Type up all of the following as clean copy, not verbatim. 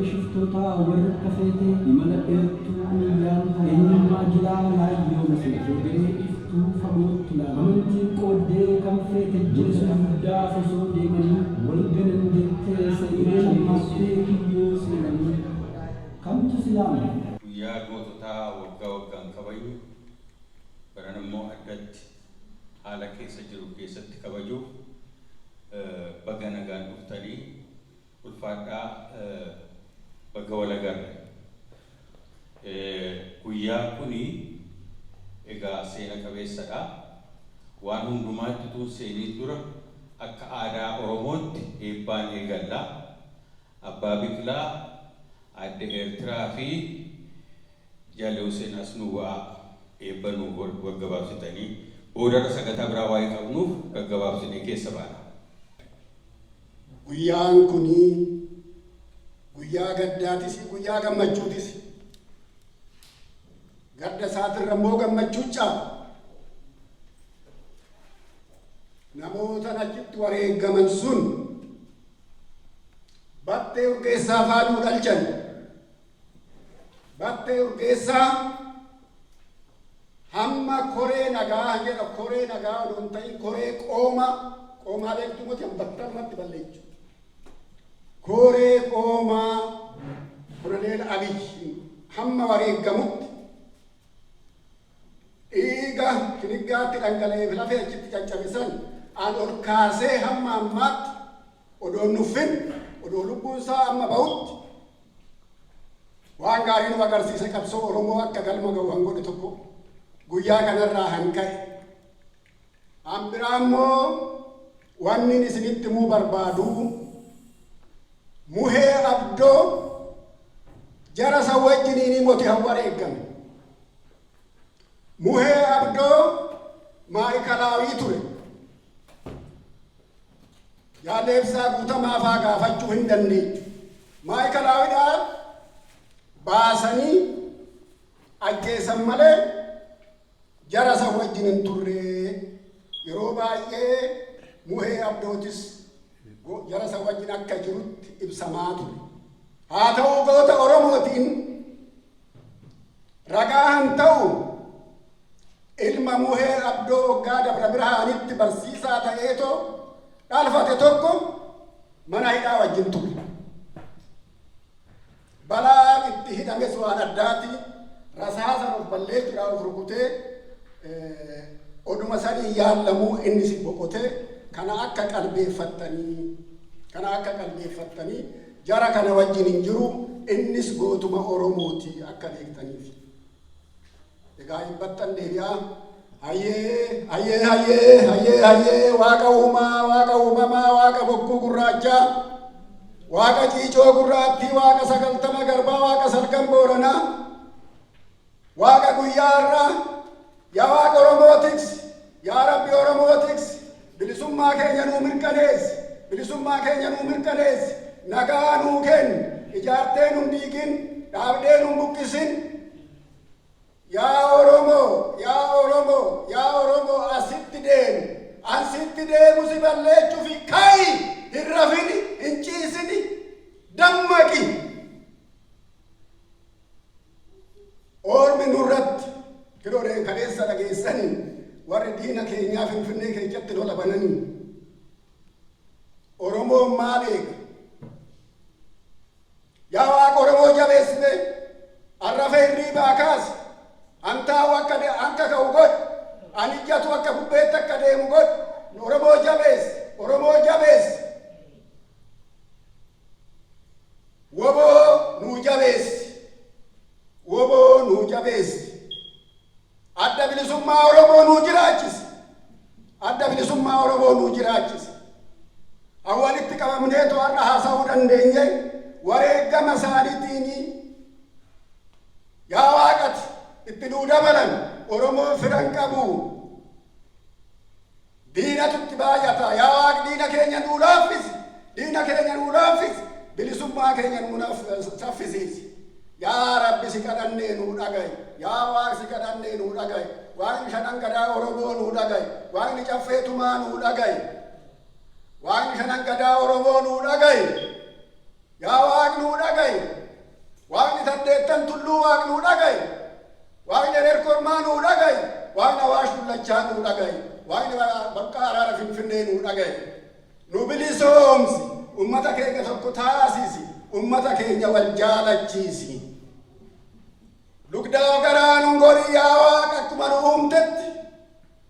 Garee shiftootaa warra akka feetee imala dheertuu miilaan eenyummaa jilaa laayyoo maseete garee iftuu fagootti laala amantiin qooddee kan feete jeesu guddaaf osoo deemanii wal ganan jettee seenaan hammaattee kiyyoo seenanii kamtu silaama? Guyyaa goototaa waggaa waggaan kabajnu baran immoo addatti haala keessa jiru keessatti kabajuuf baga nagaan dhuftanii ulfaadhaa baga wal agarre. Guyyaa kuni egaa seena qabeessadha. Waan hundumaatti utuu hin seeniin dura akka aadaa Oromootti eebbaan eegalla. Abbaa Biqilaa, Aadde Eertiraa fi Jaalle Huseen as nuu ba'aa eebba nuu gaggabaabsitanii boodarra sagantaa biraa waa'ee qabnuuf gaggabaabsinee keessa baana. Guyyaan kuni guyyaa gaddaatis guyyaa gammachuutis. Gadda isaatirra immoo gammachuu caala. Namoota achitti wareegaman sun Battee Urgeessaa faa nuu dhalchan. Battee Urgeessaa hamma koree nagaa jedha, koree nagaa odoo hin ta'in koree qoomaa, qoomaa beektuu moti battalumatti balleechu. Koree qoomaa Koloneel Abiy hamma wareeggamutti dhiiga shiniggaatti dhangala'eef lafee achitti caccabe san an ol kaasee hamma ammaatti odoo hin nuffin, odoo lubbuun isaa amma bahutti waan gaarii nu agarsiise, qabsoo Oromoo akka galma ga'u han godhe tokko guyyaa kanarraa han ka'e. Han biraa immoo wanni isinitti himuu barbaadu, Muhee Abdoo jara san wajjiniin moti han wareeggame. Muhee Abdoo maa'ikalaawii ture. Jaalle Ibsaa Guutamaa faa gaafachuu hin dandeechu. Maa'ikalaawidhaa baasanii ajjeesan malee jara san wajjin hin turre. Yeroo baay'ee Muhee Abdootis jara san wajjin akka jirutti ibsamaa ture. Haa ta'uu goota Oromootiin ragaa han ta'u ilma Muhee Abdoo waggaa Dabra Birhaanitti barsiisaa ta'eetoo dhalfate tokko mana hidhaa wajjin ture. Balaan itti hidhames waan addaati. Rasaasan of balleechuudhaan of rukutee oduma sanii yaallamuu inni si boqotee. Kana akka qalbeeffattanii, kana akka qalbeeffattanii, jara kana wajjin hin jiru, innis gootuma Oromooti akka beektaniif. Egaa hibbattan deebi'aa. Hayyee, hayyee, hayyee, hayyee, hayyee, Waaqa uumaa, Waaqa uumamaa, Waaqa bokkuu gurraachaa, Waaqa ciicoo gurraattii, Waaqa 90 garbaa, Waaqa salgan booranaa, Waaqa guyyaa har'aa, yaa Waaqa Oromoo tiksi, yaa Rabbi Oromoo tiksi, bilisummaa keenya nuu mirkaneessi, bilisummaa keenya nuu mirkaneessi, nagaa nuu kenni, ijaartee nun diigin, dhaabdee nun buqqisin. Yaa Oromoo, yaa Oromoo, yaa Oromoo, asitti deemu, ansitti deemu si balleechuufi ka'i, hin rafini, hin ciisini, dammaqi. Ormi nurratti kilooreen kaleessa dhageessanii warri diina keenyaa Finfinnee keessatti lola bananii. Oromoon maal eega? Yaa Waaqa Oromoo jabeessite, arrafe hirriibaa kaasi, an taa'u akka akka ka'u godhi, an ijjatu akka bubbeetti akka deemu godhi, Oromoo jabeessi, Oromoo jabeessi. Woboo nuu jabeessi, woboo nuu jabeessi. Adda Bilisummaa Oromoo nuu jiraachisi. Adda Bilisummaa Oromoo nuu jiraachisi. An walitti qabamneetu har'a haasa'uu dandeenye wareegama isaaniitiin. Yaa Waaqati itti nuu dabalan. Oromoon firan qabu. Diinatu itti baay'ata. Yaa Waaq, diina keenya nuu laaffisi. Diina keenya nuu laaffisi. Bilisummaa keenya nuu saffisiisi. Yaa Rabbi, si kadhannee nuu dhaga'i. Yaa Waaq, si kadhannee nuu dhaga'i. Waaqni shanan gadaa Oromoo nuu dhaga'i. Waaqni caffee tumaa nuu dhaga'i. Waaqni shanan gadaa Oromoo nuu dhaga'i. Yaa Waaqni nuu dhaga'i. Waaqni saddeettan tulluu Waaqni nuu dhaga'i. Waaqni Erer Kormaa nuu dhaga'i. Waaqni Awaash Dullachaa nuu dhaga'i. Waaqni Baqqaa Araara Finfinnee nuu dhaga'i. Nu bilisoomsi. Ummata keenya tokko taasisi. Ummata keenya wal jaalachiisi. Lugdaa garaa nun gorii yaa Waaqa, akkuma nu uumtetti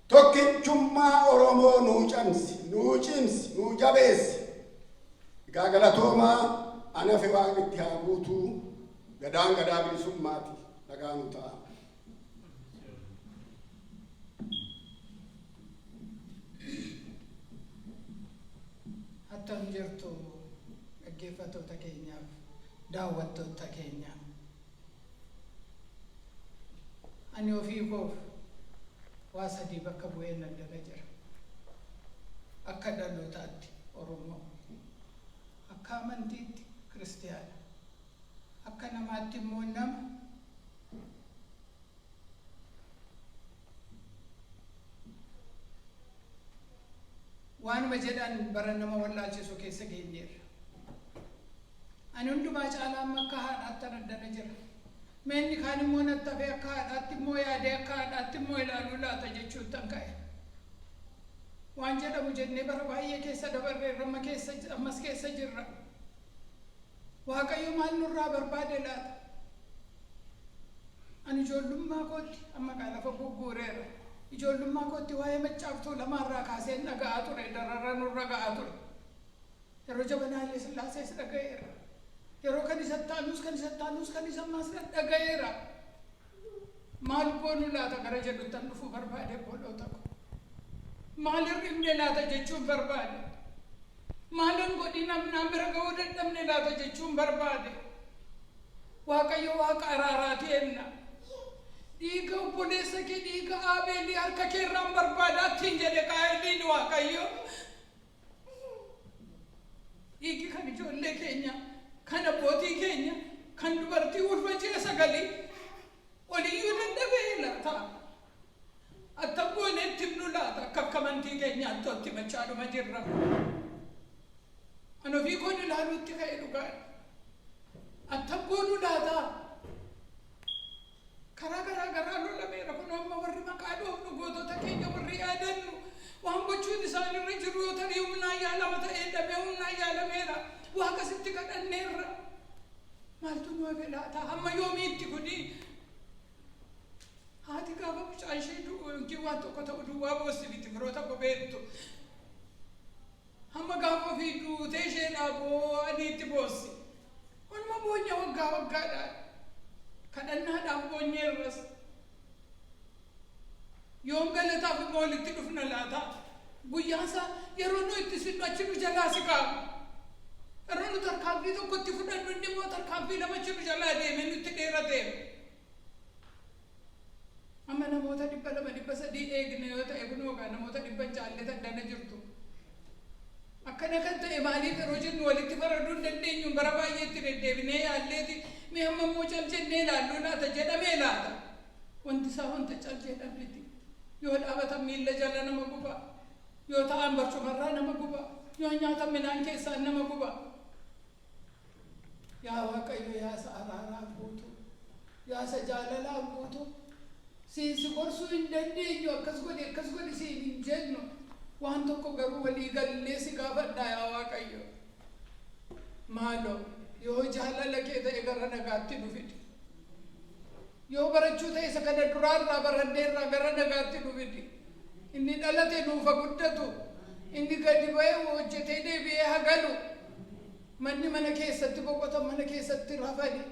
tokkichummaa Oromoo nuu camsi, nuu cimsi, nuu jabeessi. Egaa galatoomaa, anafe Waaqni itti haa guutuu. Gadaan gadaa bilisummaati. Nagaa nu ta'a. Attam jirtu, dhaggeeffattoota keenyaaf daawwattoota keenya? Ani ofii koof waa sadii bakka bu'ee nan dala jira. Akka dhalootaatti Oromoo, akka amantiitti Kiristiyaana, akka namaatti immoo nama. Waanuma jedhan bara nama wallaalchisu keessa geenyeerra. Ani hundumaa caalaa amma akka haadhaatti addana jira. Meenni kaan immoo natti hafee akka haadhaatti immoo yaadee akka haadhaatti immoo ilaaluu laata jechuuttan ka'e. Waan jedhamu jennee bara baay'ee keessa dabarreerra, amma keessa ammas keessa jirra. Waaqayyo maal nurraa barbaade laata? Ani ijoollummaa kootti, amma kaa lafa gugguureera. Ijoollummaa kootti waa'ee Maccaaftuu lamaarraa kaaseen dhaga'aa ture, darara nurra ga'aa ture. Yeroo jabanaa Haile Sillaasees dhaga'eera. Yeroo kan isa taanus, kan isa taanus, kan isa ammaas dhaga'eera. Maal goonu laata gara jedhuttan dhufuu barbaade, obboloota ko. Maal hir'ifne laata jechuun barbaade. Maalin godhi namnaan bira ga'uu dadhabne laata jechuun barbaade. Waaqayyo Waaqa araaraati enna. Dhiiga obboleessa kee, dhiiga Aabeelii harka kee irraan barbaadaa ittiin jedhe Qaayeliin Waaqayyo. Dhiigi kan ijoollee keenya, kan abbootii keenya, kan dubartii ulfa ji'a 9 oliyyuu dadhabee laata? Attam goonee itti himnu laata? Akka amantii keenyaatti itti machaadhuma jirra. Ani ofii koon ilaaluutti ka'e, dhugaadha. Attam goonu laata? Karaa garaa garaa lolameera. Kun amma warri maqaa dhoofnu, gootota keenya warri yaadannu, waan gochuun isaan irra jiru yoo tarii humnaan yaalama ta'ee dhabee humnaan yaalameera. Waaqa sitti kadhanneerra. Maaltu nu hafe laata? Hamma yoomiitti kuni? Haati gaafa mucaan ishee du'u yookiin waan tokko ta'u duwwaa boossi miti, firoota kobeettu. Hamma gaafa ofii duutee isheedhaa boo'anii itti boossi. Waanuma boonya waggaa waggaadhaan. Kadhannaadhaan boonyeerras. Yoom galataaf immoo walitti dhufna laata? Guyyaan isaa yeroo nu itti sinnu achi nu jalaa si kaa'u. Yeroo nu tarkaanfii tokko itti fudhannu inni immoo tarkaanfii lama achi nu jalaa deemee nutti dheerateera. Amma namoota 200, 300 eegne yoo ta'e, kunoo egaa namoota 100 hin caalle addana jirtu. Akkana kan ta'e maaliif yeroo jennu, walitti faraduu hin dandeenyu, bara baay'ee itti deddeebinee yaalleeti, mee amma immoo cal jennee ilaalluu laata jedhamee laata. Wanti isaa wanta cal jedhan miti. Yoo dhaabatan miilla jala nama guba. Yoo ta'an barcumarraa nama guba. Yoo nyaatan midhaan keessaan nama guba. Yaa Waaqayyo, yaa isa araaraa guutuu, yaa isa jaalalaa guutuu, siin si gorsuu hin dandeenyu, akkas godhi, akkas godhi siin hin jennu. Waan tokko garuu walii gallee si gaafadhaa, yaa Waaqayyo. Maaloo, yoo jaalala kee ta'e gara nagaatti nu fidi. Yoo barachuu ta'e isa kana duraarraa baranneerraa gara nagaatti nu fidi. Inni dhalate nuufa guddatu. Inni gadi ba'ee hojjetee deebi'ee hagalu. Manni mana keessatti boqotan, mana keessatti rafani,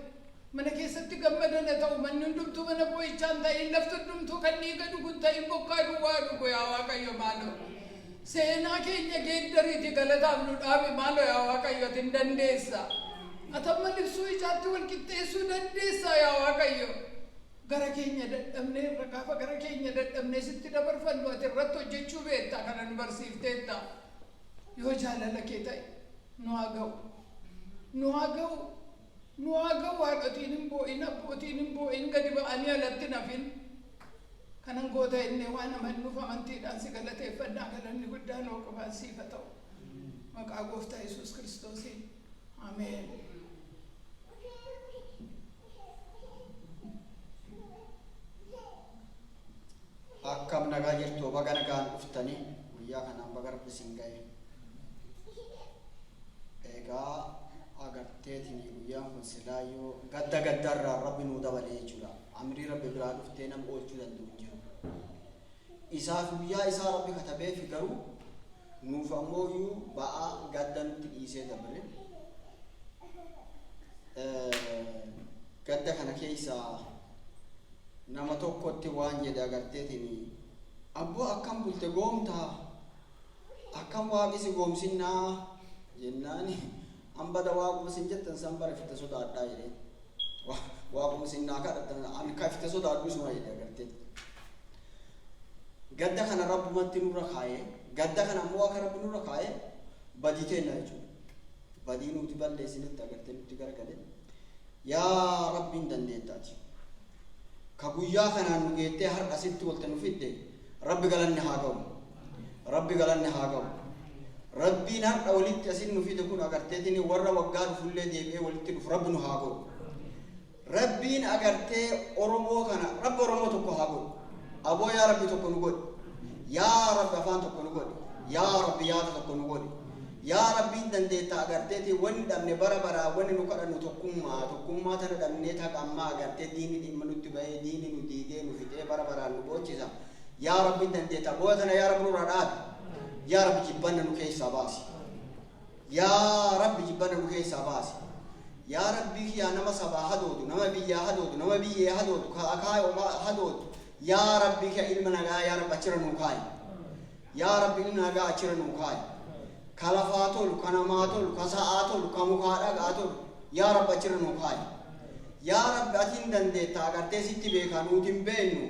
mana keessatti gammadan haa ta'u. Manni hundumtuu mana boo'ichaa hin ta'in, lafti hundumtuu kan dhiiga dhugu hin ta'in, bokkaa duwwaa dhugu, yaa Waaqayyo maaloo. Seenaa keenya geeddariiti galataaf nu dhaabi maaloo, yaa Waaqayyo, ati hin dandeessa. Ati amma libsuu ijaatti wal qixxeessuu dandeessa, yaa Waaqayyo. Gara keenya dadhabneerra, gaafa gara keenya dadhabnee sitti dabarfannu ati irratti hojjechuu beekta, kana nu barsiifteetta. Yoo jaalala kee ta'e nu haa ga'u. Nu haa ga'u. Nu haa ga'u. Haadhotiin hin boo'in, abbootiin hin boo'in, gadi ba'anii alatti nafin. Kanan goota innee waan amannuuf amantiidhaan si galateeffannaa, galanni guddaan hoo qofaan siif haa ta'u. Maqaa Gooftaa Yesuus Kiristoosiin. Ameen. Guyyaan kun silaayyoo gadda gaddarraa Rabbi nuu dabalee jechuudha. Amrii Rabbi biraa dhuftee nama oolchuu danda'u hin jiru. Isaaf guyyaa isaa Rabbi katabeefi, garuu nuuf ammoo iyyuu ba'aa gadda nutti dhiisee dabre. Gadda kana keessaa nama tokkotti waan jedhe agarteetiin, "Abboo, akkam bulte goomtaa? Akkam waaqi si goomsinnaa?" Jennaani, "An bada waaquma isin jettan san bara ifte sodaadhaa," jedheen. "Waaquma isin naa kadhattan an ka ifte sodaadhu isuma," jedhe agartee. Gadda kana Rabbumatti nurra kaayee, gadda kana ammoo akka Rabbi nurra kaayee badii teenna jechuudha. Badii nuti balleessinitti agartee nutti garagale. Yaa Rabbiin dandeettaati. Ka guyyaa kanaan nu geettee har'a asitti walte nu fidde, Rabbi galanni haa ga'u. Rabbi galanni haa ga'u. Rabbiin har'a walitti asin nu fide kun agarteetiin warra waggaa dhufullee deebi'ee walitti dhufu Rabbi nu haa godhu. Rabbiin agartee Oromoo kana, Rabbi Oromoo tokko haa godhu. Aboo yaa Rabbi, tokko nu godhi. Yaa Rabbi, afaan tokko nu godhi. Yaa Rabbi, yaada tokko nu godhi. Yaa Rabbiin dandeetta agarteetiin wanni dhabne bara baraa wanni nu kadhannu tokkummaa. Tokkummaa tana dhabnee taqa ammaa agartee diinni dhimma nutti bahee, diinni nu diigee, nu fixee, bara baraan nu boochisa. Yaa Rabbiin dandeetta booya tana yaa Rabbi nurraa dhaabi. Yaa Rabbi, jibbanna nu keessaa baasi. Yaa Rabbi, jibbanna nu keessaa baasi. Yaa Rabbi kiyaa, nama sabaa hadoodu, nama biyyaa hadoodu, nama biyyee hadoodu, ka akaayoo hadoodu, yaa Rabbi kiya, ilma nagaa yaa Rabbi achirra nuu kaayi. Yaa Rabbi, ilma nagaa achirra nuu kaayi. Ka lafaa tolu, ka namaa tolu, ka sa'aa tolu, ka mukaa dhagaa tolu, yaa Rabbi achirra nuu kaayi. Yaa Rabbi, ati hin dandeetta agartee sitti beekaa, nuti hin beennu.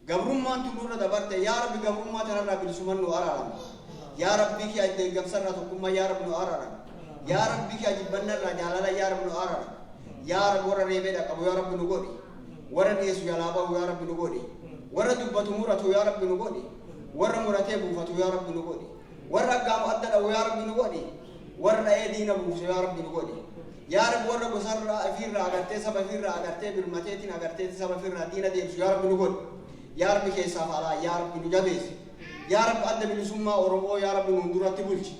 Gabrummaan tun nurra dabarte. Yaa Rabbi, gabrummaa tanarraa bilisuman nu araarame. Yaa Rabbi kiya, deeggamsarraa tokkummaa yaa Rabbi nu araarame. Yaa Rabbi kiya, jibbannarraa jaalala yaa Rabbi nu araarame. Yaa Rabbi, warra reebee dhaqqabu yaa Rabbi nu godhi. Warra dhiyeessu jalaa bahu yaa Rabbi nu godhi. Warra dubbatu muratu yaa Rabbi nu godhi. Warra muratee buufatu yaa Rabbi nu godhi. Warra aggaamu adda dha'u yaa Rabbi nu godhi. Warra dha'ee diina buusu yaa Rabbi nu godhi. Yaa Rabbi, warra gosarraa ifiirraa agartee saba ifiirraa agartee birmateetiin agartee saba ifiirraa diina deemsu yaa Rabbi nu godhi. Yaa Rabbi, keessaaf alaa yaa Rabbi nu jabeessi. Yaa Rabbi, Adda Bilisummaa Oromoo yaa Rabbi nuun duratti bulchi.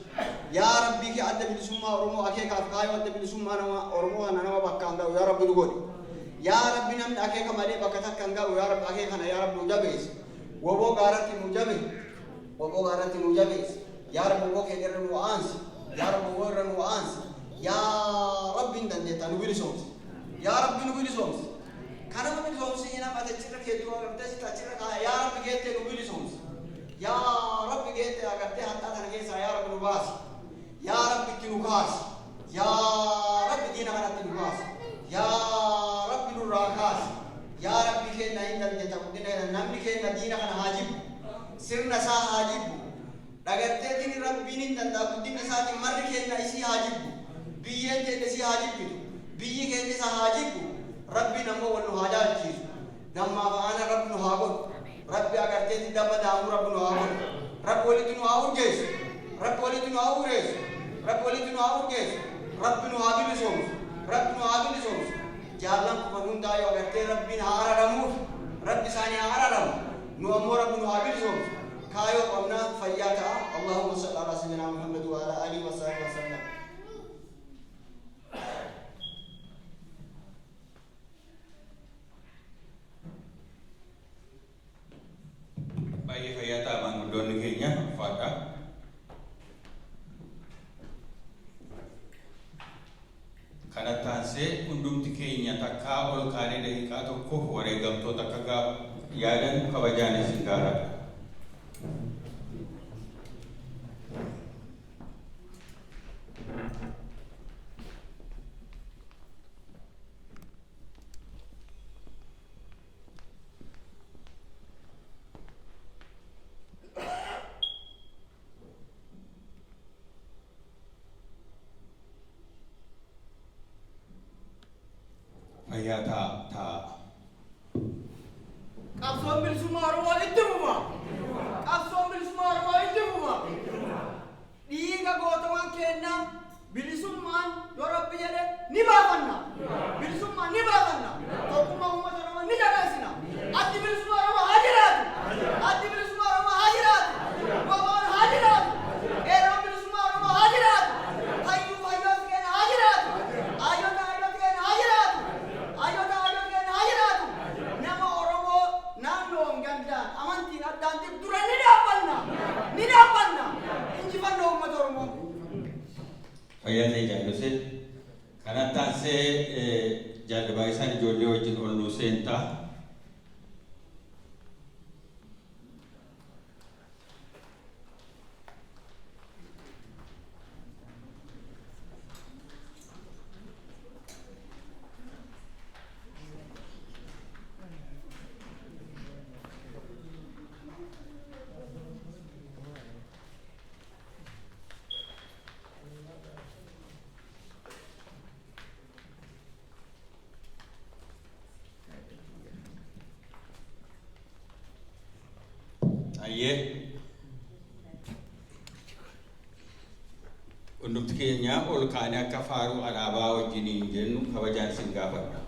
Yaa Rabbi kee, Adda Bilisummaa Oromoo akeekaaf kaayoo Adda Bilisummaa nama Oromoo kana nama bakkaan ga'u yaa Rabbi nu godhi. Yaa Rabbi, namni akeeka malee bakka takka hin ga'u. Yaa Rabbi, akeeka kana yaa Rabbi nu jabeessi. Woboo gaaratti nu jabeessi. Woboo gaaratti nu jabeessi. Yaa Rabbi, woboo keenya irra nu aansi. Yaa Rabbi, woboo irra nu aansi. Yaa Rabbi, hin dandeetta, nu bilisoomsi. Yaa Rabbi, nu bilisoomsi. Kanama bilisoomsi nama ati achirra keettu agartee sitti achirra kaaya. Yaa Rabbi, geettee nu bilisoomsi. Yaa Rabbi, geettee agartee hadhaa tana keessaa yaa Rabbi nu baasi. Yaa Rabbi, itti nu kaasi. Yaa Rabbi, diina kanatti nu kaasi. Yaa Rabbi, nurraa kaasi. Yaa Rabbi keenya, hin dandeetta guddina namni keenya diina kana haa jibbu. Sirna isaa haa jibbu. Dhagarteetiin Rabbiin hin danda'a guddina isaatiin marri keenya isii haa jibbu. Biyyeen keenya isii haa jibbitu. Biyyi keenya isa haa jibbu. Rabbiin ammoo wal nu haa jaalchiisu. Dammaaf aanan Rabbi nu haa godhu. Rabbi agarteetiin damma daamuu Rabbi nu haa godhu. Rabbi walitti nu haa urgeessu. Rabbi walitti nu haa urgeessu. Rabbi walitti nu haa urgeessu. Rabbi nu haa bilisoomsu. Rabbi nu haa bilisoomsu. Jaallan kufan hundaa yoo agartee Rabbiin haa araramuuf. Rabbi isaanii haa araramu. Nu ammoo Rabbi nu haa bilisoomsu. Kaayoo qabnaa, fayyaa ta'a. اللهم صل على سيدنا محمد وعلى آله وصحبه وسلم. Baay'ee fayyaa ta'a, maanguddoonni keenya ulfaadha. Kanatti aansee hundumti keenya takkaa ol kaanee daqiiqaa tokkoof wareegamtoota akka yaadan kabajaan isin gaafadha. Fayyaa ta'a ta'a. Qabsoon bilisummaa Oromoo itti fufa! Qabsoon bilisummaa Oromoo itti fufa! Dhiiga gootawan keenyaa bilisummaan yoo Rabbi jedhe ni baafanna! Bilisummaan ni baafanna! Tokkummaa uummata Oromoo ni jabeessina! Addi bilisummaa Oromoo haa jiraatu! Addi bilisummaa Oromoo haa jiraatu! Goboon haa jiraatu! Qeerroon bilisummaa Oromoo haa jiraatu! Hayyuu hayyooti keenya haa jiraatu! Hayyoota hayyooti keenya. Jaalabaa isaan ijoollee wajjin ol nuu seentaa. Ayyee. Hundumti keenya ol kaanee akka faaruu alaabaa wajjiniin jennu kabajaan isin gaafadha.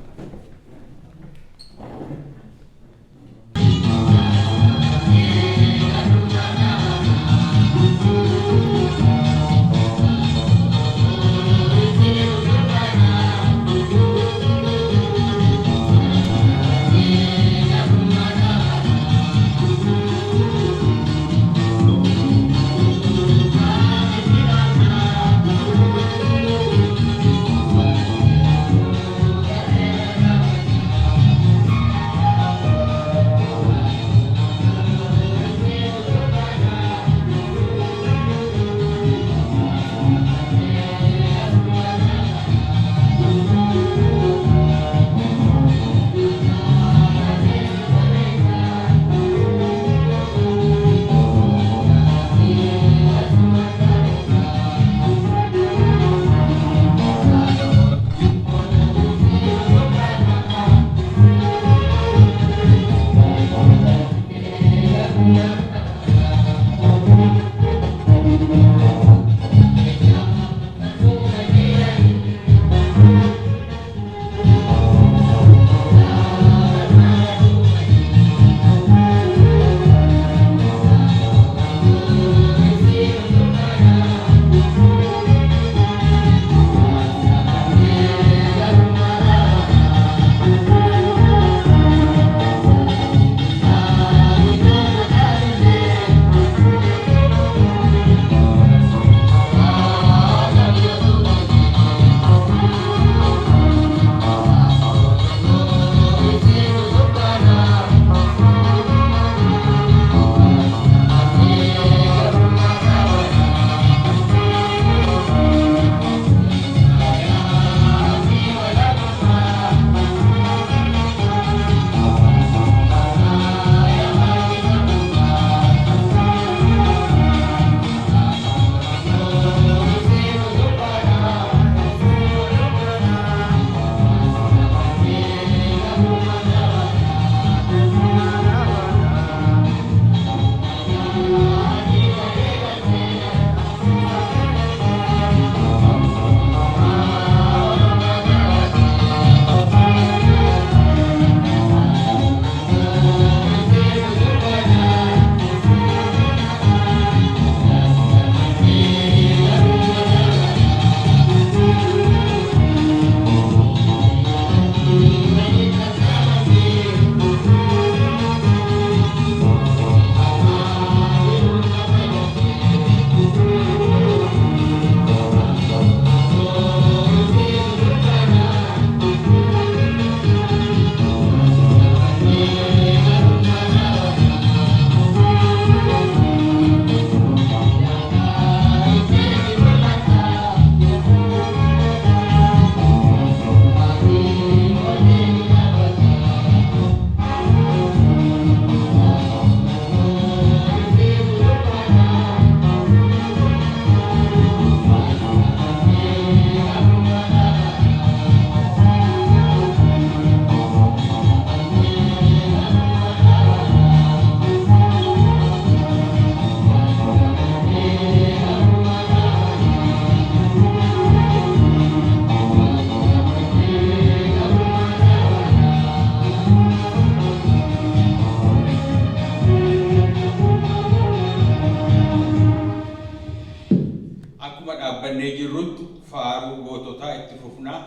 Akkuma dhaabbannee jirrutti faaruu goototaa itti fufnaa,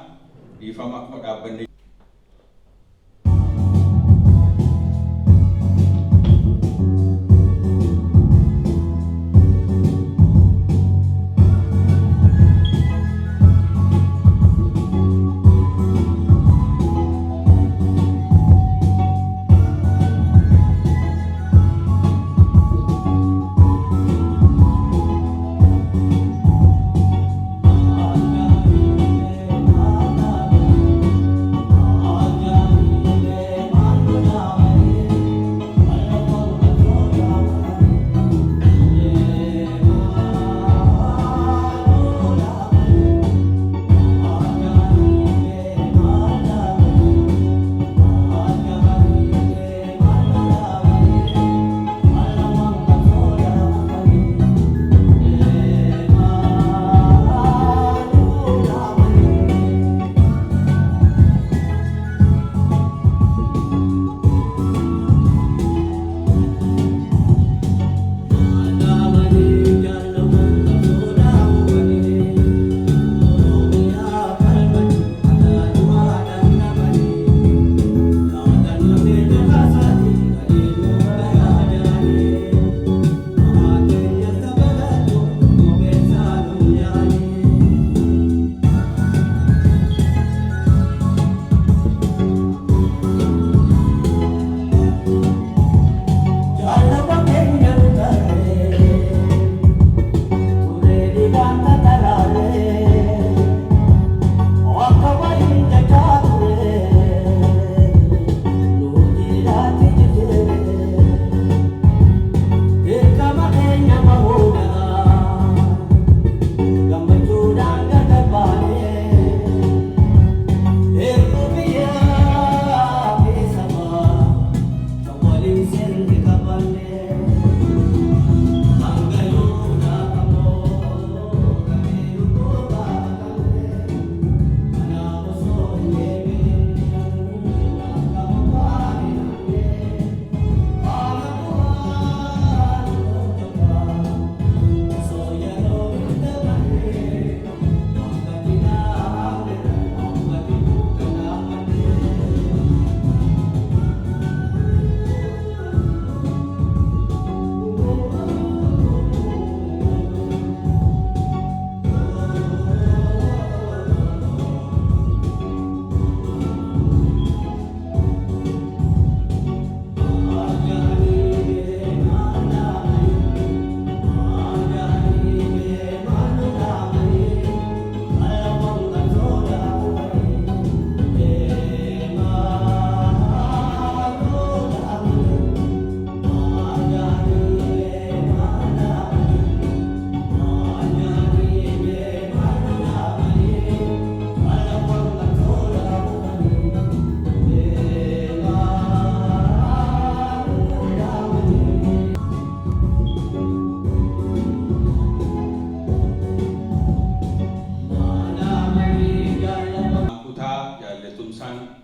dhiifama, akkuma dhaabbannee.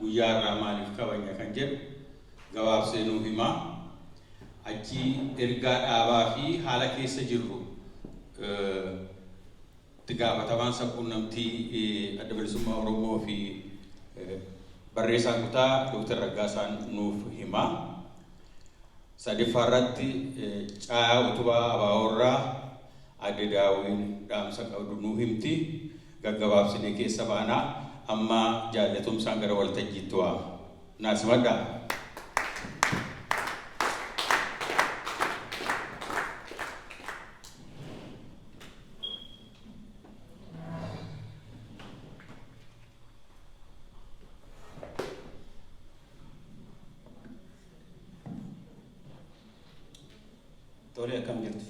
guyyaa har'aa maaliif kabajna kan jedhu gabaabsee nuu hima. Achii ergaa dhaabaa fi haala keessa jirru itti gaafatamaan sabquunnamtii Adda Bilisummaa Oromoo fi barreessaan kutaa Dr. Raggaasaan nuuf hima. Sadaffaa irratti caayaa utubaa ABO irraa Adde Daawwiin dhaamsa qabdu nuu himti. Gaggabaabsinee keessa baanaa. Amma jaallatumsaan gara waltajjiitti waama. Naa simadhaa. Tole, akkam jirtu?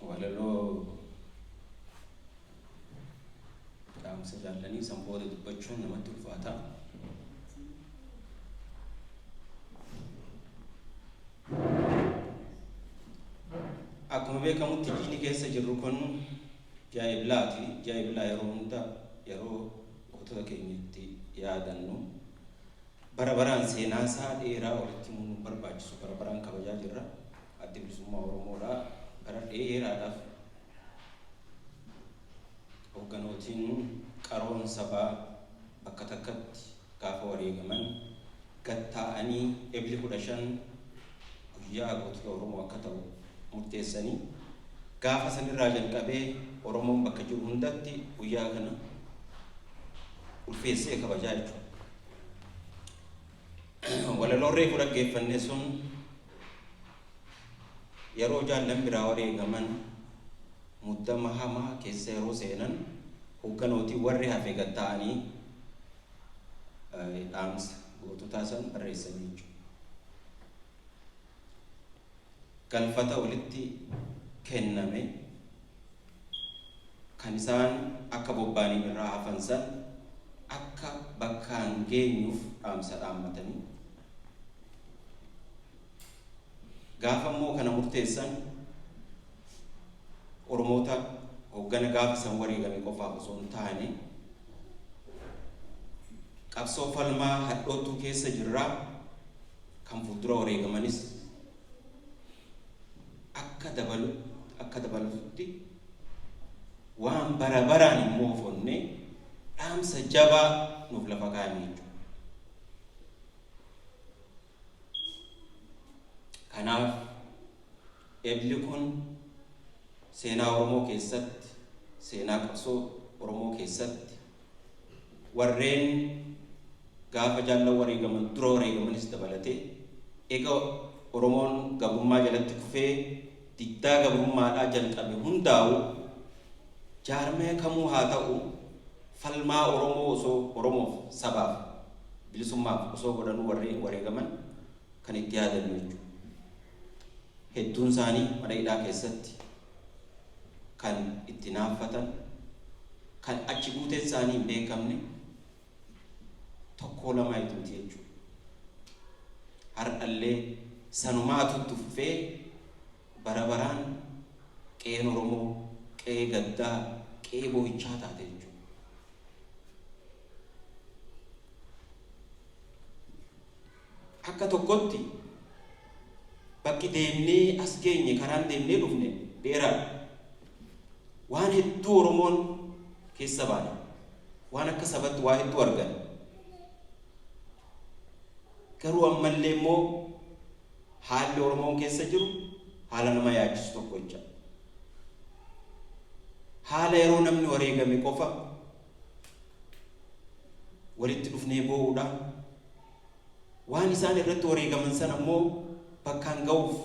Walaloo dhaamsa jaallanii san booda dubbachuun namatti ulfaata. Akkuma beekamutti jiini keessa jirru kun ji'a Eblaati. Ji'a Eblaa yeroo hunda yeroo gootota keenyatti yaadannu bara baraan seenaa isaa dheeraa walitti himuun nu barbaachisu, bara baraan kabajaa jirra. Addi Bilisummaa Oromoodhaa bara dheeraadhaaf hoogganootiin qaroon sabaa bakka takkatti gaafa wareegaman gad taa'anii Ebli 15 guyyaa gootota Oromoo akka ta'u murteessanii, gaafa sanirraa jalqabee Oromoon bakka jiru hundatti guyyaa kana ulfeessee kabajaa jechuudha. Walaloon reefu dhaggeeffanne sun yeroo jaallan biraa wareegaman, muddama hamaa keessa yeroo seenan, hoogganootiin warri hafe gad ta'anii dhaamsa goototaa san barreessanii jechuudha. Galfata walitti kenname kan isaan akka bobbaaniin irraa hafan san akka bakkaan geenyuuf dhaamsa dhaammatanii. Gaafa immoo kana murteessan Oromoota hooggana gaafa san wareegame qofaaf osoo hin taane, qabsoo falmaa hadhoottuu keessa jirraa, kan fuuldura wareegamanis akka dabalu akka dabalatutti waan bara baraan hin moofonne dhaamsa jabaa nuuf lafa kaa'ame jechuudha. Kanaaf Ebli kun seenaa Oromoo keessatti, seenaa qabsoo Oromoo keessatti warreen gaafa jaallan wareegaman dura wareegamanis dabalatee, ega Oromoon gabrummaa jalatti kufee diddaa gabrummaadhaa jalqabe hundaa'u, jaarmaya kamuu haa ta'u, falmaa Oromoo osoo Oromoof, sabaaf, bilisummaaf osoo godhanuu warreen wareegaman kan itti yaadannu jechuudha. Hedduun isaanii mana hidhaa keessatti kan itti naaffatan, kan achi buuteen isaanii hin beekamne tokkoo lamaa miti jechuudha. Har'allee sanumaatu itti fufee bara baraan qe'een Oromoo qe'ee gaddaa, qe'ee boo'ichaa taate jechuudha. Akka tokkotti bakki deemnee as geenye, karaan deemnee dhufne dheeraadha. Waan hedduu Oromoon keessa baane. Waan akka sabatti waa hedduu argan. Garuu ammallee immoo haalli Oromoon keessa jiru haala nama yaachisu tokko jecha. Haala yeroo namni wareegame qofa walitti dhufnee boo'uudha. Waan isaan irratti wareegaman sana immoo bakkaan ga'uuf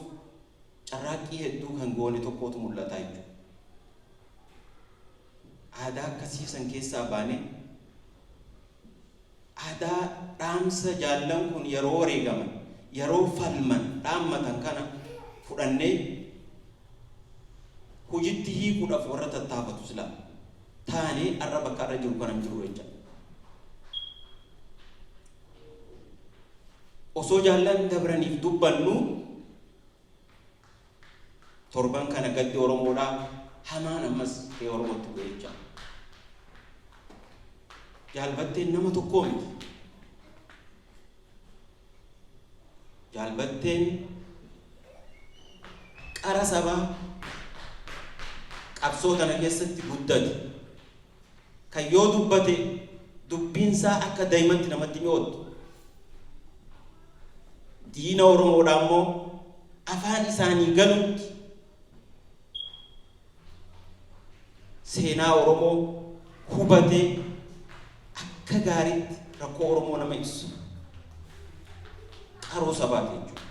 carraaqqii hedduu kan goone tokkootu mul'ata jechuudha. Aadaa akkasii san keessaa baanee aadaa dhaamsa jaallan kun yeroo wareegaman, Yeroo falman dhaammatan kana fudhannee hojitti hiikuudhaaf warra tattaafatu sila taanee har'a bakka irra jiru kanan jiru jecha. Osoo jaallan dabraniif dubbannu, torban kana gaddi Oromoodhaa hamaan ammas ta'e Oromootti bu'e jecha. Jaalbatteen nama tokkoo miti. Jaalbatteen qara sabaa qabsoo tana keessatti guddate. Kan yoo dubbate dubbiinsaa akka daa'imatti namatti mi'oottu. Diina Oromoodhaa immoo afaan isaanii galutti seenaa Oromoo hubatee akka gaariitti rakkoo Oromoo nama ibsu qaroo sabaati jechuudha.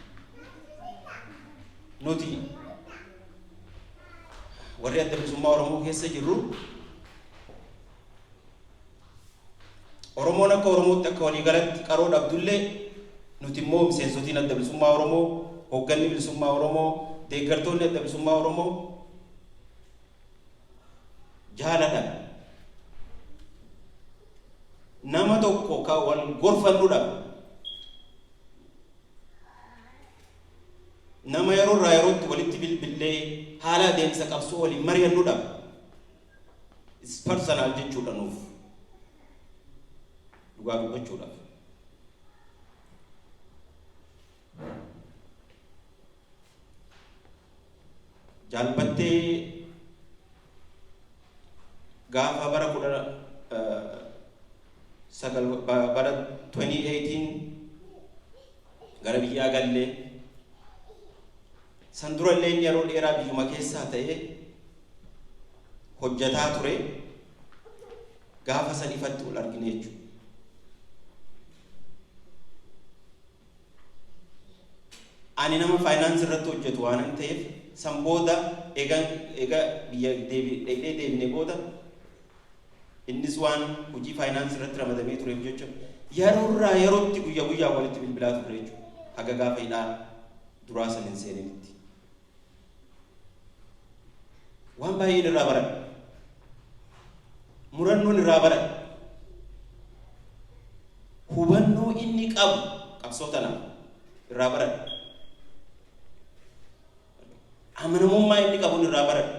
Nuti warri Adda Bilisummaa Oromoo keessa jirru, Oromoon akka Oromootti akka waliigalatti qaroo dhabdullee, nuti immoo miseensotiin Adda Bilisummaa Oromoo, hoogganni bilisummaa Oromoo, deeggartoonni Adda Bilisummaa Oromoo jaaladha. Nama tokko ka wal gorfannudha. Nama yeroo irraa yerootti walitti bilbillee haala adeemsa qabsoo waliin mari'annudha. It's personal jechuudha nuuf. Dhugaa dubbachuudhaaf. Jaalbattee gaafa bara 19 bara 2018 gara biyyaa gallee, san durallee inni yeroo dheeraa biyyuma keessaa ta'ee hojjataa ture, gaafa san ifatti ol argine jechuudha. Ani nama faayinaansii irratti hojjetu waan ta'eef, san booda eega biyya deebi'ee deebine booda, innis waan hojii faayinaansii irratti ramadamee tureef jecha, yeroo irraa yerootti guyya guyyaa walitti bilbilaa turre jechuudha. Haga gaafa hidhaa duraa san hin seeninitti. Waan baay'een irraa baradhe. Murannoon irraa baradhe. Hubannoo inni qabu qabsoo tanaaf irraa baradhe. Amanamummaa inni qabu irraa baradhe.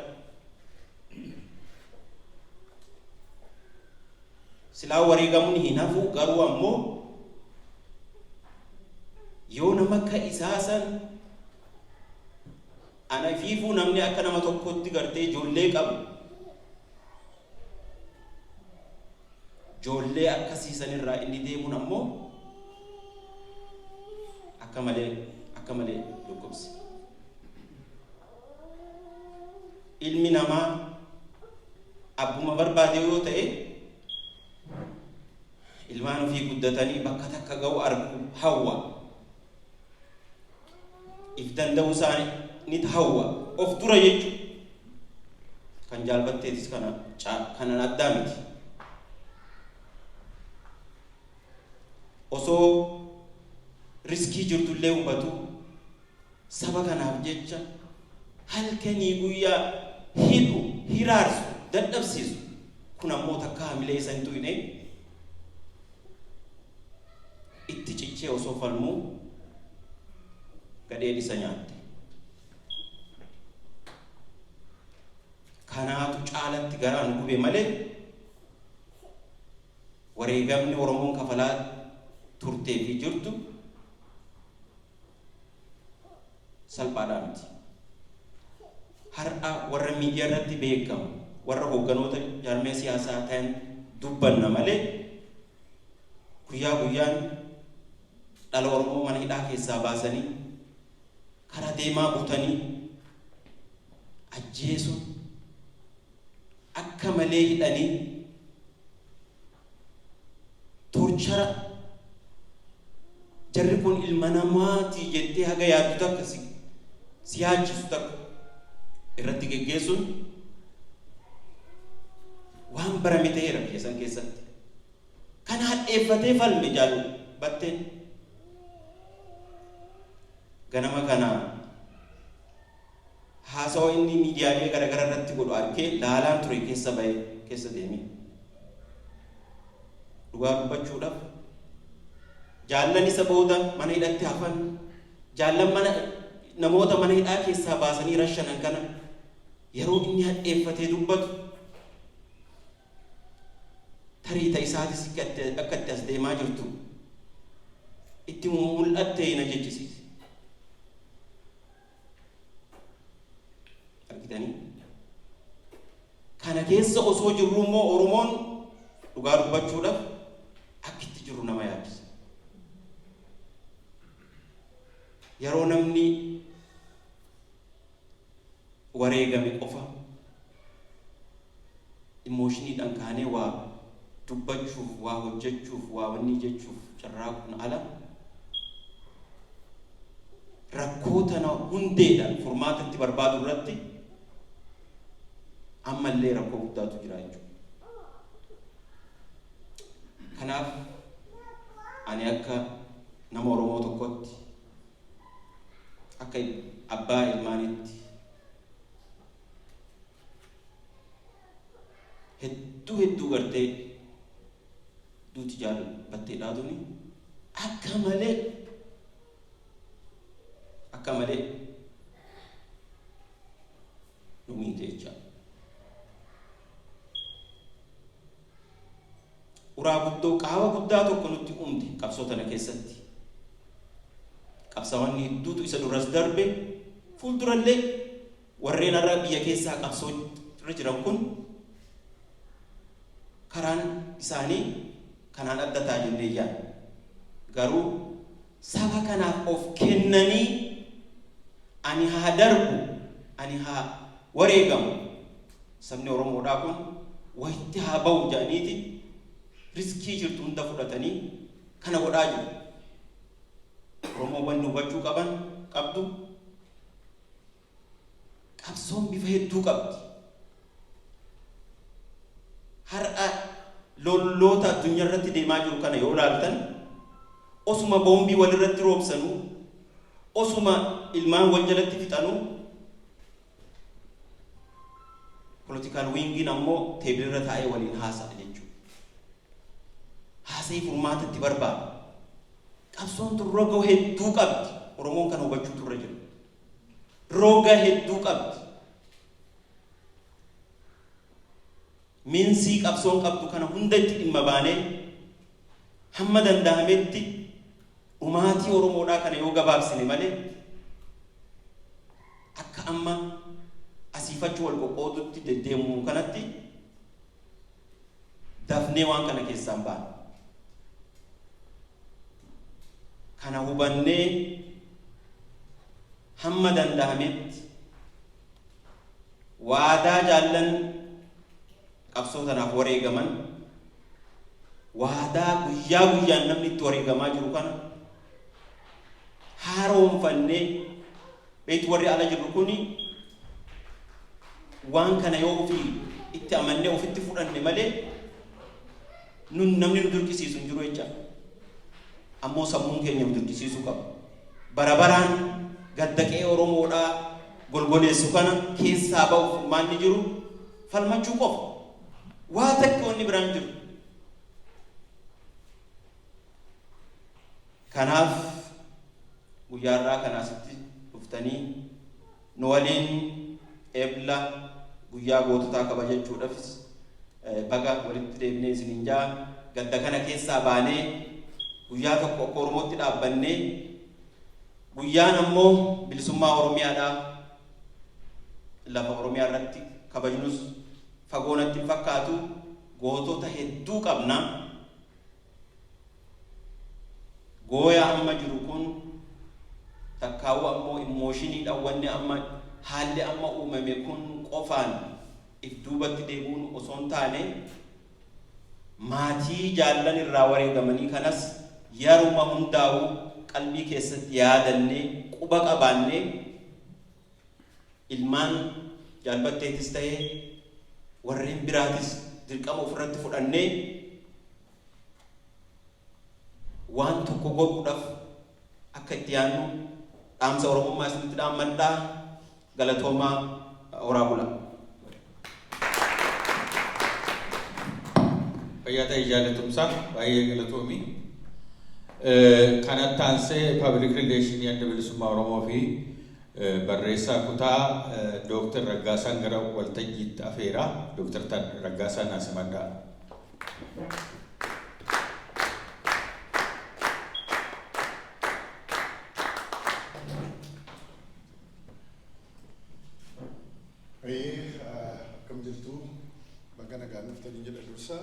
Silaa wareegamuun hin hafu, garuu ammoo yoo nama akka isaa san, ana fiifuu namni akka nama tokkotti gartee ijoollee qabu, ijoollee akkasii sanirraa inni deemuun ammoo akka malee akka malee dhukkubse. Ilmi namaa abbuma barbaade yoo ta'e, ilmaan ofii guddatanii bakka takka ga'u argu hawwa. If danda'uu isaanii hawwa. Of dura jechuudha. Kan jaalbatteetis kana kanan addaa miti. Osoo riskii jirtullee hubatu, saba kanaaf jecha halkanii guyyaa hidhu, hiraarsu, dadhabsiisu. Kun ammoo takka hamilee isa hin tuqne, itti cichee osoo falmuu gadheen isa nyaatte. Kanaatu caalatti garaa nu gube malee, wareegamni Oromoon kafalaa turtee fi jirtu salphaadhaa miti. Har'a warra miidiyaa irratti beekamu, warra hoogganoota jaarmee siyaasaa ta'an dubbanna malee, guyyaa guyyaan dhala Oromoo mana hidhaa keessaa baasanii karaa deemaa butanii ajjeesuun, akka malee hidhanii torture, jarri kun ilma namaati jettee haga yaaddu takka si yaachisu takka irratti geggeessuun waan barame ta'eera biyya san keessatti. Kan hadheeffatee falme jaalu Batteen. Ganama kana haasawa inni miidiyaalee garaagaraa irratti godhu arkee laalaan ture, keessa bahee keessa deemee. Dhugaa dubbachuudhaaf, jaallan isa booda mana hidhatti hafan, jaallan mana namoota mana hidhaa keessaa baasanii rashanan kana yeroo inni hadheeffatee dubbatu, tarii ta isaatis akka itti as deemaa jirtu itti mul'attee na jechisiise. Argitanii? Kana keessa osoo jirru immoo Oromoon dhugaa dubbachuudhaaf akka itti jirru nama yaaddisa. Yeroo namni wareegame qofa emotioniidhaan kaanee waa dubbachuuf, waa hojjechuuf, waa wanni jechuuf carraaquun ala, rakkoo tana hundeedhaan furmaata itti barbaadu irratti ammallee rakkoo guddaatu jira jechuudha. Kanaaf ani akka nama Oromoo tokkotti, akka abbaa ilmaanitti, hedduu hedduu gartee duuti Jaal Batteedhaa tuni akka malee akka malee nu miite jecha. Uraa guddoo, qaawa guddaa tokko nutti uumte qabsoo tana keessatti. Qabsaa'onni hedduutu isa duras darbe, fuuldurallee warreen har'a biyya keessaa qabsoo irra jiran kun karaan isaanii kanaan adda ta'a jennee yaadna. Garuu saba kanaaf of kennanii, ani haa darbu, ani haa wareegamu, sabni Oromoodhaa kun wayitti haa ba'u jedhaniiti riskii jirtu hunda fudhatanii kana godhaa jiru. Oromoon wanni hubachuu qaban qabdu, qabsoon bifa hedduu qabdi. Har'a lolloota addunyaa irratti deemaa jiru kana yoo ilaaltan, osuma boombii walirratti roobsanuu, osuma ilmaan wal jalatti fixanuu, political wingiin ammoo tableirra taa'ee waliin haasa'a jechuudha. Haasa'ii furmaata itti barbaada. Qabsoon tun roga hedduu qabdi. Oromoon kana hubachuutu irra jira. Roga hedduu qabdi. Meansii qabsoon qabdu kana hunda itti dhimma baanee hamma danda'ametti dhumaatii Oromoodhaa kana yoo gabaabsine malee, akka amma asiifachi wal qoqqoodutti deddeemuu kanatti dafnee waan kana keessaan baana. Kana hubannee hamma danda'ametti waadaa jaallan qabsoo tanaaf wareegaman, waadaa guyyaa guyyaan namni itti wareegamaa jiru kana haaromfannee, beektu, warri ala jirru kuni waan kana yoo ofii itti amannee ofitti fudhanne malee nun namni nu dirqisiisu hin jiru jecha. Ammoo sammuun keenya nu dirqisiisuu qaba. Bara baraan gaddaqee Oromoodhaa golgoleessu kana keessaa ba'uuf furmaanni jiru falmachuu qofa. Waa takka wanni biraan jiru. Kanaaf guyyaa har'aa kana asitti dhuftanii nu waliin Ebla guyyaa goototaa kabajachuudhaafis baga walitti deebinee isiniin jaa. Gadda kana keessaa baanee guyyaa tokko akka Oromootti dhaabbannee, guyyaan ammoo bilisummaa Oromiyaadhaa lafa Oromiyaa irratti kabajnus fagoo natti hin fakkaatu. Gootota hedduu qabna. Gooya amma jiru kun takkaawuu ammoo emotioniidhaan wanni amma haalli amma uumame kun qofaan if duubatti deebi'uun osoo hin taane, maatii jaallan irraa wareegamanii kanas yaruma hundaa'uu qalbii keessatti yaadannee, quba qabaannee, ilmaan Jaal Batteetis ta'ee warreen biraatis dirqama ofirratti fudhannee waan tokko godhuudhaaf akka itti yaadnu. Dhaamsa Oromummaa isinitti dhaammadhaa. Galatoomaa, horaa bulaa. Fayyaa ta'e, jaalatumsaa, baay'ee galatoomi. Kanatti aansee public relationii Adda Bilisummaa Oromoo fi barreessaa kutaa Dooktar Raggaasaan gara waltajjiitti afeera. Dooktar Raggaasaan Naasimadhaa. Akkam jirtu? Baga nagaan dhuftanii jedha dursa.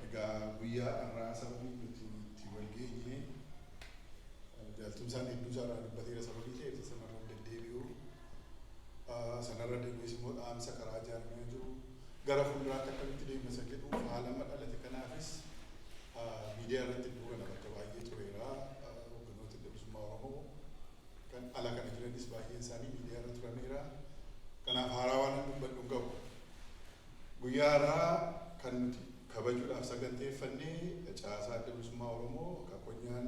Egaa guyyaa har'aa sababii nuti itti wal geenye jaaltumsaan hedduu isaarraa dubbateera sababii ta'eef sanarra deddeebi'u. Sanarra deebi'es immoo dhaamsa karaa jaarmee jiru gara fuulduraatti akkamitti deemna isa jedhu haala amma dhalate kanaafis miidiyaa irratti iddoo kana bakka baay'ee tureera. Hogganoota bilisummaa Oromoo kan ala kana jiranis baay'een isaanii miidiyaa irra turaniira. Kanaaf haaraa waan dubbadhu hin qabu. Guyyaa har'aa kan nuti kabajuudhaaf saganteeffannee caasaa Adda Bilisummaa Oromoo kakonyaan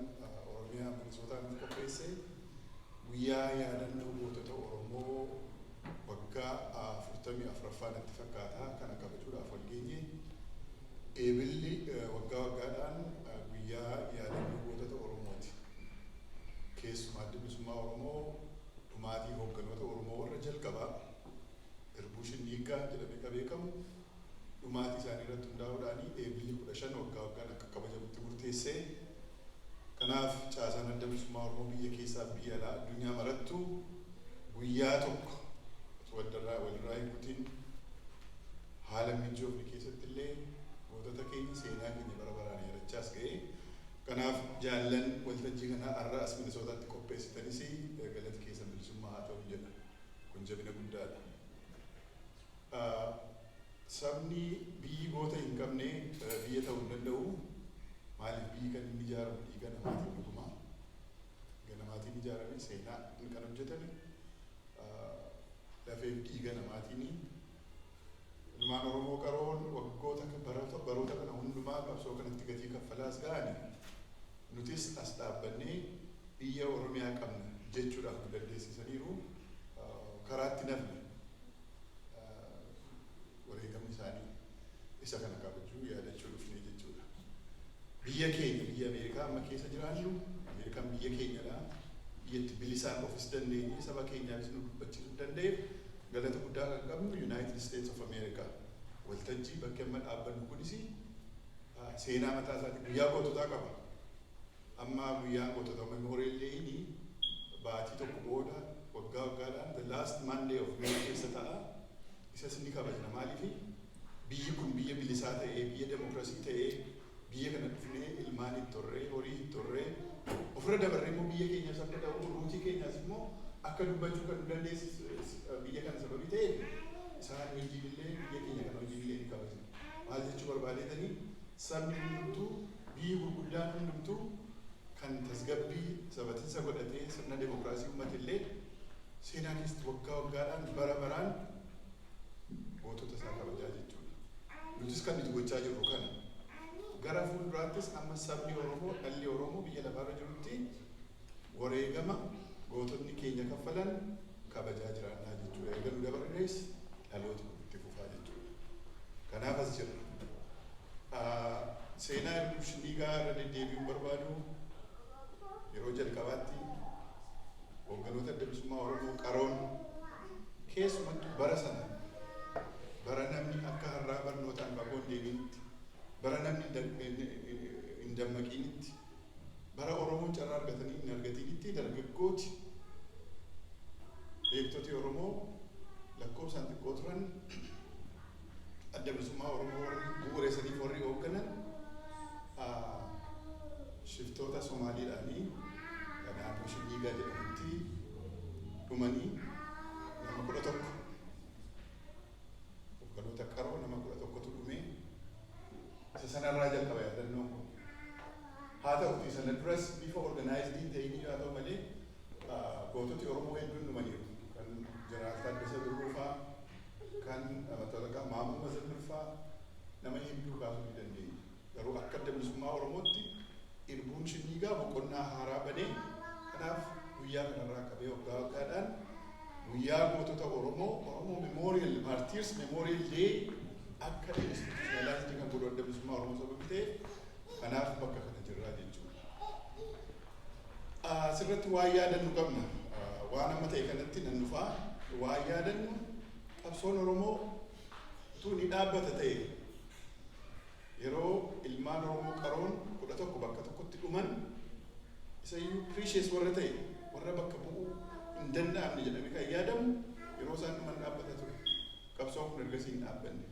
Oromiyaa Minisootaa nuuf qopheesse guyyaa yaadannoo gootota Oromoo waggaa 44ffaa natti fakkaata kana kabajuudhaaf wal geenye. Eebilli waggaa waggaadhaan guyyaa yaadannoo gootota Oromooti. Keessumaa Adda Bilisummaa Oromoo dhumaatii hoogganoota Oromoo warra jalqabaa Irbuu Shinniiggaa jedhamee kan beekamu dhumaatii isaanii irratti hundaa'uudhaan Eebilli 15 waggaa waggaan akka kabajamutti murteessee. Kanaaf caasaan Adda Bilisummaa Oromoo biyya keessaa fi biyya alaa addunyaa marattu guyyaa tokko osoo addarraa walirraa hin kutin haala mijoofne keessatti illee gootota keenya seenaa keenya bara baraan yaadachaas ga'ee. Kanaaf jaallan waltajjii kana har'a as Minisootaatti qopheessitanis galati keessan bilisummaa haa ta'u jedha. Kun jabina guddaadha. Sabni biyyi goota hin qabne biyya ta'uu hin danda'u. Maaliif? Biyyi kan inni ijaaramu dhiiga namaatiin dhuguma. Dhiiga namaatiin ijaarame, seenaa kan hojjetame lafee dhiiga namaatiin. Ilmaan Oromoo qaroon waggoota baroota kana hundumaa qabsoo kanatti gatii kaffalaas ga'ani nutis as dhaabbannee biyya Oromiyaa qabna jechuudhaaf nu dandeessisaniiru. Karaatti nafne wareegamni isaanii isa kana kabajuu yaadachuu dhufnee jechuudha. Biyya keenya, biyya Ameerikaa amma keessa jiraannu, Ameerikaan biyya keenyadha. Biyya itti bilisaan ofis dandeenye saba keenyaafis nu dubbachiisuu danda'eef galata guddaa kan qabnu United States of America. Waltajjii bakki amma dhaabbannu kunis seenaa mataa isaatii guyyaa goototaa qaba. Amma guyyaan gootota Memorial Day baatii tokko booda waggaa waggaadhaan the last Monday of May keessa ta'a. Isas ni kabajna. Maaliif? Biyyi kun biyya bilisaa ta'ee, biyya demokrasii ta'ee, biyya kana dhufnee ilmaan itti horree, horii itti horree, ofirra dabarree immoo biyya keenyaas akka ta'u, rootii keenyaas immoo akka dubbachuu kan nu dandeessisu biyya kana sababii ta'eef isaan wajjin illee biyya keenya kana wajjin illee ni kabajna. Maal jechuu barbaadeetanii, sabni hundumtuu, biyyi gurguddaan hundumtuu kan tasgabbii sabatinsa godhatee sirna demokraasii uummate illee seenaa keessatti waggaa waggaadhaan bara baraan gootota isaa kabajaa jechuudha. Nutis kan nuti gochaa jirru kana. Gara fuulduraattis amma sabni Oromoo, dhalli Oromoo biyya lafaarra jirutti wareegama gootonni keenya kaffalan kabajaa jiraannaa jechuudha. Erga nu dabarrees dhaloota kun itti fufaa jechuudha. Kanaaf as jirra. Seenaa Irbuu Shinniigaa irra deddeebi'uun barbaadu. Yeroo jalqabaatti hoogganoota Adda Bilisummaa Oromoo qaroon keessumattuu bara sana, bara namni akka har'aa barnootaan fagoo hin deeminitti, bara namni hin dammaqinitti, bara Oromoon carraa argatanii hin argatinitti, dargaggooti beektoti Oromoo lakkoofsaan xiqqoo turan Adda Bilisummaa Oromoo warri bu'uureessaniif warri hoogganan shiftoota Somaaliidhaanii naannoo Shinniigaa jedhamutti dhumanii nama 11, hogganoota qaroo nama 11tu dhume. Isa sanarraa jalqaba yaadannoon kun. Haa ta'uti sana duras bifa organized ta'in haa ta'u malee goototi Oromoo hedduun dhumaniiru. Kan Jeneraal Taaddasee Birruu fa'aa, kan Mato Alaqaa Maammoo Mazammir fa'aa, nama hedduu kaasuu ni dandeenya. Garuu akka Adda Bilisummaa Oromootti Irbuun Shinniigaa boqonnaa haaraa banee Guyyaa kanarraa qabee waggaa waggaadhaan guyyaa gootota Oromoo, Oromoo Memorial, Martyrs Memorial Day akka institutionalized kan godhu Adda Bilisummaa Oromoo sababii ta'eef, kanaaf bakka kana jirraa jechuudha. Asirratti waan yaadannu qabna. Waan amma ta'e kanatti nan dhufaa. Waan yaadannu, qabsoon Oromoo utuu ni dhaabbata ta'e, yeroo ilmaan Oromoo qaroon 11 bakka tokkotti dhuman, isayyuu precious warra ta'e, warra bakka bu'uu hin danda'amne jedhame kan yaadamu, yeroo isaan dhuman dhaabbata ture. Qabsoon kun ergasii hin dhaabbanne.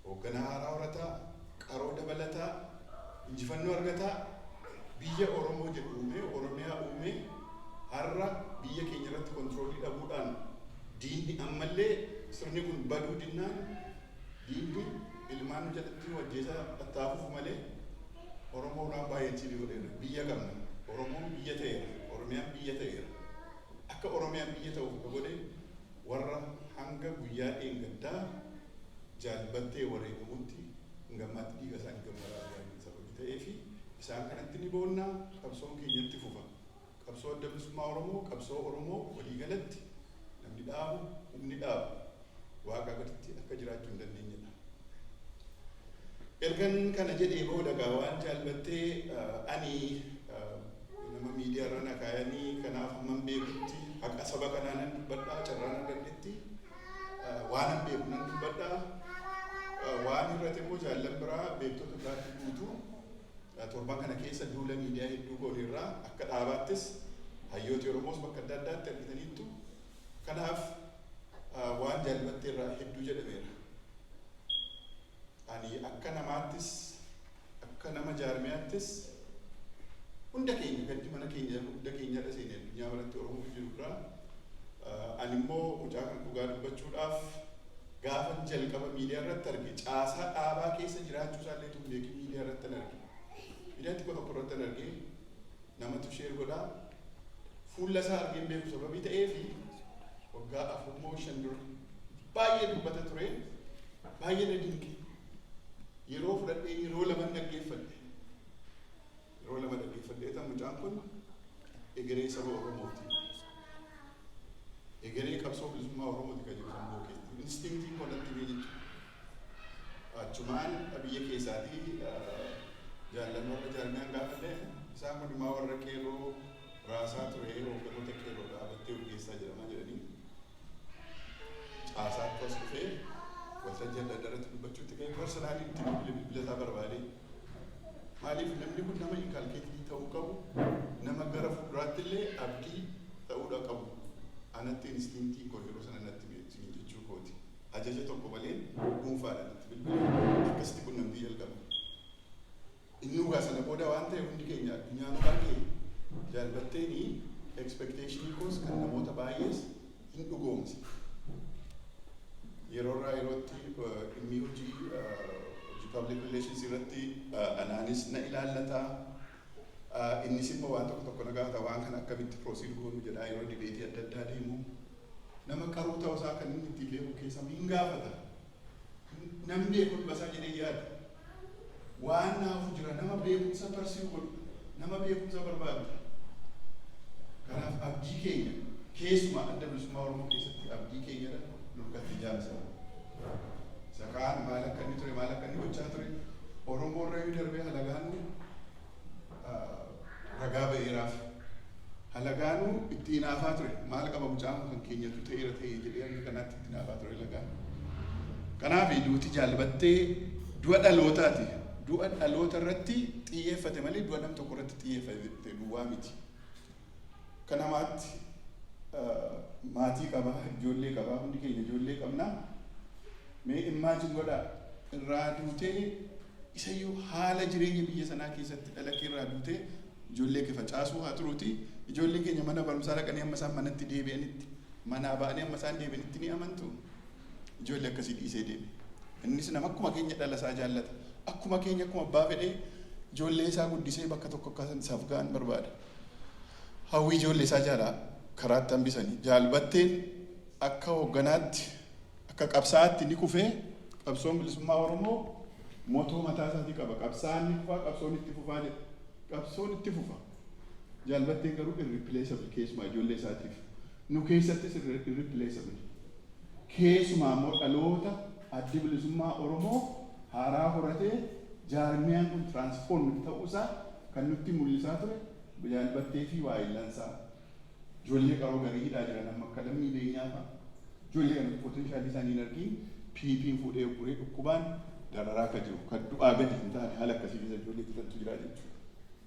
Hoogganaa haaraa horataa, qaroo dabalataa, injifannoo argataa, biyya Oromoo jedhu uumee, Oromiyaa uumee, har'a biyya keenya irratti control dhabuudhaan diinni ammallee sirni kun baduu dinnaan diinni ilmaan nu jalatti nu ajjeesaa tattaafuuf malee Oromoodhaan baay'ee achieve godheera. Biyya qabna. Oromoon biyya ta'eera. Oromiyaan biyya ta'eera. Akka Oromiyaan biyya ta'uuf ka godhe warra hanga guyyaa dheengaddaa jaalbattee wareegamutti hanga ammaatti dhiiga isaanii gammaraa jiran sababii ta'ee fi isaan kanatti ni boonnaa. Qabsoon keenyatti fufa. Qabsoo Adda Bilisummaa Oromoo, qabsoo Oromoo waliigalatti namni dhaabu, humni dhaabu Waaqa gaditti akka jiraachuu hin dandeenyedha. Ergan kana jedhee booda gaa waan jaalbattee, ani nama miidiyaa irra na kaayanii, kanaaf hamman beekutti haqa saba kanaa nan dubbadhaa, carraan argadhetti waan an beeku nan dubbadhaa. Waan irratti immoo jaallan biraa, beektota biraatti guutuu. Torban kana keessa duula miidiyaa hedduu gooneerraa, akka dhaabaattis hayyooti Oromoos bakka adda addaatti argitaniittu. Kanaaf waan jaalbattee irraa hedduu jedhameera. Ani akka namaattis, akka nama jaarmiyaattis, hunda keenya gaddi mana keenya, hunda keenya irra seene, addunyaa biratti Oromoo jiru biraa. Ani immoo mucaa kan dhugaa dubbachuudhaaf gaafan jalqaba miidiyaa irratti arge, caasaa dhaabaa keessa jiraachuu isaallee tun beekin miidiyaa irratti an arge. Miidiyaa xiqqoo tokko irratti an arge, namatu share godhaa. Fuula isaa argeen beeku sababii ta'eefi waggaa 4 moo 5 dura baay'ee dubbata ture, baay'ee na dinqe. Yeroo fudhadhee yeroo lama dhaggeeffadhe. Yeroo lama dhaggeeffadhee tan mucaan kun egeree saba Oromooti. Egeree qabsoo bilisummaa Oromooti kan jiru sammuu keetti. Instinctiin kun natti himee jechuudha. Achumaan biyya keessaatii jaallan warra jaarmiyaan gaafadhe, isaan kun immoo warra qeerroo raasaa ture, hoogganoota qeerroo dhaabattee Urgeessaa jedhamaa jedhanii, caasaatti as dhufee waltajjii adda addaa irratti dubbachuutti ka'e. Personally itti bilbile, bilbila isaa barbaade. Maaliif? Namni kun nama inculcated ta'uu qabu, nama gara fuulduraatti illee abdii ta'uudha qabu. Anatti instinctiin koo yeroo sana natti hime jechuu kooti. Ajaja tokko malee dhuunfaadhaan itti bilbilee akkasitti qunnamtii jalqabe. Inni dhugaa sana booda waan ta'e hundi keenya addunyaan arge. Jaalbatteeni expectationii koos kan namoota baay'ees hin dhugoomse. Yeroo irraa yerootti dhimmi hojii public relations irratti anaanis na ilaallata. Innis immoo waan tokko tokko na gaafata, waan kana akkamitti proceed goonu jedhaa yeroo debateii adda addaa deemu. Nama qaruu ta'uu isaa kan inni ittiin beeku keessa hin gaafata. Namni beeku basaa jedhee yaada. Waan naafu jira, nama beekumsa pursue godhu, nama beekumsa barbaadu. Kanaaf abdii keenya, keessumaa Adda Bilisummaa Oromoo keessatti abdii keenyadha lurkatti ijaarsa. Isa kaan maal akka inni ture, maal akka inni gochaa ture, Oromoo irra yoo darbee halagaanuu ragaa ba'eeraaf. Halagaanuu itti hinaafaa ture. Maal qaba mucaan kan keenyatu ta'eera ta'e jedhee hanga kanaatti itti hinaafaa ture lagaan. Kanaaf duuti jaalbattee du'a dhalootaati. Du'a dhaloota irratti xiyyeeffate malee du'a nam tokko irratti xiyyeeffate duwwaa miti. Akka namaatti maatii qaba, ijoollee qaba, hundi keenya ijoollee qabna. Mee imagine godhaa, irraa duutee, isayyuu haala jireenya biyya sanaa keessatti dhala kee irraa duutee ijoollee kee facaasuu haa turuuti, ijoolleen keenya mana barumsaa dhaqanii amma isaan manatti deebi'anitti, manaa ba'anii amma isaan deebi'anitti ni amantu. Ijoollee akkasii dhiisee deeme. Innis nama akkuma keenya dhala isaa jaallata. Akkuma keenya, akkuma abbaa fedhee ijoollee isaa guddisee bakka tokko akka isaaf ga'an barbaada. Hawwii ijoollee isaa jaalaa karaatti hambisanii. Jaalbatteen akka hoogganaatti, akka qabsaa'aatti ni kufee, qabsoon bilisummaa Oromoo motoo mataa isaatii qaba. Qabsaa'aan ni kufaa, qabsoon itti fufaa jedha. Qabsoon itti fufa. Jaal Batteen garuu irreplaceable keessumaa ijoollee isaatiif. Nu keessattis irreplaceable. Keessumaa immoo dhaloota Addi Bilisummaa Oromoo haaraa horatee jaarmiyaan kun transform ta'uusaa kan nutti mul'isaa ture Jaal Battee fi waa'illansaa. Ijoollee qaroo garii hidhaa jiran amma akka Lammii Beenyaa fa'a. Ijoollee kana potentialii isaanii hin argiin PP'n fuudhee guree dhukkubaan dararaa akka jiru kan du'aa gadi hin taane haala akkasii keessa ijoollee jirantu jira jechuudha.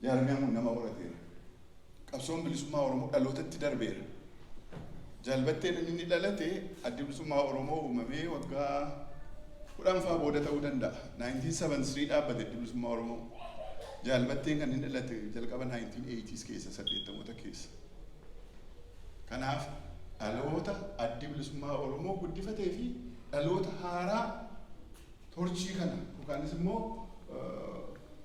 Jaarmiyaan kun nama horateera. Qabsoon bilisummaa Oromoo dhalootatti darbeera. Jaal Batteen inni dhalate Addi Bilisummaa Oromoo uumamee waggaa 10 faa booda ta'uu danda'a. 1973 dhaabbate Addi Bilisummaa Oromoo. Jaal Batteen kan inni dhalate jalqaba 1980s keessa, 80moota keessa. Kanaaf dhaloota Addi Bilisummaa Oromoo guddifatee fi dhaloota haaraa torchii kana yookaanis immoo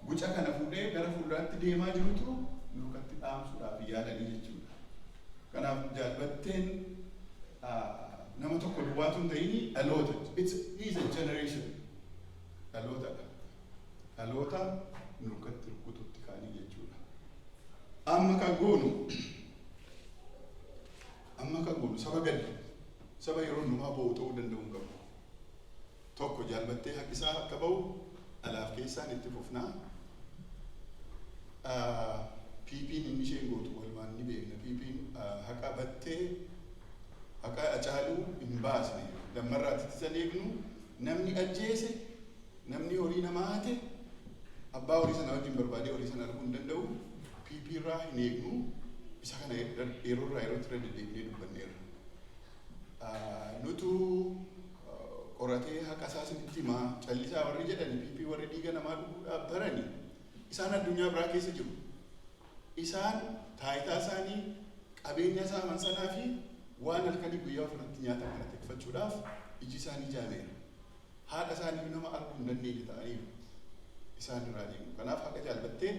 guca kana fuudhee gara fuulduraatti deemaa jirutu nurkatti dhaamsuudhaaf yaalanii jechuudha. Kanaaf Jaal Batteen nama tokko duwwaatu hin ta'in, dhaloota. It's is a generation. Dhalootadha. Dhaloota nurkatti rukututti kaanii jechuudha. Amma kan goonu saba gaddu, saba yeroo hundumaa bo'u ta'uu danda'u hin qabu. Tokko, Jaal Battee haqqisaa akka ba'u alaaf keessaan itti fufnaa. PP'n inni isheen gootu walumaan ni beekna. PP'n haqa Battee, haqa Hacaaluu hin baasne. Lammarraatti ittisa eegnu, namni ajjeese, namni horii namaa hate, abbaa horii sana wajjin barbaadee horii sana arguu hin danda'u. PP irraa hin eegnu. Isa kana yeroo irraa yerootti irra deddeebinee dubbanneerra. Nutu qoratee haqa isaa isinitti himaa callisaa warri jedhani, PP warri dhiiga namaa dhuguudhaaf barani, isaan addunyaa biraa keessa jiru. Isaan taayitaa isaanii, qabeenya saaman sanaa fi waan halkanii guyyaa ofirratti nyaatan kana tikfachuudhaaf iji isaanii jaameera. Haadha isaanii nama arguu hin dandeenye ta'aniiru. Isaan irraa deemu. Kanaaf haqa Jaal Battee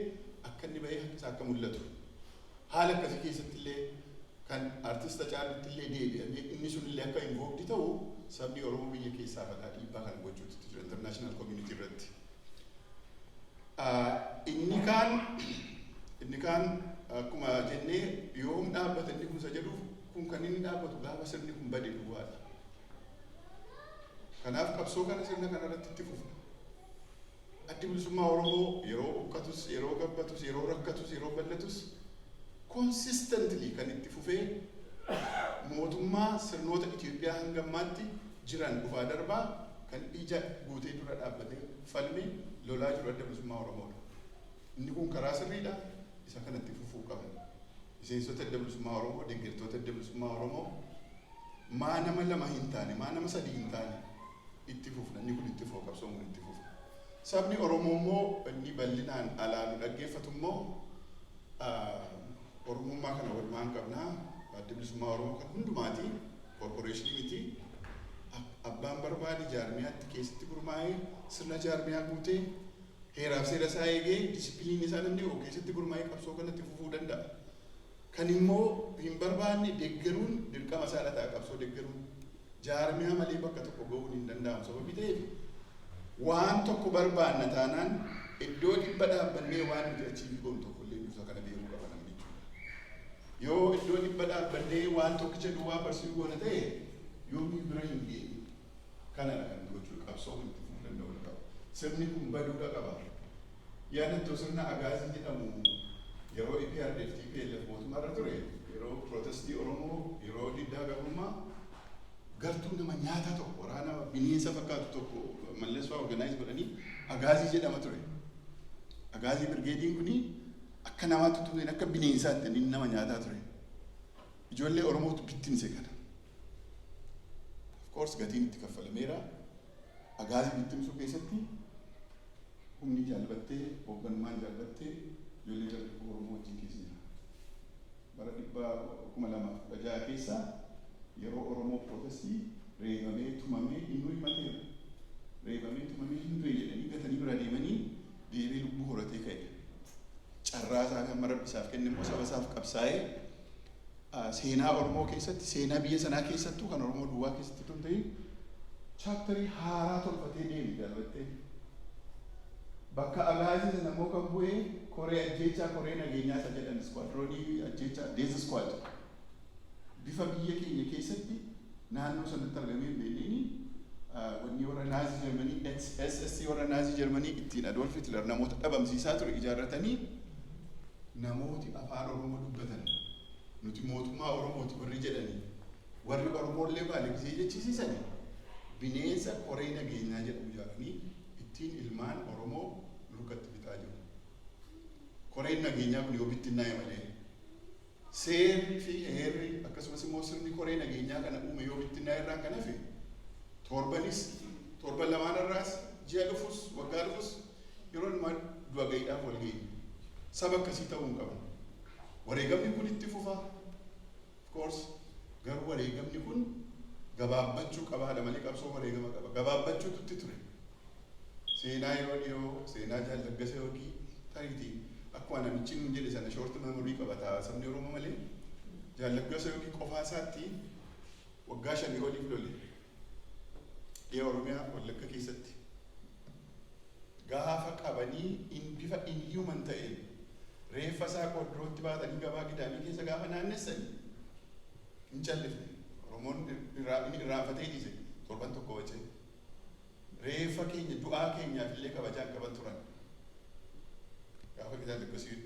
akka inni bahee haqa isaa akka mul'atu. Haala akkasii keessatti illee kan artista Hacaaluutti illee deebi'amee inni sun illee akka involved ta'u, sabni Oromoo biyya keessaa balaa dhiibbaa kana gochuutti jira international community irratti. Inni kaan akkuma jennee yoom dhaabbata inni kun isa jedhuuf, kun kan inni dhaabbatu gaafa sirni kun bade duwwaadha. Kanaaf qabsoo kana sirna kana irratti itti fufna. Addi Bilisummaa Oromoo yeroo uqqatus, yeroo gabbatus, yeroo rakkatus, yeroo bal'atus, consistently kan itti fufee mootummaa sirnoota Itoophiyaa hanga ammaatti jiran dhufaa darbaa kan ija guutee dura dhaabbatee falmee lolaa jiru Adda Bilisummaa Oromoodha. Inni kun karaa sirriidha. Isa kanatti fufuu qabna. Miseensota Adda Bilisummaa Oromoo, deeggartoota Adda Bilisummaa Oromoo, maa nama lama hin taane, maa nama sadii hin taane, itti fufna. Inni kun itti fufa, qabsoon kun itti fufa. Sabni Oromoo immoo inni bal'inaan alaa nu dhaggeeffatu immoo Oromummaa kana walumaan qabnaa. Adda Bilisummaa Oromoo kan hundumaati. Corporationii miti. Abbaan barbaade jaarmiyaatti keessatti gurmaa'ee, sirna jaarmiyaa guutee, heeraaf seera isaa eegee, disciplineii isaa namni of keessatti gurmaa'ee qabsoo kanatti fufuu danda'a. Kan immoo hin barbaanne deeggaruun dirqama isaa ta'a qabsoo deeggaruun. Jaarmiyaa malee bakka tokko ga'uun hin danda'amu sababii ta'eef, waan tokko barbaanna taanaan iddoo 100 dhaabbannee waan nuti achieve goonu tokko illee dursa kana beekuu qaba namni jechuudha. Yoo iddoo 100 dhaabbannee waan tokkicha duwwaa barsiisuu goona ta'e, yoomii bira hin geenye. Kanadha kan gochuu qabsoo kun itti fufuu danda'uu qaba. Sirni kun baduudha qaba. Yaadattoo sirna Agaazii jedhamu yeroo EPRDF TPLF mootummaarra ture, yeroo protestii Oromoo, yeroo diddaa gabrummaa, gartuu nama nyaataa tokko, waraana bineensa fakkaatu tokko Mallas fa'aa organize godhanii Agaazii jedhama ture. Agaazii birgeediin kuni akka namaatti ture, akka bineensaatti inni nama nyaataa ture. Ijoollee Oromootu bittinse kana. Of course gatiin itti kaffalameera. Agaazii bittimsuu keessatti humni Jaal Battee, hoogganummaan Jaal Battee, ijoollee dargaggoo Oromoo wajjin keessa jira. Bara 2016 keessa yeroo Oromoo protestii reebamee tumamee innuu himateera. Reebamee tumamee hin du'e jedhanii gatanii bira deemanii deebee lubbuu horatee ka'e. Carraa isaa kan rabbi isaaf kenne immoo saba isaaf qabsaa'ee seenaa Oromoo keessatti, seenaa biyya sanaa keessattuu, kan Oromoo duwwaa keessatti tun ta'in, chapterii haaraa tolfatee deeme Jaal Battee. Bakka Agaazii sana immoo kan bu'e koree ajjeechaa, koree nageenyaa isa jedhan, squadronii ajjeechaa, death squad. Bifa biyya keenya keessatti naannoo sanatti argamee hin beekneeni wanni warra Naazii Jarmanii, SS warra Naazii Jarmanii ittiin Adolf Hitler namoota dhabamsiisaa ture ijaarratanii, namooti afaan Oromoo dubbatan nuti mootummaa Oromooti warri jedhanii, warri Oromoollee baale gisee jechisiisanii, bineensa koree nageenyaa jedhamu ijaaranii ittiin ilmaan Oromoo nurkatti fixaa jiru. Koreen nageenyaa kun yoo bittinnaa'e malee, seerri fi heerri akkasumas immoo sirni koree nageenyaa kana uume yoo bittinnaa'e irraan kan hafe, torbanis, torban lamaan irraas, ji'a dhufus, waggaa dhufus yeroo dhumaa du'a ga'iidhaaf wal geenye. Saba akkasii ta'uu hin qabnu. Wareegamni kun itti fufa. Of course, garuu wareegamni kun gabaabbachuu qabaadha malee qabsoo wareegama qaba. Gabaabbachuutu itti ture. Seenaa yeroo dhiyoo, seenaa Jaallaggasee yookiin tariitii akkuma namichi nuun jedhe sana short memory qabata sabni Oromoo malee, Jaallaggasee yookiin qofaa isaatti waggaa 5 oliif lole. Dhiya Oromiyaa Wallagga keessatti. Gaafa qabanii in bifa inhuman ta'een reeffa isaa qordorootti baatanii gabaa Gidaamii keessa gaafa naannessan hin callifne. Oromoon inni irraanfatee dhiise torban tokko wacee. Reeffa keenya du'aa keenyaaf illee kabajaa hin qaban turan. Gaafa Jaallaggasee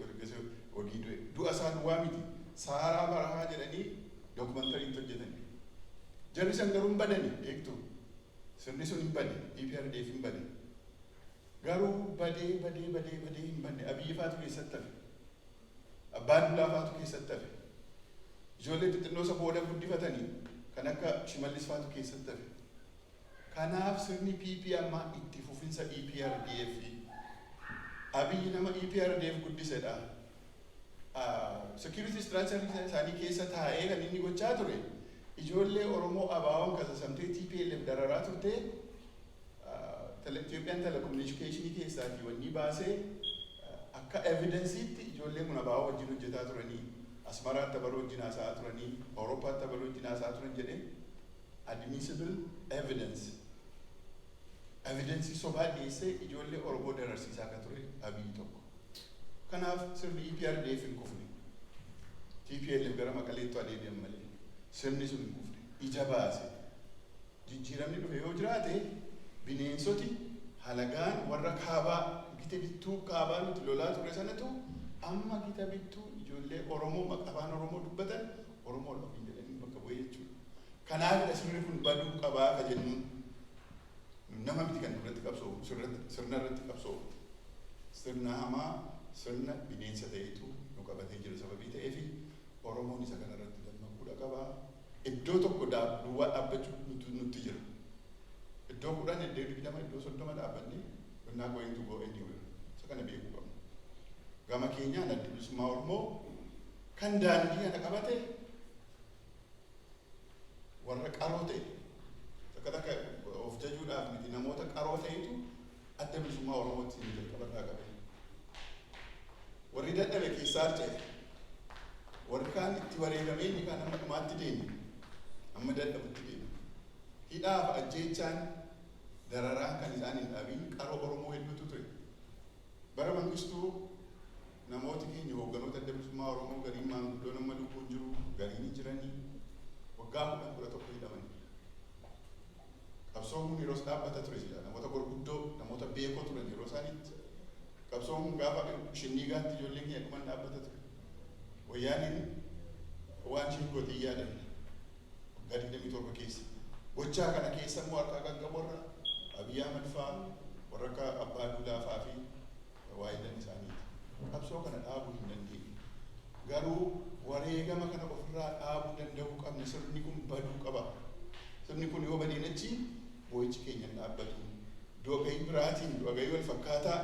wagii du'e du'a isaa duwwaa miti, saaraa barahaa jedhanii dookumentariitti hojjetan. Jarri san garuu hin badani, beektu. Sirni sun hin bade, EPRDF hin bade. Garuu badee badee badee badee hin badne. Abiyyi faatu keessatti hafe. Abbaan Duulaa faatu keessatti hafe. Ijoollee xixinnoo isa booda guddifatanii kan akka Shimallis faatu keessatti hafe. Kanaaf sirni PP ammaa itti fufinsa EPRDF. Abiyyi nama EPRDF guddisedha. Security structure isaanii keessa taa'ee kan inni gochaa ture, ijoollee Oromoo ABO'n kasasamtee TPLF dararaa turte, Itoophiyaan telecommunicationii keessaatii wanni baasee akka evidenceiitti ijoolleen kun ABO wajjin hojjetaa turanii, Asmaraatti abaluu wajjin haasa'aa turanii, Awurooppaatti abaluu wajjin haasa'aa turan jedhee admissible evidence. Evidence sobaa dhiyeessee ijoollee Oromoo dararsiisaa akka ture Abiyyi tokko. Kanaaf sirni EPRDF hin kufne. TPLF gara Maqaleetti adeebi'an malee sirni sun hin kufne. Ija baase. Jijjiiramni dhufe yoo jiraate, bineensoti halagaan warra kaabaa, gita bittuu kaabaa nuti lolaa ture sanatu amma gita bittuu ijoollee Oromoo afaan Oromoo dubbatan Oromoodha ofiin jedhanii bakka bu'ee jechuudha. Kanaafidha sirni kun baduu qabaa ka jennuun. Nama miti kan irratti qabsoofu, sirna irratti qabsoofu. Sirna hamaa, sirna bineensa ta'etu nu qabatee jira sababii ta'eefi Oromoon isa kanarratti dammaquudha qaba. Iddoo tokko duwwaa dhaabbachuu nutti jira. Iddoo 10, iddoo 20, iddoo 30 dhaabbannee we're not going to go anywhere. Isa kana beekuu qabna. Gama keenyaan Adda Bilisummaa Oromoo kan daandii kana qabate warra qaroo ta'e, takka takka of jajuudhaaf miti, namoota qaroo ta'etu Adda Bilisummaa Oromootti hin jalqabarraa qabe. Warri dadhabe keessaa harca'e. Warri kaan itti wareegamee inni kaan amma dhumaatti deeme. Amma dadhabutti deeme. Hidhaaf ajjeechaan dararaan kan isaan hin dhaabin qaroo Oromoo hedduutu ture. Bara Mangistuu namooti keenya hoogganoota Adda Bilisummaa Oromoo gariin maanguddoon amma lubbuun jiru, gariin hin jiranii, waggaa 10, 11 hidhamanii. Qabsoon kun yeroos dhaabbata ture sila namoota gurguddoo, namoota beekoo turan yeroo isaaniitti. Qabsoon kun gaafa shinniigaatti ijoolleen keenya dhuman dhaabbata ture. Wayyaaniin waan isheen goote hin yaadanna. Waggaa 27 keessa. Gochaa kana keessa immoo harkaa kan qabu warra Abiy Ahmed fa'aa, warra akka Abbaa Duulaa fa'aa fi waayilan isaaniiti. Qabsoo kana dhaabuu hin dandeenye. Garuu wareegama kana ofirraa dhaabuu danda'uu qabna. Sirni kun baduu qaba. Sirni kun yoo badeen achi boo'ichi keenya hin dhaabbatu. Du'a gahii biraatiin, du'a gahii wal fakkaataa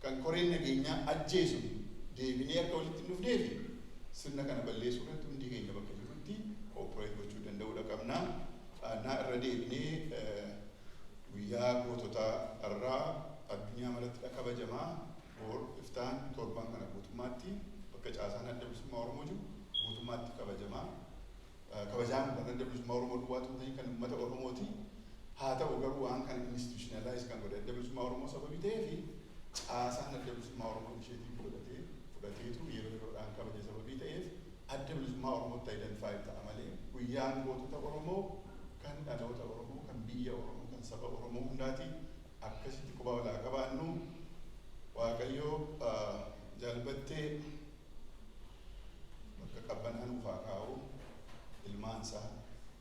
kan koreen nageenyaa ajjeesu deebinee akka walitti hin dhufneef sirna kana balleessuu irratti hundi keenya bakka jirrutti cooperate gochuu danda'uudha qabna. Naa irra deebinee guyyaa goototaa irraa addunyaa maratti kabajamaa. Boor iftaan torban kana guutummaatti bakka caasaan Adda Bilisummaa Oromoo jiru guutummaatti kabajamaa. Kabajaan kan Adda Bilisummaa Oromoo duwwaatu hin ta'in, kan uummata Oromooti. Haa ta'u garuu waan kana institutionalize kan godhe Adda Bilisummaa Oromoo sababii ta'eefi Caasaan Adda Bilisummaa Oromoo isheetiin godhatee fudhateetu yeroo yeroodhaan kabaja sababii ta'eef Adda Bilisummaa Oromootti identify ta'a malee guyyaan gootota Oromoo kan dhaloota Oromoo, kan biyya Oromoo, kan saba Oromoo hundaati. Akkasitti quba walaa qabaannu. Waaqayyo jaalbattee bakka qabbanaa nuuf haa kaa'u. Ilmaan isaa,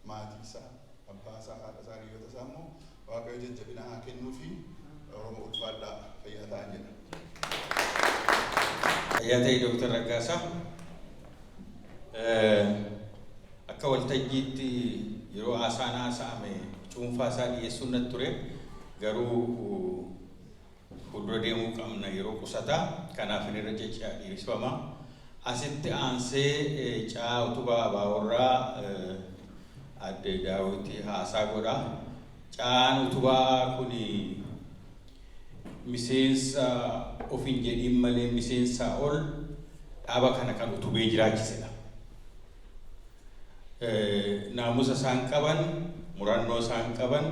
maatii isaa, abbaa isaa, haadha isaa, hiriyoota isaa immoo Waaqayyo jajjabina haa kennuu fi Oromoo ulfaadhaa, fayyaa ta'an jedha. Fayyaa ta'e, Dooktar Raggaasaa. Akka waltajjiitti yeroo haasaan haasa'ame cuunfaa isaa dhiyeessuun natti ture. Garuu fuuldura deemuu qabna, yeroo qusataa, kanaaf inni irra cecce'a dhiyeessifama. Asitti aansee caa utubaa abaaworraa adde Daawiti haasaa godha. Caan utubaa kun miseensa of hin jedhiin malee miseensaa ol dhaaba kana kan utubee jiraachisedha. Naamusa isaan qaban, murannoo isaan qaban,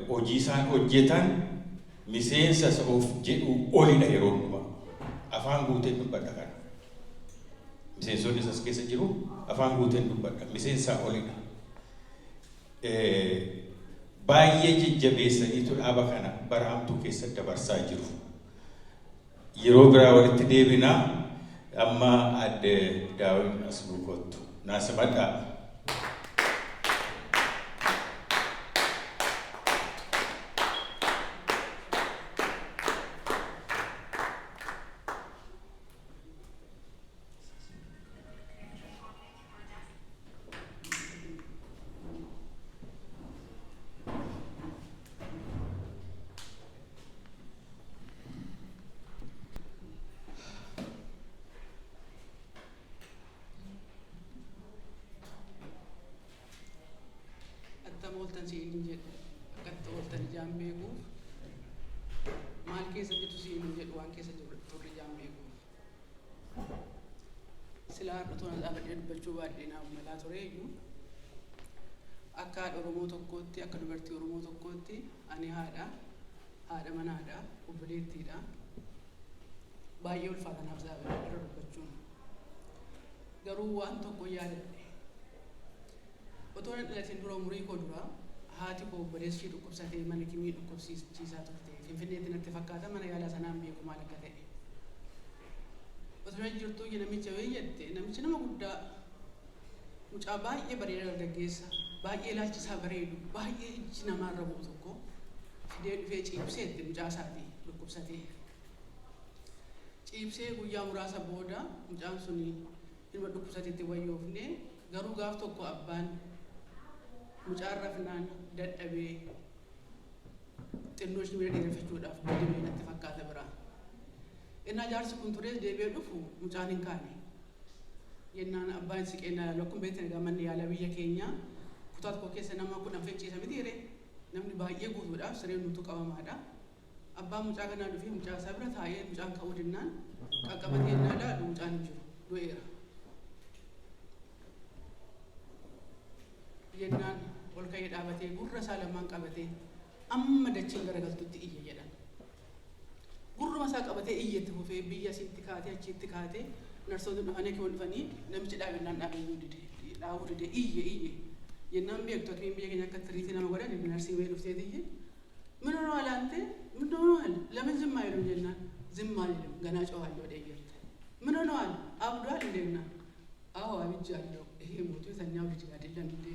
hojii isaan hojjetan miseensa isa of jedhu olidha yeroo hundumaa. Afaan guuteen dubbadha kana. Miseensonni isas keessa jiru, afaan guuteen dubbadha. Miseensaa olidha. Baay'ee jajjabeessaniitu dhaaba kana bara hamtuu keessa dabarsaa jiru. Yeroo biraa walitti deebinaa, amma adde Daawit as nuu kottu. Naa simadhaa. Attam ooltan siin hin jedhu. Akkatti ooltan ijaan beekuuf, maal keessa jirtu siin hin jedhu, waan keessa jiru turre ijaan beekuuf. Silaa har'a toona dhaabadhee dubbachuu baadhee naaf malaa ture iyyuu, akka haadha Oromoo tokkootti, akka dubartii Oromoo tokkootti, ani haadha, haadha manaadha, obboleettiidha. Baay'ee ulfaata naaf dhaabadhee irra dubbachuun. Garuu waan tokko yaadadhe. Otoo hin dhalatin dura, umurii koo dura, haati koo obboleessi ishee dhukkubsatee mana kimii dhukkubsiisaa turte. Finfinneetti natti fakkaata, mana yaalaa sanaan beeku maal akka ta'e. Otoo jirtuu namicha wayii jette, namichi nama guddaa, mucaa baay'ee bareeda, dargaggeessa baay'ee ilaalchi isaa bareedu, baay'ee ijji namaarra bu'u tokko fidee dhufee ciibseetti mucaa isaatii dhukkubsatee. Ciibsee guyyaa muraasa booda mucaan sun ilma dhukkubsateetti wayyoofne. Garuu gaaf tokko abbaan mucaan rafnaan dadhabee xinnoo ishee miira dheereffachuudhaaf gadi ba'e natti fakkaata biraa. Innaa jaarsi kun turees deebi'ee dhufu mucaan hin kaane. Yennaan abbaan siqee na ilaalu, akkuma beektan egaa manni yaalaa biyya keenyaa kutaa tokko keessa nama 10 ficciisa miti yeree namni baay'ee guutuudhaaf sireen nutu qabamaadha. Abbaan mucaa kanaa dhufee mucaa isaa bira taa'ee mucaan ka'uu dinnaan qaqqabatee innaa ilaalu mucaan hin jiru, du'eera. Yennaan ol ka'ee dhaabatee gurra isaa lamaan qabatee amma dachiin garagaltutti iyye jedhan. Gurruma isaa qabatee iyyetti fufee biyya asitti kaatee achitti kaatee narsoonni dhufanii akkuma dhufanii namichi dhaabennaan dhaabeyyuu dide, dhaabuu dide, iyye iyye. Yennaan beektu akkamiin biyya keenya akka tiriitii nama godhan narsii wayii dhufteet iyye. ምን ሆነዋል አንተ? ምን ሆነዋል? ለምን ዝም አይሉም ጀናን ዝም አልልም ገና ጮኻለሁ ደየርተ ምን ሆነዋል? አብዷል እንዴና አዎ አብጃለሁ። ይሄ ሞቱ የተኛው ልጅ አይደለም እንዴ?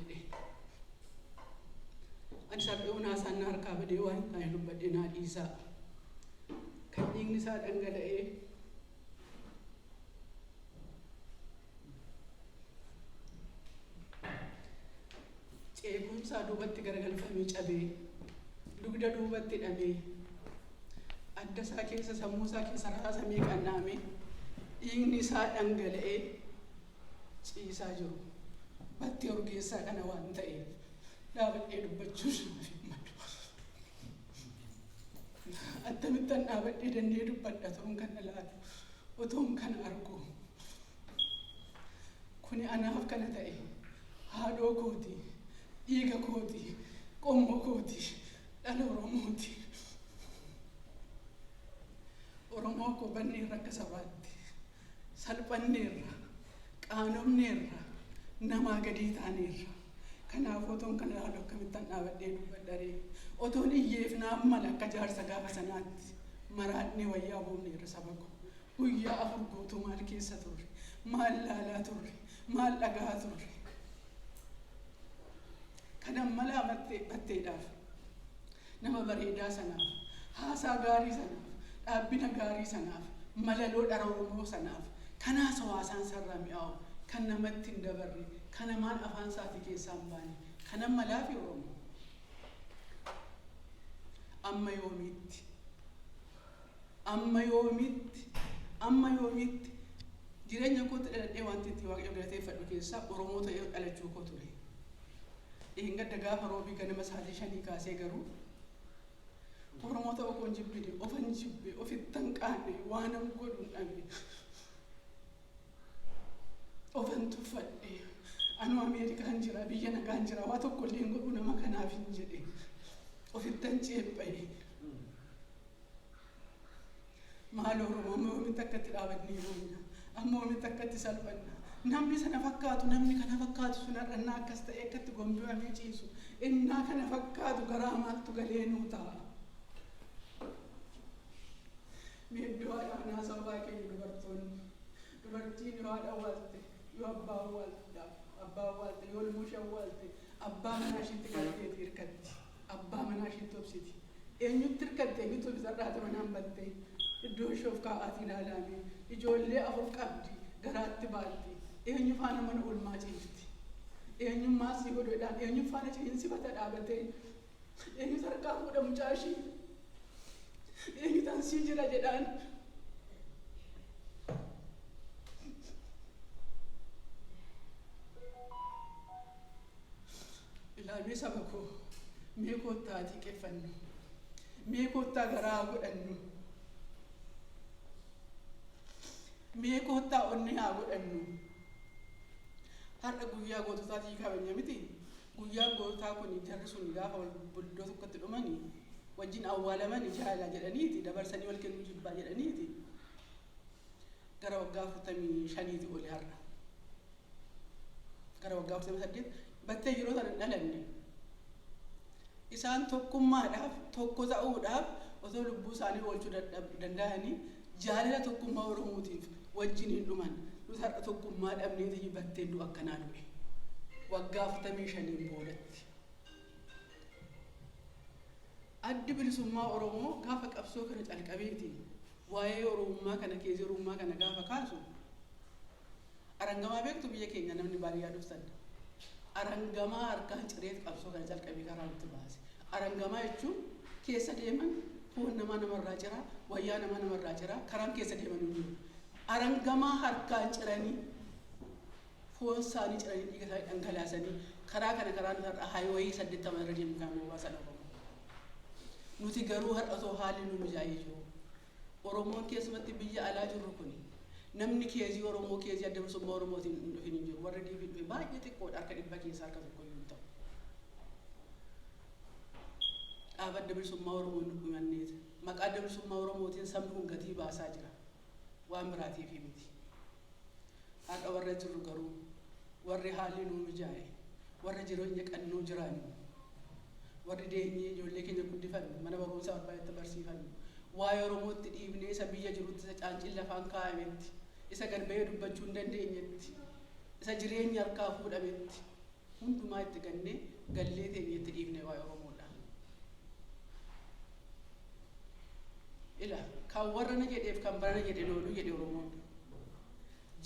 Ani sar'uun haasaan harkaa badee waan hin taane dubbadhee naa dhiisaa. Kan dhiigni isaa dhangala'ee ceekumsaa duubatti garagalfamee cabee dugda duubatti hidhamee adda isaa keessa sammuu isaa keessa raasamee qannaamee dhiigni isaa dhangala'ee ciisaa jiru. Battee Urgeessaa kana waan ta'eef dhaabadhee dubbachuun naaf hin malu. Akkamittan dhaabadhee danda'ee dubbadha otoon kana ilaalu, otoon kana argu? Kuni anaaf kana ta'e haadhoo kooti, dhiiga kooti, qomoo kooti, dhala Oromooti. Oromoo koo banneerra akka sabaatti. Salphanneerra, qaanomneerra, namaa gadii taaneerra. Kanaaf otoon kana ilaalu akkamittan dhaabadhee dubbadharee. Otoon iyyeef naaf mala akka jaarsa gaafa sanaatti. Maraadnee wayyaa buufneerra saba koo. Guyyaa 4 guutuu maal keessa turre? Maal laalaa turre? Maal dhagahaa turre? Kanan malaa batteedhaaf, nama bareedaa sanaaf, haasaa gaarii sanaaf, dhaabbina gaarii sanaaf, malaloo dhara Oromoo sanaaf, kan haasawaa haasaan sarraa mi'aawu, kan namatti hin dabarre, kan hamaan afaan isaatii keessaa hin baane, kanan malaafi Oromoo. Amma yoomiitti? Amma yoomiitti? Amma yoomiitti? Jireenya kootti dhaladhee wanti itti Waaqayyo galateeffadhu keessaa Oromoo ta'ee dhalachuu koo ture. Dheengadda gaafa roobii ganama sa'aatii 5 kaasee garuu Oromoo ta'uu koon jibbine, ofan jibbe, ofittan qaane, waanan godhu hin dhabe. Ofan tuffadhe. Anuu Ameerikaan jira, biyya nagaan jira, waa tokko illee hin godhu nama kanaaf hin jedhe. Ofittan ceepha'e. Maaloo Oromoo amma yoomitti akkatti dhaabannee boonya? Amma yoomitti akkatti salphanna? Namni sana fakkaatu, namni kana fakkaatu sun har'annaa akkas ta'ee akkatti gombifamee ciisu. Innaa kana fakkaatu garaa maaltu galee nuu ta'a? Mee iddoo haadha manaa sababaa keenya dubartoonni. Dubartiin yoo haadha awwaalte, yoo abbaa awwaalte, abbaa awwaalte, yoo ilmoo ishee awwaalte, abbaa manaa ishiitti galteeti hirkatti. Abbaa manaa ishiitti obsiti. Eenyutti hirkatte, eenyutti obsiti har'a haati manaan batte. Iddoo ishee of kaa'aatii ilaalaame. Ijoollee 4 qabdi, garaatti baatti. Eenyu faana mana oolmaa ciifti? Eenyummaa sii godhu jedhaan, eenyu faana ciniinsifata dhaabatee? Eenyutu harkaa fuudha mucaa ishii? Eenyutu ansii jira jedhaan? Ilaa mee saba koo, mee koottaa xiiqeffannu, mee koottaa garaa godhannu, mee koottaa onnee haa godhannu. Har'a guyyaa goototaatii kabajna miti. Guyyaan goototaa kun jarri sun gaafa wal iddoo tokkotti dhumanii wajjin awwaalamanii jaalala jedhaniiti dabarsanii wal kennuu jibbaa jedhaniiti. Gara waggaa 45ti oli har'a. Gara waggaa 48 battee yeroo sana hin dhalanne. Isaan tokkummaadhaaf tokko ta'uudhaaf osoo lubbuu isaanii oolchuu danda'anii jaalala tokkummaa Oromootiif wajjin hin dhuman. Nus har'a tokkummaa dhabneeti batteen du'a akkanaa du'e. Waggaa 45 boodatti. Addi bilisummaa Oromoo gaafa qabsoo kana calqabeeti waa'ee Oromummaa kana keessa Oromummaa kana gaafa kaasu arangamaa beektu biyya keenya namni baadiyyaa dhuftan. Arangamaa harkaan cireet qabsoo kana calqabee karaa nutti baase. Arangamaa jechuun keessa deeman foon namaa namarraa ciraa, wayyaa namaa namarraa ciraa, karaan keessa deeman hin jiru. Arangamaa harkaan ciranii foon isaanii ciranii dhiiga isaanii dhangalaasanii karaa kana karaa nuti har'a highway 80 irra deemnu kan nu baasan Oromoo. Nuti garuu har'a osoo haalli nu mijaa'ee jiru. Oromoon keessumatti biyya alaa jirru kuni namni case Oromoo case adda bilisummaa Oromootiin hin dhufin hin jiru. Warri DV dhufe baay'ee xiqqoodha harka 100 keessaa harka tokko iyyuu hin ta'u. Dhaaba adda bilisummaa Oromoo hin himanneeti. Maqaa adda bilisummaa Oromootiin sabni kun gatii baasaa jira. Waan biraatiif miti. Har'a warra jirru garuu warri haalli nuu mijaa'e warra jireenya qannoo jiraannu warri deenyee ijoollee keenya guddifannu mana barumsaa barbaadetti barsiifannu waa'ee Oromootti dhiibnee isa biyya jirutti isa caanciin lafaan kaa'ametti isa gad ba'ee dubbachuu hin dandeenyetti isa jireenya harkaa fuudhametti hundumaa itti gannee gallee teenyetti dhiibnee waa'ee Oromoodha. Ila kan warra na jedheef kan barana jedhe looluu jedhe Oromoon.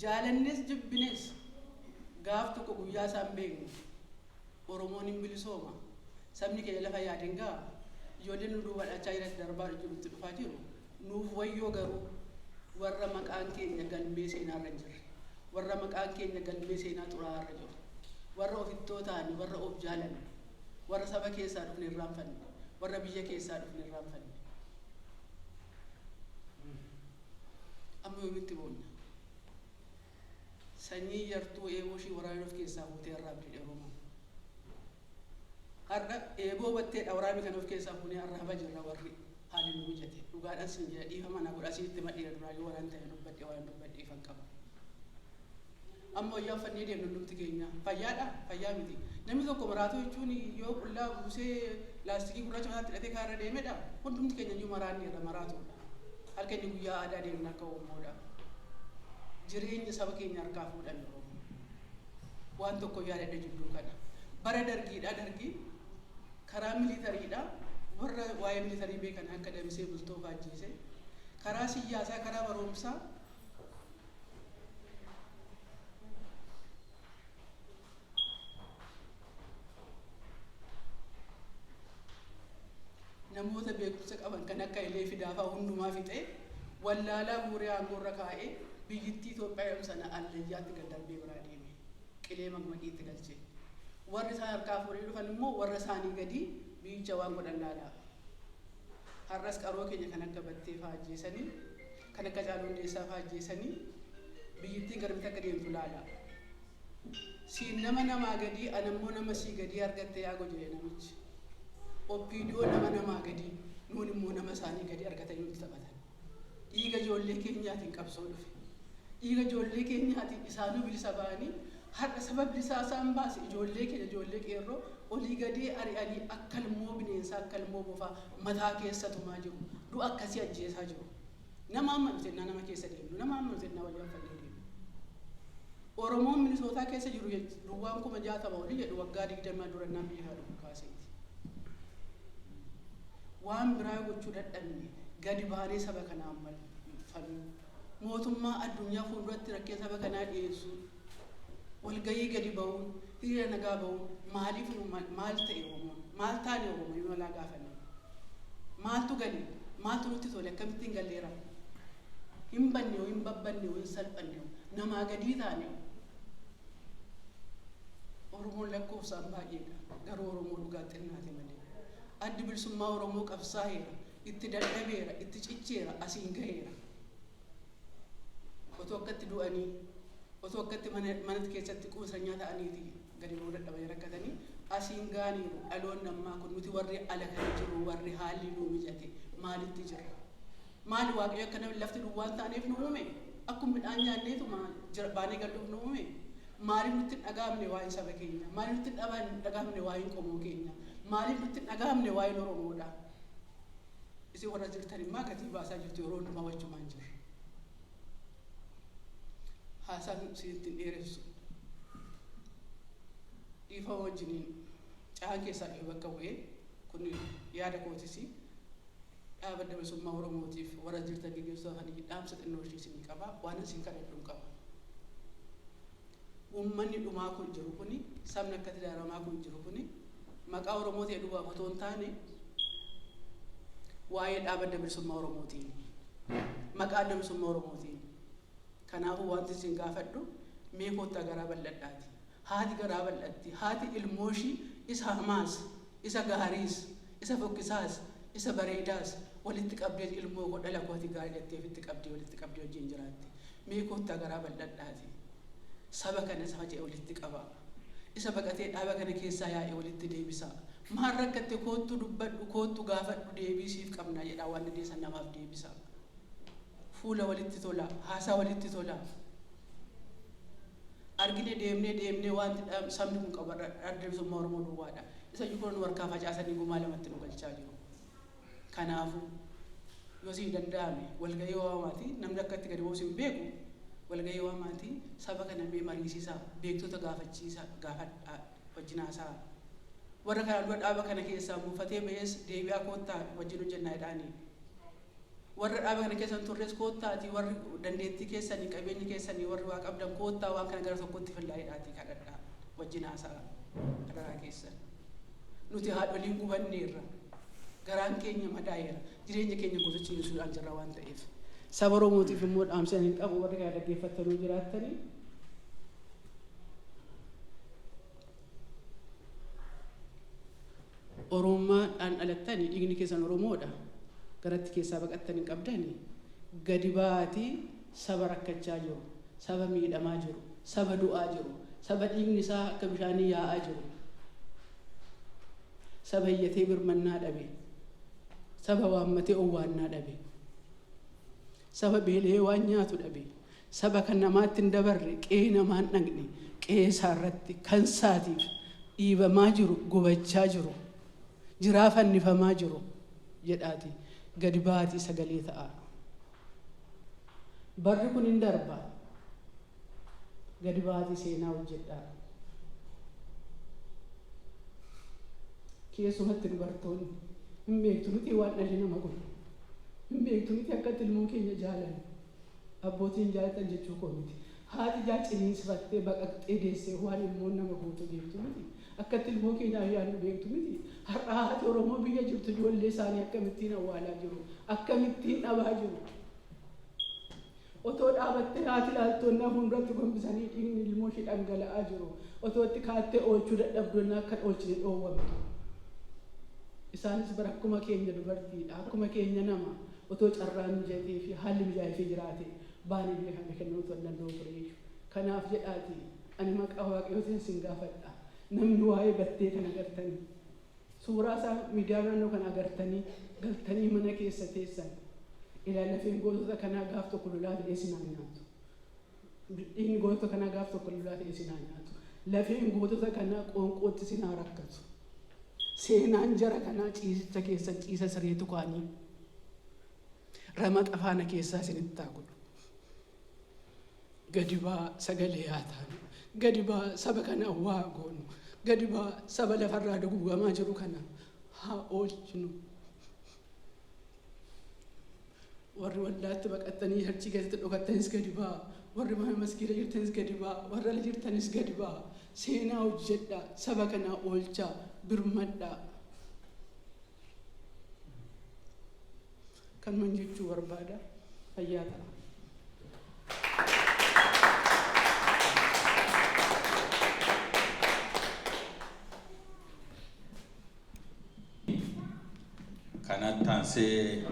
Jaalannes jibbines gaaf tokko guyyaa isaan beeknu Oromoon hin bilisooma. Sabni keenya lafa yaadeen ga'a. Ijoolleen nu duuba dhachaa jiran darbaa jirutti dhufaa jiru. Nuuf wayyoo garuu warra maqaan keenya galmee seenaarra hin jirre. Warra maqaan keenya galmee seenaa xuraa'aarra jiru. Warra ofittoo ta'anii warra of jaalanne. Warra saba keessaa dhufne irraanfanne. Warra biyya keessaa dhufne irraanfanne. Amma yoomitti boonna? Sanyii yartuu eeboo ishii waraabeen of keessaa fuutee arraabdi Oromoon. Har'a eeboo batteedha waraabee kan of keessaa fuunee arraabaa jirra warri. Haalli nu mijate. Dhugaadhaan sin jedha, dhiifama na godha, sitti madhiira duraayyuu waan ta'e dubbadhe, waan dubbadheefan qaba. Amma wayyaa uffannee deemnu hundumti keenya fayyaadha, fayyaa miti. Namni tokko maraatu jechuun yoo qullaa buusee laastikii gurraacha mataatti hidhatee kaarra deemedha. Hundumti keenya iyyuu maraanneerra, maraatuudha. Harka inni guyyaa aadaa deemna akka Oromoodha. Jireenya saba keenya harkaa fuudhame Oromoo. Waan tokko yaadadha jidduu kana. Bara Dargiidha, Dargii karaa militariidha, warra waa'ee militarii beekan akka Damisee Bultoo faajjeese, karaa siyaasaa, karaa barumsaa namoota beekumsa qaban kan akka Ilee Fidaafaa hundumaa fixee, wallaalaa guuree aangoorra kaa'ee, biyyittii Itoophiyaa jedhamu sana allayyaatti gad darbee biraa deeme. Qilee maqmaqiitti galche. Warri isaan harkaa fuudhanii dhufan immoo warra isaanii gadii biyyicha waan godhan laalaa. Har'as qaroo keenya kan akka Battee fa'aa ajjeesanii, kan akka Caaluu Hundeessaa fa'aa ajjeesanii, biyyittiin garamitti akka deemtu laalaa. Siin nama namaa gadii, anammoo nama sii gadii argatte yaa jedhe namichi. OPDO nama namaa gadii, nuun immoo nama isaanii gadii argatanii nutti taphatan. Dhiiga ijoollee keenyaatiin qabsoo dhufe. Dhiiga ijoollee keenyaatiin isaanuu bilisa ba'anii, har'a saba bilisaa isaan baase ijoollee keenya, ijoollee qeerroo olii gadee ari'anii akka ilmoo bineensaa, akka ilmoo bofaa mataa keessa tumaa jiru. Du'a akkasii ajjeesaa jiru. Nama amma nuti ennaa nama keessa deemnu, nama amma nuti ennaa wayyaa uffannee deemnu. Oromoon Minisootaa keessa jiru duwwaan 60,000 olii jedhu waggaa 20 durannaan biyya kana dhufu kaaseeti. Waan biraa gochuu dadhabne, gadi baanee saba kanaa falmuu. Mootummaa addunyaa fuulduratti rakkina saba kanaa dhiyeessuu. Walgahii gadi ba'uun, hiriira nagaa ba'uun maaliif, maal ta'e Oromoon? Maal taane Oromoon yoo malaa gaafanne? Maaltu gale? Maaltu nutti tole? Akkamittiin galleera? Hin banne hoo, hin babbanne hoo, hin salphanne hoo, namaa gadii taane hoo? Oromoon lakkoofsaan baay'eedha. Garuu Oromoo dhugaa xinnaate malee. Addi Bilisummaa Oromoo qabsaa'eera, itti dadhabeera, itti cicheera, asiin gaheera. Otoo akkatti du'anii, otoo akkatti mana keessatti quusanyaa ta'aniiti gadi ba'uu dadhabanii rakkatanii asiin ga'aniiru. Dhaloonni ammaa kun, nuti warri ala kana jiru, warri haalli nuu mijate maalitti jira? Maali, Waaqayyo akka namni lafti duwwaan taaneef nu uume? Akkuma midhaan nyaanneetuma baanee galluuf nu uume? Maaliif nutti hin dhaga'amne waa'een saba keenya? Maaliif nutti hin dhaga'amne waa'een qomoo keenya? Maaliif nutti hin dhaga'amne waa'een Oromoodha? Isin warra jirtan immoo gatii baasaa jirtu, yeroo hundumaa wachumaan jirra. Haasaan isinitti hin dheeressu. Dhiifama wajjiniin caan keessaa dhufe bakka bu'ee, kun yaada kootis, dhaaba Adda Bilisummaa Oromootiif warra jirtan gaggeessitoota hafanii dhaamsa xinnoo ishee isinii qaba. Waan isin kadhadhuun qaba. Uummanni dhumaa kun jiru kuni, sabni akkatti daaramaa kun jiru kuni, maqaa Oromoo ta'e duwwaaf otoo hin taane, waa'ee dhaaba Adda Bilisummaa Oromootiin, maqaa Adda Bilisummaa Oromootiin. Kanaafuu wanti isin gaafadhu, mee koottaa garaa bal'adhaati. Haati garaa bal'atti. Haati ilmoo ishii isa hamaas, isa gaariis, isa fokkisaas, isa bareedaas walitti qabdee, ilmoo koo, dhala koo, ati gaarii jettee ofitti qabdee, walitti qabdee wajjin jiraatti. Mee koottaa garaa bal'adhaati. Saba kana isa faca'e walitti qaba. Isa baqatee dhaaba kana keessaa yaa'e walitti deebisa. Maal rakkatte, koottu dubbadhu, koottu gaafadhu, deebii siif qabna jedhaa waan dandeessan namaaf deebisa. Fuula walitti tola, haasaa walitti tola. Argine deemnee deemnee wanti sabni kun qabu Adda Bilisummaa Oromoo duwwaadha. Isa iyyuu kun nu harkaa facaasanii gumaa lamatti nu galchaa jiru. Kanaafuu yoo sii danda'ame walgahii waamaati, namni akka itti gadi bu'us hin beeku, walgahii waamaati saba kana mee mariisisaa, beektota gaafachiisa, gaafadhaa, wajjin haasaa. Warra kanaan dura dhaaba kana keessaa muufatee ba'es deebi'aa koottaa wajjin hojjennaa jedhaanii. Warra dhaaba kana keessa hin turres koottaatii, warri dandeettii keessanii, qabeenyi keessanii, warri waa qabdan koottaa waan kana gara tokkotti fillaa jedhaatii kadhadhaa, wajjin haasaa adaraa keessan. Nuti haadholiin gubanneerra. Garaan keenya madaa'eera. Jireenya keenya guutuu ciniinsuudhaan jirra waan ta'eef. Saba Oromootiif immoo dhaamsa hin qabu, warri kana dhaggeeffattanuu jiraattanii. Oromummaadhaan dhalattanii, dhiigni keessan Oromoodha. Garatti keessaa baqattan hin qabdani. Gadi ba'aatii saba rakkachaa jiru, saba miidhamaa jiru, saba du'aa jiru, saba dhiigni isaa akka bishaanii yaa'aa jiru, saba iyyatee birmannaa dhabe, Saba waammatee owwaannaa dhabe. Saba beela'ee waan nyaatu dhabe. Saba kan namaatti hin dabarre, qe'ee namaa hin dhaqne, qe'ee isaa irratti kan isaatiif dhiibamaa jiru, gubachaa jiru, jiraa fannifamaa jiru jedhaati gadi ba'aatii sagalee ta'aa. Barri kun hin darba. Gadi ba'aatii seenaa hojjedhaa. Keessumatti dubartoonni hin beektu miti waan dhalli nama godhu. Hin beektu miti akka itti ilmoo keenya jaalannu. Abbootiin jaalatan jechuu koo miti. Haati ijaa ciniinsifattee baqaqxee deessee waan ilmoon nama gootu beektu miti. Akka itti ilmoo keenyaaf yaadnu beektu miti. Har'a haati Oromoo biyya jirtu ijoollee isaanii akkamittiin awwaalaa jiru? Akkamittiin dhabaa jiru? Otoo dhaabattee haati ilaaltoonnaa fuulduratti gombisanii dhiigni ilmoo ishee dhangala'aa jiru. Otoo itti kaattee oolchuu dadhabdoonnaa akka hin oolchine dhoowwamtu. Isaanis bara akkuma keenya dubartiidha. Akkuma keenya nama. Otoo carraan mijatee fi haalli mijaa'eefii jiraate baanee biyya kana kennuu otoo hin danda'u ture jechuudha. Kanaaf jedhaatii ani maqaa Waaqayyootiin isin gaafadha. Namni waa'ee Battee kana agartanii, suuraa isaa miidiyaa naannoo kana agartanii galtanii mana keessa teessan ilaa lafeen gootota kanaa gaaf tokko lolaa ta'ee isin haa nyaatu. Dhiigni gootota kanaa gaaf tokko lolaa ta'ee isin haa nyaatu. Lafeen gootota kanaa qoonqootti isin haa rakkatu. Seenaan jara kanaa ciisicha keessan ciisa siree tukaanii ramaxa faana keessaa isinitti haa godhu. Gadi ba'aa sagalee haa taanu. Gadi ba'aa saba kana waa goonu. Gadi ba'aa saba lafarraa duguugamaa jiru kana haa oolchinu. Warri waldaatti baqattanii harchii keessatti dhokattanis gadi ba'aa. Warri mana maskiida jirtanis gadi ba'aa. Warri ala jirtanis gadi ba'aa. Seenaa hojjedhaa. Saba kana oolchaa. Birmadhaa. Kanuman jechuu barbaada. Fayyaa ta'a. Kanatti aansee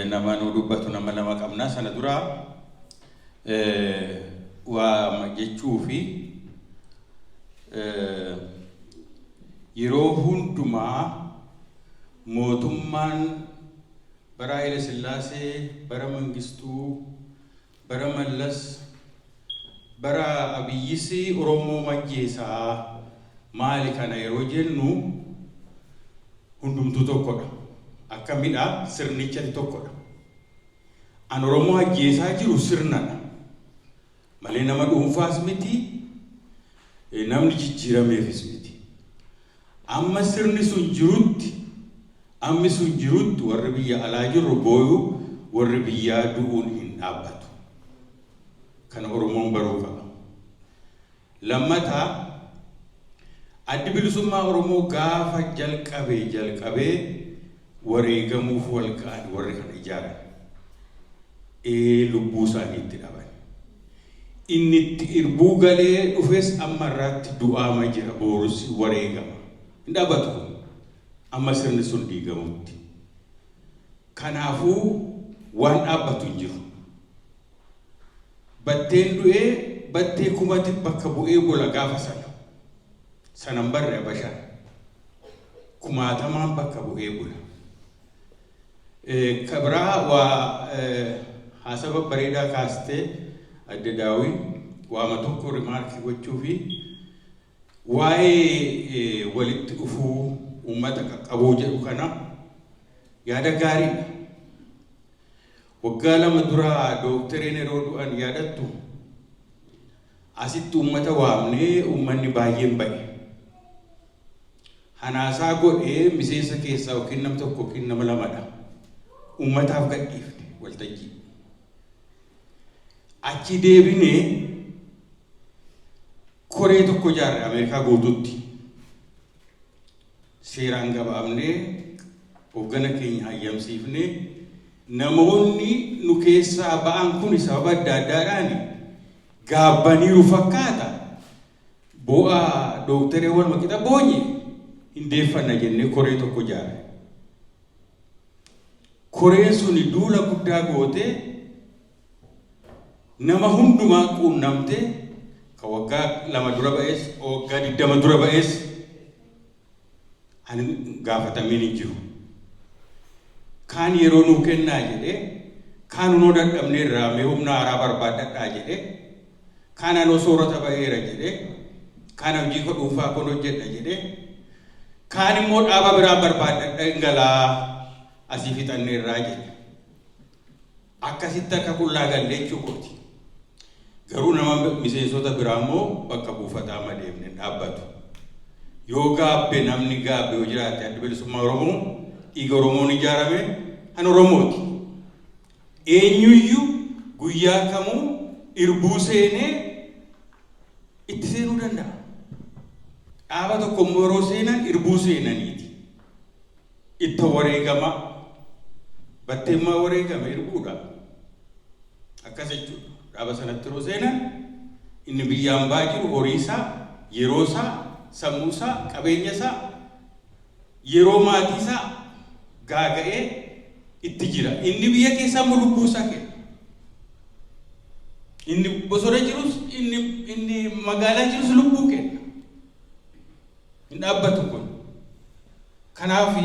nama nu dubbatu nama lama qabna. Sana dura waa jechuu fi yeroo hundumaa mootummaan bara Haile Sillaasee, bara Mangistuu, bara Mallas, bara Abiyyis Oromoo majjeesaa maali kana yeroo jennu hundumtuu tokkodha. Akkamidha? Sirnichati tokkodha. An Oromoo ajjeesaa jiru sirnadha. Malee nama dhuunfaas miti, namni jijjiirameefis miti. Amma sirni sun jirutti, ammi sun jirutti warri biyya alaa jirru booyuu, warri biyyaa du'uun hin dhaabbatu. Kana Oromoon baruu qaba. Lammataa, Addi Bilisummaa Oromoo gaafa jalqabee jalqabee wareegamuuf wal ga'an warri kana ijaaran. Ee lubbuu isaanii itti dhaban. Inni itti irbuu galee dhufes amma irraatti du'aama jira boorus wareegama. Hin dhaabbatu kun. Amma sirni sun diigamutti. Kanaafuu waan dhaabbatu hin jiru. Batteen du'ee battee kumati bakka bu'ee gola gaafa sana. Sana hin barre Habashaan. Kumaatamaan bakka bu'ee bula. Ka biraa waa haasa babbareedaa kaastee adde Daawii waama tokko rimaarkii gochuu fi waa'ee walitti dhufuu uummata qaqqabuu jedhu kana yaada gaariidha. Waggaa 2 dura dooktereen yeroo du'an yaadattu? Asitti uummata waamnee uummanni baay'een ba'e. Hanaasaa godhee miseensa keessaa yookiin nam tokko yookiin nama lamadha. Uummataaf gadhiifne waltajjii. Achi deebinee koree tokko ijaarre Ameerikaa guutuutti. Seeraan gabaabnee hoggana keenya hayyamsiifnee namoonni nu keessaa ba'an kun sababa adda addaadhaan gaabbaniiru fakkaata. Boo'aa dooktaree waluma qixa boonye hin deeffanna jennee koree tokko ijaarre. Koreen suni duula guddaa gootee nama hundumaa quunnamtee ka waggaa 2 dura ba'es, waggaa 20 dura ba'es ani gaafatamiin hin jiru. Kaan yeroo nuu kennaa jedhee, kaan unoo dadhabneerraa mee humna haaraa barbaaddadhaa jedhee, kaan anoo soorata ba'eera jedhee, kaan hojii koo dhuunfaa koon hojjedha jedhee, kaan immoo dhaaba biraa barbaaddadha hin galaa asii fixanneerraa jedhe. Akkasitti harka qullaa galle jechuu kooti. Garuu nama miseensota biraa immoo bakka buufataa amma deemne hin dhaabbatu. Yoo gaabbe, namni gaabbe yoo jiraate, Adda Bilisummaa Oromoo dhiiga Oromoon ijaarame kan Oromooti. Eenyuyyuu guyyaa kamuu irbuu seenee itti seenuu danda'a. Dhaaba tokko immoo yeroo seenan irbuu seenaniiti. Itta wareegama. Batteemmaa wareegame irbuudha. Akkas jechuudha. Dhaaba sanatti yeroo seenan inni biyyaan baa jiru horii isaa, yeroo isaa, sammuu isaa, qabeenya isaa, yeroo maatii isaa gaaga'ee itti jira. Inni biyya keessaa immoo lubbuu isaa kenna. Inni bosona jirus, inni magaalaa jirus lubbuu kenna. Hin dhaabbatu kun. Kanaaf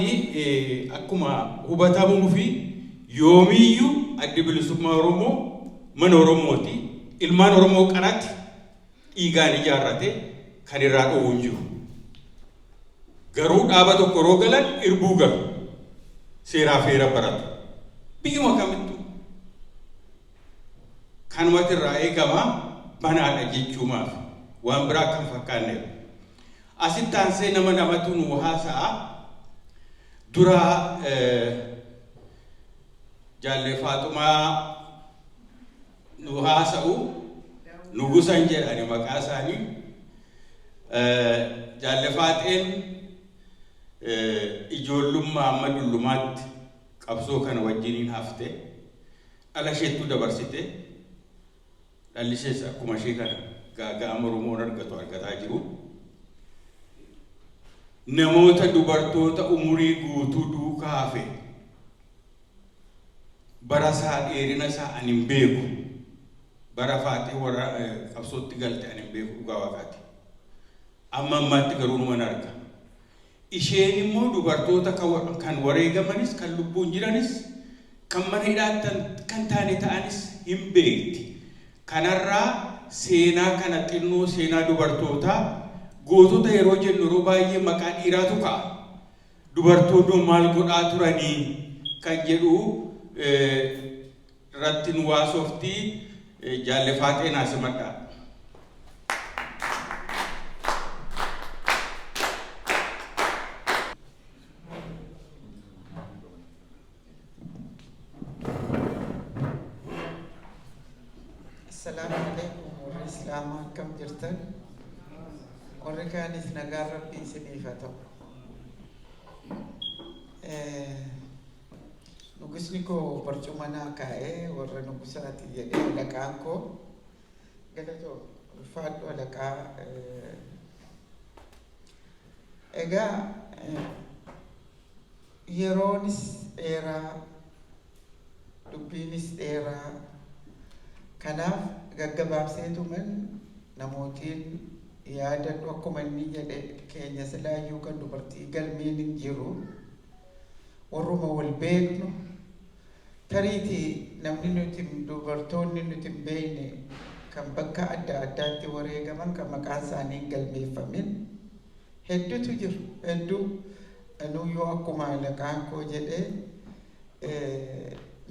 akkuma hubatamuu fi yoomiyyuu Addi Bilisummaa Oromoo mana Oromooti. Ilmaan Oromoo qaratti dhiigaan ijaarrate kan irraa dhoowwu hin jiru. Garuu dhaaba tokko yeroo galan irbuu galu. Seeraa fi heera baratu. Biyyuma kamittuu. Kanumatu irraa eegama, banaadha jechuumaaf. Waan biraa akka hin fakkaanneef. Asitti aansee nama lamatu nu haasa'a. Dura Jaalle Faaxumaa nu haasa'u. Nugusan jedhani maqaa isaanii. Jaalle Faaxeen ijoollummaa amma dullumaatti qabsoo kana wajjiniin hafte. Dhala isheettuu dabarsite. Dhalli ishees akkuma ishee kana gaaga'ama Oromoon argatu argataa jiru. Namoota dubartoota umurii guutuu duukaa hafe, bara isaa dheerina isaa ani hin beeku. Bara Faaxee warra qabsootti galte ani hin beeku, dhugaa Waaqaati. Amma ammaatti garuu numan arga. Isheen immoo dubartoota kan wareegamanis, kan lubbuun jiranis, kan mana hidhaatti kan taane ta'anis hin beekti. Kanarraa seenaa kana xinnoo, seenaa dubartootaa, gootota yeroo jennu yeroo baay'ee maqaa dhiiraatu ka'a. Dubartoonni maal godhaa turanii kan jedhu irratti nu waasofti. Jaalle Faaxee naa simadhaa. Assalaamu alaikum. Warri Islaamaa akkam jirtan? Warri kaanis nagaan Rabbii isiniif haa ta'u. Nugusni koo barcuma naa kaa'ee, warra nugusaati jedhee alaqaan koo, galatoo ulfaadhu alaqaa. Egaa yeroonis dheeraa, dubbiinis dheeraa, kanaaf gaggabaabseetuman namootiin yaadadhu. Akkuma inni jedhe, keenya silaayyuu kan dubartii galmeen hin jiru, warruma wal beeknu, tariitii namni nuti dubartoonni nuti hin beekne kan bakka adda addaatti wareegaman, kan maqaan isaanii hin galmeeffamin hedduutu jiru, hedduu. Anuyyuu akkuma alaqaan koo jedhe,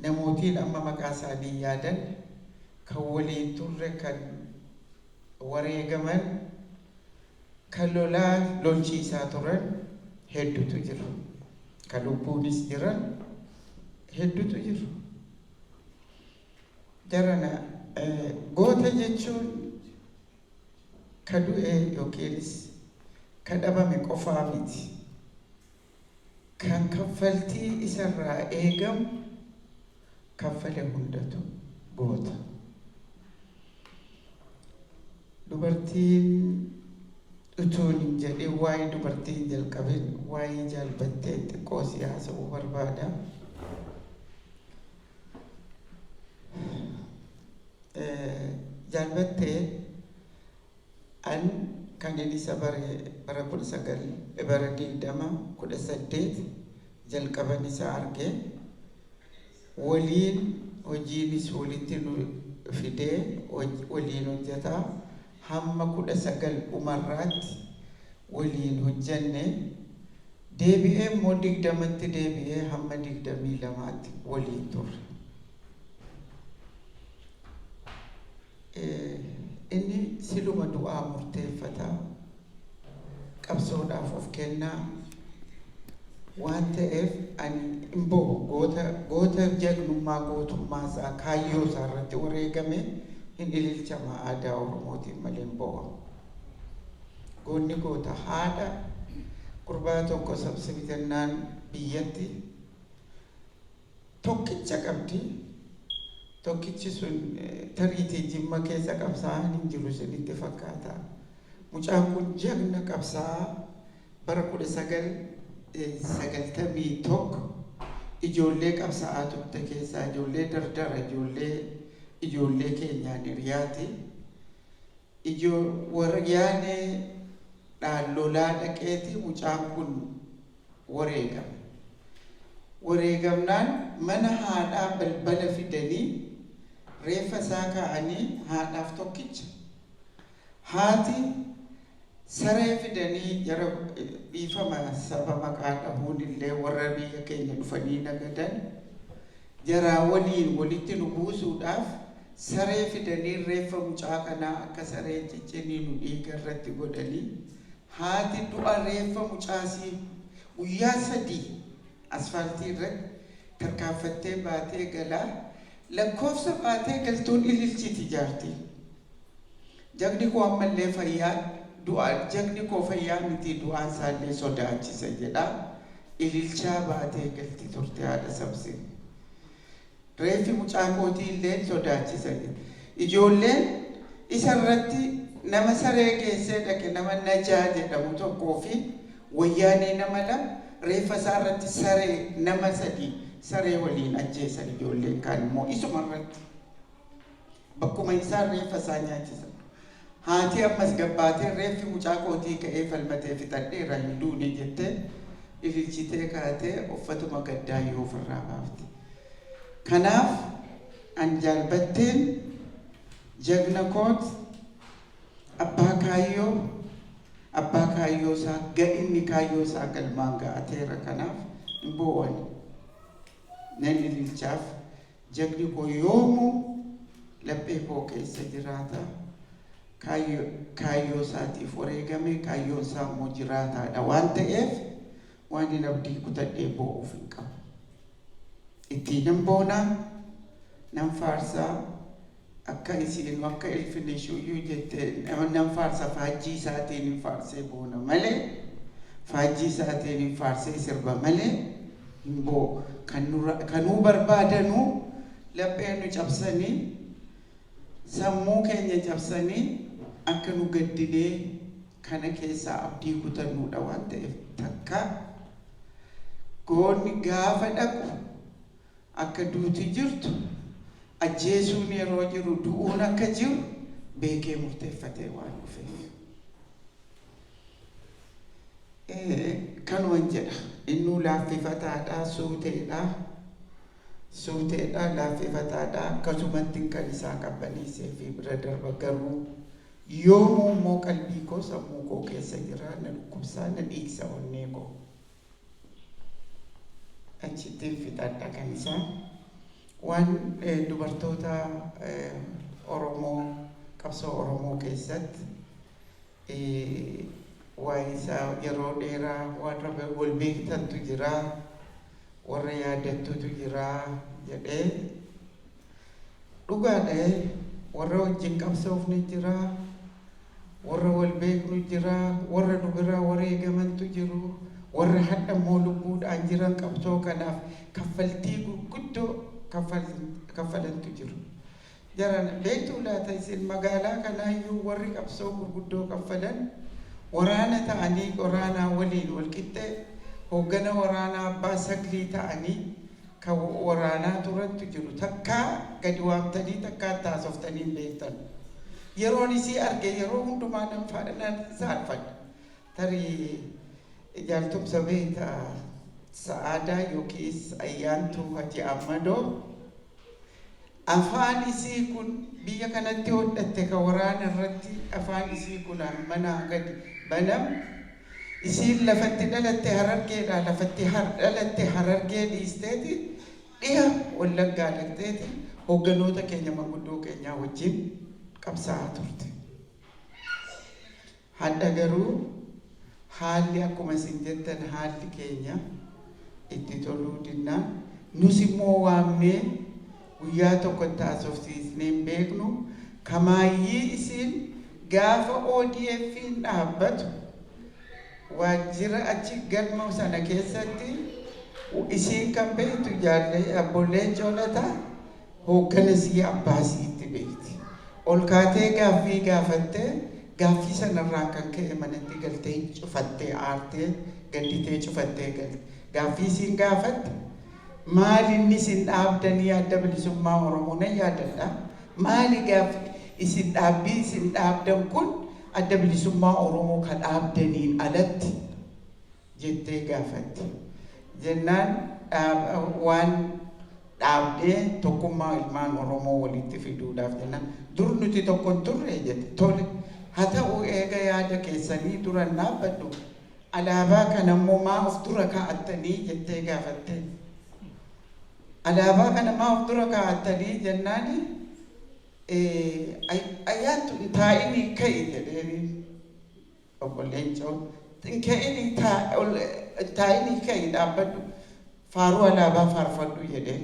namootiin amma maqaa isaanii yaadan kan waliin turre, kan wareegaman, kan lolaa lolchiisaa turan hedduutu jiru. Kan lubbuunis jiran hedduutu jiru. Jarana, goota jechuun ka du'e yookiinis ka dhabame qofaa miti. Kan kaffaltii isarraa eegamu kaffale hundatu goota. Dubartiin utuun hin jedhin, waa'ee dubartii hin jalqabin, waa'ee Jaalbattee xiqqoo si haasa'uu barbaada. Jaalbattee an kan inni isa bare bara 19 bara 2018 jalqaban isa arge. Waliin hojiinis walitti nu fidee waliin hojjetaa hamma 19 dhumarraatti waliin hojjenne. Deebi'ee immoo 20tti deebi'ee hamma 22tti waliin turre. Inni siluma du'aa murteeffataa, qabsoodhaaf of kennaa waan ta'eef ani hin bo'u. Goota goota jagnummaa gootummaa isaa kaayyoo isaa irratti wareegame hin ililchama aadaa Oromootiin malee hin bo'amu. Goonni goota haadha gurbaa tokko sabsibitennaan biyyatti tokkicha qabdi. Tokkichi sun tariitii Jimma keessa qabsaa'aan hin jiru isinitti fakkaata. Mucaan kun jagna qabsaa'aa bara 1991 ijoollee qabsaa'aa turte keessaa ijoollee dardara, ijoollee keenyaan hiriyaati. Ijoo waryaanee dhaan lolaa dhaqeeti mucaan kun wareegame. Wareegamnaan mana haadhaa balbala fidanii reeffa isaa kaa'anii haadhaaf tokkicha. Haati saree fidanii jara, dhiifama saba maqaa dhahuun illee, warra biyya keenya dhufanii nagadan jaraa waliin walitti nu buusuudhaaf saree fidanii reeffa mucaa kanaa akka sareen cicciniinu dhiiga irratti godhanii haati du'a reeffa mucaasii guyyaa 3 asfaaltii irratti tarkaanfattee baatee galaa lakkoofsa baatee galtuun ililchiti jaartiin. Jagni koo ammallee fayyaa du'a, jagni koo fayyaa miti, du'aan isaallee sodaachisa jedha ililchaa baatee galti turte haadha Samsin. Reeffi mucaa kootii illee sodaachisa jedhe. Ijoolleen isa irratti nama saree geessee dhaqe nama Najaa jedhamu tokkoo fi wayyaanee nama lama reeffa isaa irratti saree nama sadii saree waliin ajjeesan, ijoolleen kaan immoo isuma irratti. Bakkuma isaan reeffa isaa nyaachisan. Haati ammas gabbaatee reeffi mucaa kootii ka'ee falmatee fixadheera, hin duune jettee ililchitee kaatee uffatuma gaddaa yoo ofirraa baafte. Kanaaf an jaalbatteen jagna koot, abbaa kaayyoo, abbaa kaayyoo isaa ga'inni kaayyoo isaa galmaan ga'ateera, kanaaf hin boo'ani. Nan ililchaaf. Jagni koo yoomuu laphee koo keessa jiraata. Kaayyoo isaatiif wareegame, kaayyoon isaa immoo jiraataadha waan ta'eef waan hin abdii kutadhee boo'uuf hin qabu. Ittiin nan boonaa, nan faarsaa, akka isiin akka ilfinishuyyuu jette nan faarsa, faajjii isaatiin hin faarsee boona malee, faajjii isaatiin hin faarsee sirba malee hin boo'u. Kanuu barbaadanuu laphee nu cabsanii, sammuu keenya cabsanii akka nu gaddinee kana keessaa abdii kutannuudha waan ta'eef takka goonni gaafa dhaqu akka duuti jirtu, ajjeesuun yeroo jiru du'uun akka jiru beekee murteeffatee waan dhufeef. Kanuman jedha. Innuu laaffifataadha, suuteedha. Suuteedha, laaffifataadha. Akkasumatti kan isaa qabbaneessee fi bira darba, garuu yoomuu immoo qalbii koo sammuu koo keessa jira, na dhukkubsaa, na dhiigsa onnee koo. Achittiin fixadha kan isaa. Waan dubartoota Oromoo qabsoo Oromoo keessatti waa'ee isaa yeroo dheeraa warra wal beektantu jira, warra yaadattutu jira jedhee, dhugaadha, warra wajjin qabsoofni jira, warra wal beeknu jira, warra nu biraa wareegamantu jiru, warra hadha immoo lubbuudhaan jiran qabsoo kanaaf kaffaltii gurguddoo kaffalantu jiru. Jaran beektuu laata isin? Magaalaa kanaayyuu warri qabsoo gurguddoo kaffalan waraana ta'anii, waraanaa waliin walqixxee hooggana waraanaa abbaa saglii ta'anii kan waraanaa turantu jiru. Takkaa gadi waamtanii takkaa taasoftanii hin beektan. Yeroon isii arge yeroo hundumaa nan saalfadha. Tarii jaaltumsa beekta. Sa'aadaa yookiis Ayyaantuu Haji Ammadoo afaan isii kun biyya kanatti hodhatte ka waraana irratti afaan isii kun manaa gadi banam. Isiin lafatti dhalatte Harargeedha. Lafatti dhalatte Harargee dhiisteeti dhiha Wallaggaa dhaqxeeti hoogganoota keenya, manguddoo keenyaa wajjin qabsaa'aa turte. Hadha garuu haalli, akkuma isin jettan, haalli keenya itti toluu dinnaan, nus immoo waamnee guyyaa tokkotti haasofsiisnee hin beeknu. Kamaayyii isiin gaafa ODF'n dhaabbatu waajjira achi galma sana keessatti isiin kan beektu jaallee abboolleen Coolataa hooggana sii abbaa siitti beekti. Ol kaatee gaaffii gaafattee, gaaffii sanarraan kan ka'e manatti galtee cufattee, aartee gadditee cufattee galte. Gaaffii isiin gaafatte maali? Inni isin dhaabdanii Adda Bilisummaa Oromoo nan yaadadha. Maali gaaffii isin dhaabbii isin dhaabdan kun Adda Bilisummaa Oromoo ka dhaabdaniin alatti jettee gaafatte. Jennaan waan dhaabdee tokkummaa ilmaan Oromoo walitti fiduudhaaf jennaan, dur nuti tokko hin turre jette. Tole, haa ta'u, eega yaada keessanii duran dhaabbadhu, alaabaa kana immoo maa of dura kaa'attanii jettee gaafatte. Alaabaa kana maa of dura kaa'attanii jennaani, "Ayyaantu, hin taa'inii ka'i" jedheeni. Obbo Leencoo, hin ka'inii, taa'inii ka'i, dhaabbadhu, faaruu alaabaa faarfadhu jedheen.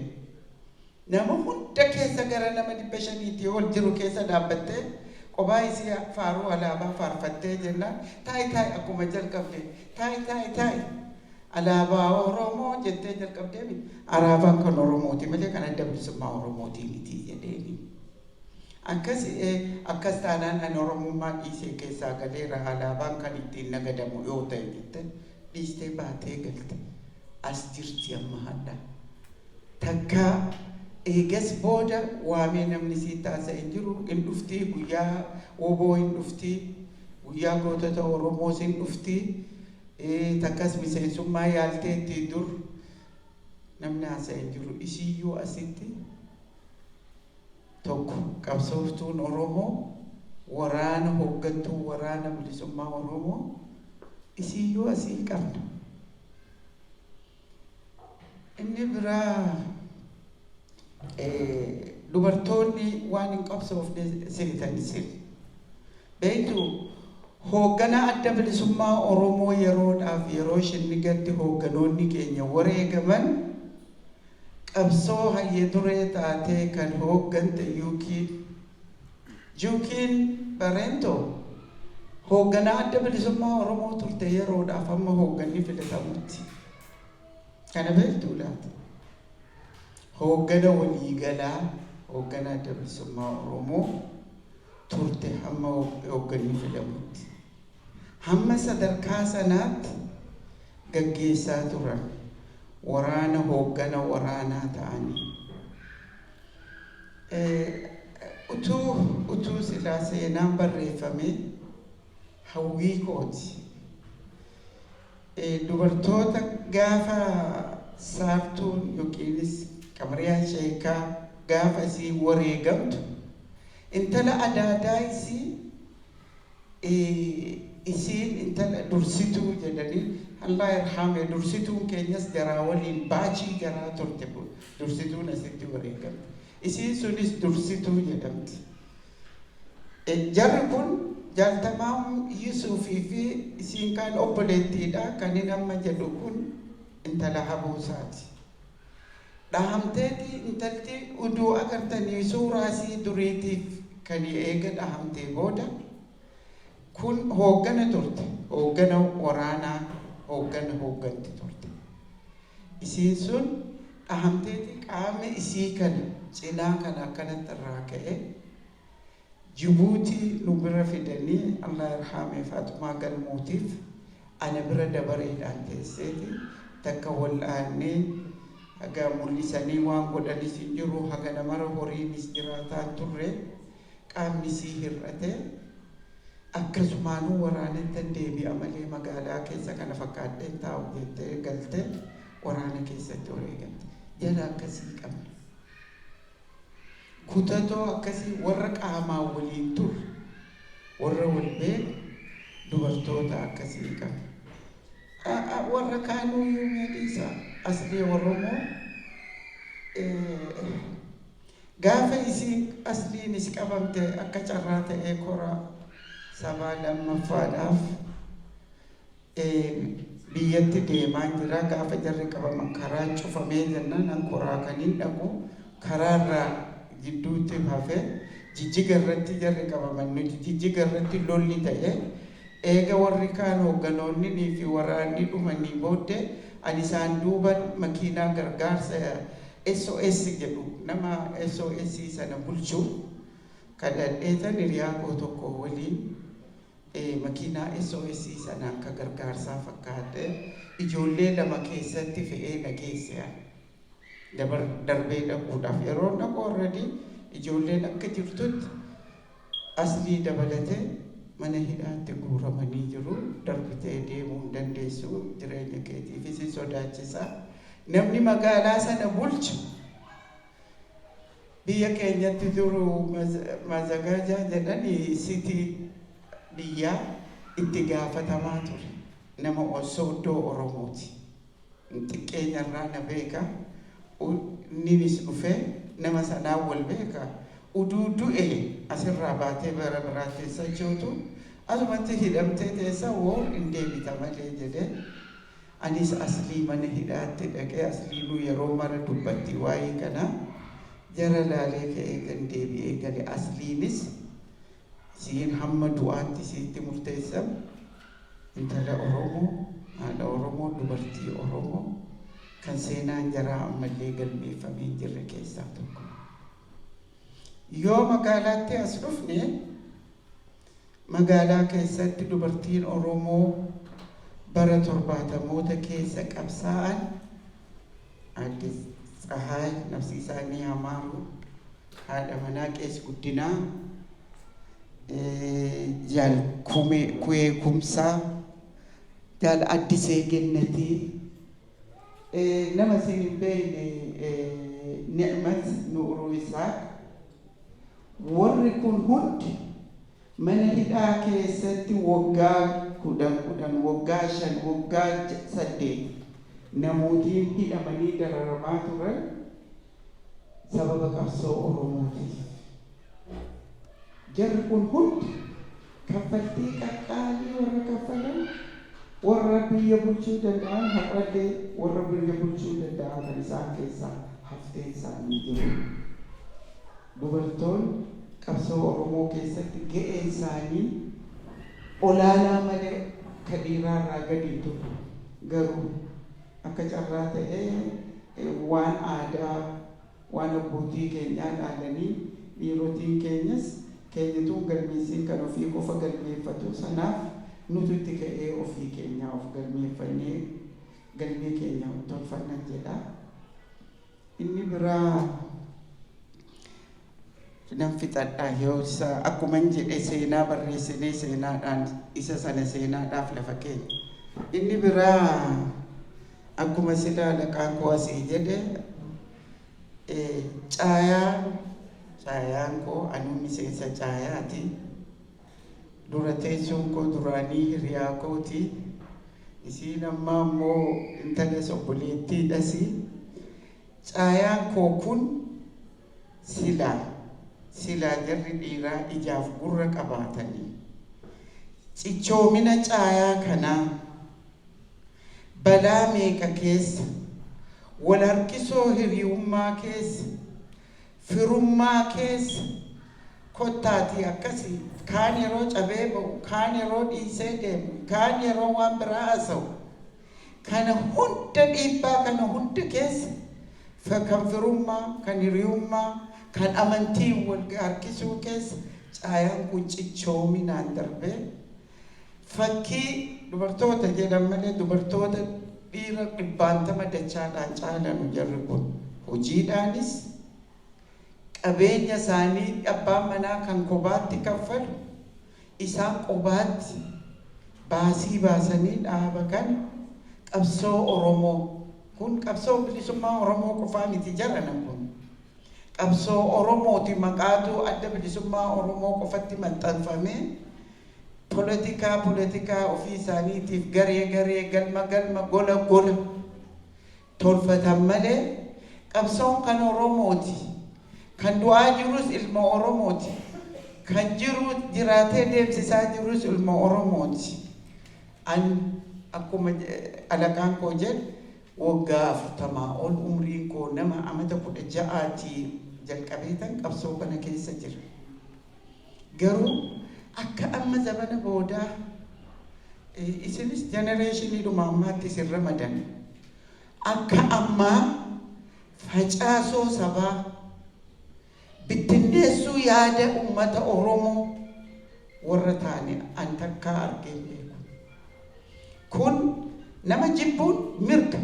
Nama hunda keessa, gara nama 500tii ol jiru keessa dhaabbattee qophaa isii faaruu alaabaa faarfattee jennaan, "Taa'i, taa'i," akkuma jalqabde, "Taa'i, taa'i, taa'i, alaabaa Oromoo" jettee jalqabdee, "Alaabaan kan Oromooti malee kan Adda Bilisummaa Oromootii miti" jedheeni. Akkas akkas taanaan ani Oromummaa dhiisee keessaa galeera, alaabaan kan ittiin nagadamu yoo ta'e jette dhiistee baatee galte. As jirti amma hadha. Takka eegas booda waamee namni sii taasisa hin jiru. Hin dhuftii, guyyaa woboo hin dhuftii, guyyaa gootota Oromoos hin dhuftii. Takkas miseensummaa yaalteetti dur, namni haasa'e hin jiru. Isiyyuu asitti tokko qabsooftuun Oromoo, waraana hooggantuu Waraana Bilisummaa Oromoo isiyyuu asii qabna. Inni biraa, dubartoonni waan hin qabsoofne seetan isin. Beektu, hoogganaa Adda Bilisummaa Oromoo yeroodhaaf yeroo Shinnigatti hoogganoonni keenya wareegaman, qabsoo hayya duree taatee kan hooggante Yuukiin. Juukiin Bareentoo hoogganaa Adda Bilisummaa Oromoo turte yeroodhaaf amma hoogganni filatamutti. Kana beektuu laata? Hooggana waliigalaa, hooggana Adda Bilisummaa Oromoo turte hamma hoogganni filamutti. Hamma sadarkaa sanaatti gaggeessaa turan, waraana hooggana waraanaa ta'anii. Utuu silaa seenaan barreeffame hawwii kooti. Dubartoota gaafa Saartuun yookiinis Qamariyaa Sheekaa gaafa isii wareegamtu, intala adaadaa isii, isiin intala dursituu jedhanii, Allah irhame, dursituun keenyas jaraa waliin baachii jaraa turte. Dursituun asitti wareegamte. Isiin sunis dursituu jedhamti. Jarri kun Jaaltamaa Yusuufii fi isiin kaan obboleettiidha. Kan inni amma jedhu kun intala Habuusaati. Dhahamteeti intalti uduu agartanii suuraa isii duriitiif kan eega dhahamtee booda kun hooggana turte. Hooggana waraanaa, hooggana hoogganti turte. Isiin sun dhahamteeti qaama isii kana cinaa kana akkanatti irraa ka'e. Jibuutii nu bira fidanii, Allah irhaamee, Faaxumaa Galmuutiif ana bira dabareedhaan teesseeti takka wal'aannee, haga mul'isanii waan godhanis hin jiru, haga namara horiinis jiraataan turre, qaamni isii hir'ate. Akkasumaanuu waraanattan deebi'a malee magaalaa keessa kana fakkaadheen taa'u jettee galte. Waraana keessatti wareegamte. Jara akkasii qabna. Kutatoo akkasii warra qaamaan waliin turre, warra wal beeku, dubartoota akkasii qabna. Warra kaanuyyuu mee dhiisa, Aslii Oromoo gaafa isiin Asliinis qabamte, akka carraa ta'ee kora sabaa lammaffaadhaaf biyyatti deemaan jira. Gaafa jarri qabaman karaan cufamee jennaan, an koraa kan hin dhaqu karaarraa gidduutti hafe. Jijjiga irratti jarri qabaman, nuti Jijjiga irratti lolli ta'e. Eega warri kaan hoogganoonni fi waraanni dhumanii booddee, ani isaan duuban makiinaa gargaarsa SOS jedhu, nama SOS sana bulchu kadhadheetan, hiriyaa koo tokko waliin makiinaa SOS sana akka gargaarsaa fakkaate ijoollee lama keessatti fe'ee na geesse. Darbee dhaquudhaaf yeroo dhaqu, already ijoolleen akka jirtutti Aslii dabalatee mana hidhaatti guuramanii jiru. Darbitee deemuu hin dandeessu, jireenya keetiifis hin sodaachisa. Namni magaalaa sana bulchu, biyya keenyatti duru mazagaajaa jedhani, city biyyaa itti gaafatamaa ture, nama Sooddoo Oromooti. Xiqqeenyarraa na beeka. Inninis dhufee nama sanaan wal beeka. Uduu du'e asirraa baatee bara biraatti hin sochootu, asumatti hidhamtee teessa, woo hin deebita malee jedhee. Anis Aslii mana hidhaatti dhaqee, Asliinuu yeroo mara dubbatti waa'ee kanaa, jara laalee ka'ee kan deebi'ee gale. Asliinis siin hamma du'aatti siitti murteessan, intala Oromoo, haadha Oromoo, dubartii Oromoo kan seenaan jaraa ammallee galmeeffamee hin jirre keessaa tokko. Yoo magaalaatti as dhufne, magaalaa keessatti dubartiin Oromoo bara 70moota keessa qabsaa'an, Aadde Tsahaay, nafsi isaanii hamaaru, haadha manaa Qees Guddinaa, Jaal Kuwee Kumsaa, Jaal Addisee Gennatii, nama isin hin beekne Ni'mat Nuuruu Isaaq, warri kun hundi mana hidhaa keessatti waggaa 10 10, waggaa 5, waggaa 8 namootiin hidhamanii dararamaa turan sababa qabsoo Oromootiif. Jarri kun hundi kaffaltii qaqqaalii warra kaffalan, warra biyya bulchuu danda'an, har'allee warra biyya bulchuu danda'an kan isaan keessaa hafteen isaanii jiru. Dubartoonni qabsoo Oromoo keessatti ga'een isaanii olaanaa malee ka dhiiraarraa gadi hin turre. Garuu akka carraa ta'ee waan aadaa, waan abbootii keenyaa dhaalanii, dhiirotiin keenyas keenyatuun galmeessiin kan ofii qofa galmeeffatu. Sanaaf nutu itti ka'ee ofii keenyaa of galmeeffannee galmee keenya tolfannan jedha. Inni biraa nan fixadha yoo isa akkuma hin jedhe, seenaa barreessinee seenaadhaan isa sana seenaadhaaf lafa keenya. Inni biraa, akkuma silaa laqaan koo asii jedhe, caayaa, caayaan koo, anuu miseensa caayaati. Dura teessoon koo duraanii hiriyaa kooti. Isiin ammaa immoo intalas obboleettiidhasi. Caayaan koo kun silaa jarri dhiiraa ijaaf gurra qabaatanii cichoomina caayaa kanaa, balaa meeqa keessa, wal harkisoo hiriyummaa keessa, firummaa keessa, kottaatii akkasii, kaan yeroo cabee ba'u, kaan yeroo dhiisee deemu, kaan yeroo waan biraa haasa'u, kana hunda, dhiibbaa kana hunda keessa, kan firummaa, kan hiriyummaa, kan amantiin wal harkisuu keessa caayaan kun cichoominaan darbee fakkii dubartoota jedhan malee, dubartoota dhiira dhibbaantama dachaadhaan caalanu. Jarri kun hojiidhaanis qabeenya isaanii abbaan manaa kan kophaatti kaffalu, isaan kophaatti baasii baasanii dhaaba kana, qabsoo Oromoo. Kun qabsoo bilisummaa Oromoo qofaa miti jarana kun. Qabsoo Oromooti maqaatu Adda Bilisummaa Oromoo qofatti maxxanfamee polotikaa ofii isaaniitiif garee garee, galma galma, gola gola tolfatan malee qabsoon kan Oromooti. Kan du'aa jirus ilma Oromooti. Kan jiru jiraatee deemsisaa jirus ilma Oromooti. An akkuma alaqaan koo jedhe waggaa 40 ol umriin koo nama amata 16tii jalqabeetan qabsoo kana keessa jira. Garuu akka amma zamana boodaa isinis generationiidhuma ammaatti isin ramadan. Akka ammaa facaasoo sabaa bittinneessuu yaada ummata Oromoo warra taane an takkaa argee hin beeku. Kun nama jibbuun mirga.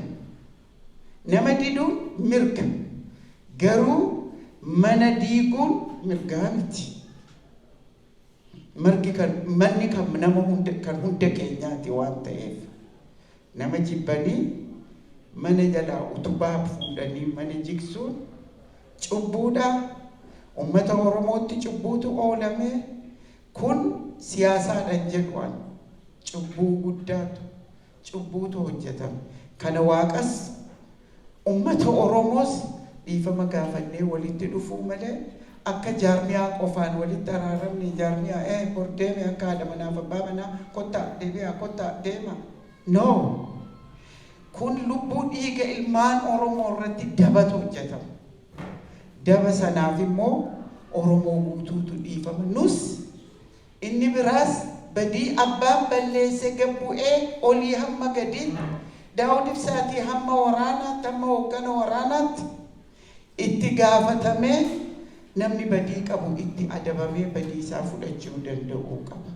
Nama diduun mirga. Garuu mana diiguun mirgaa miti. Margi kan manni kan nama hunda kan hunda keenyaati waan ta'eef nama jibbanii mana jalaa utubaa fuudhanii mana jigsuun cubbuudha. Ummata Oromootti cubbuutu oolame. Kun siyaasaadhaan jedhu an cubbuu guddaatu cubbuutu hojjetame. Kana Waaqas ummata Oromoos dhiifama gaafannee walitti dhufuu malee akka jaarmiyaa qofaan walitti araaramne, jaarmiyaa bor deeme akka haadha manaaf abbaa manaa kottaa deebi'aa kottaa deema. No. Kun lubbuu dhiiga ilmaan Oromoo irratti dabatu hojjetama. Daba sanaaf immoo Oromoo guutuutu dhiifama. Nus inni biraas badii abbaan balleesse gabbu'ee olii hamma gadiitti, Daawud Ibsaatii hamma waraanaatti, hamma hooggana waraanaatti itti gaafatamee namni badii qabu itti adabamee badii isaa fudhachuu danda'uu qaba.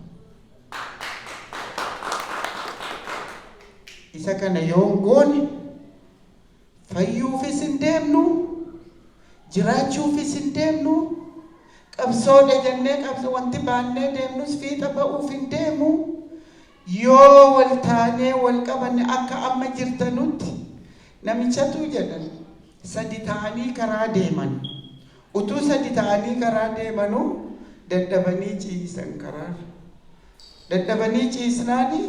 Isa kana yoo goone fayyuufis hin deemnu, jiraachuufis hin deemnu, qabsoodha jennee qabsoo wanti baannee deemnus fiixa ba'uuf hin deemu. Yoo wal taanee wal qabanne akka amma jirtanutti namichatu jedhan sadi ta'anii karaa deeman. Utuu sadi ta'anii karaa deemanuu dadhabanii ciisan karaarra. Dadhabanii ciisnaani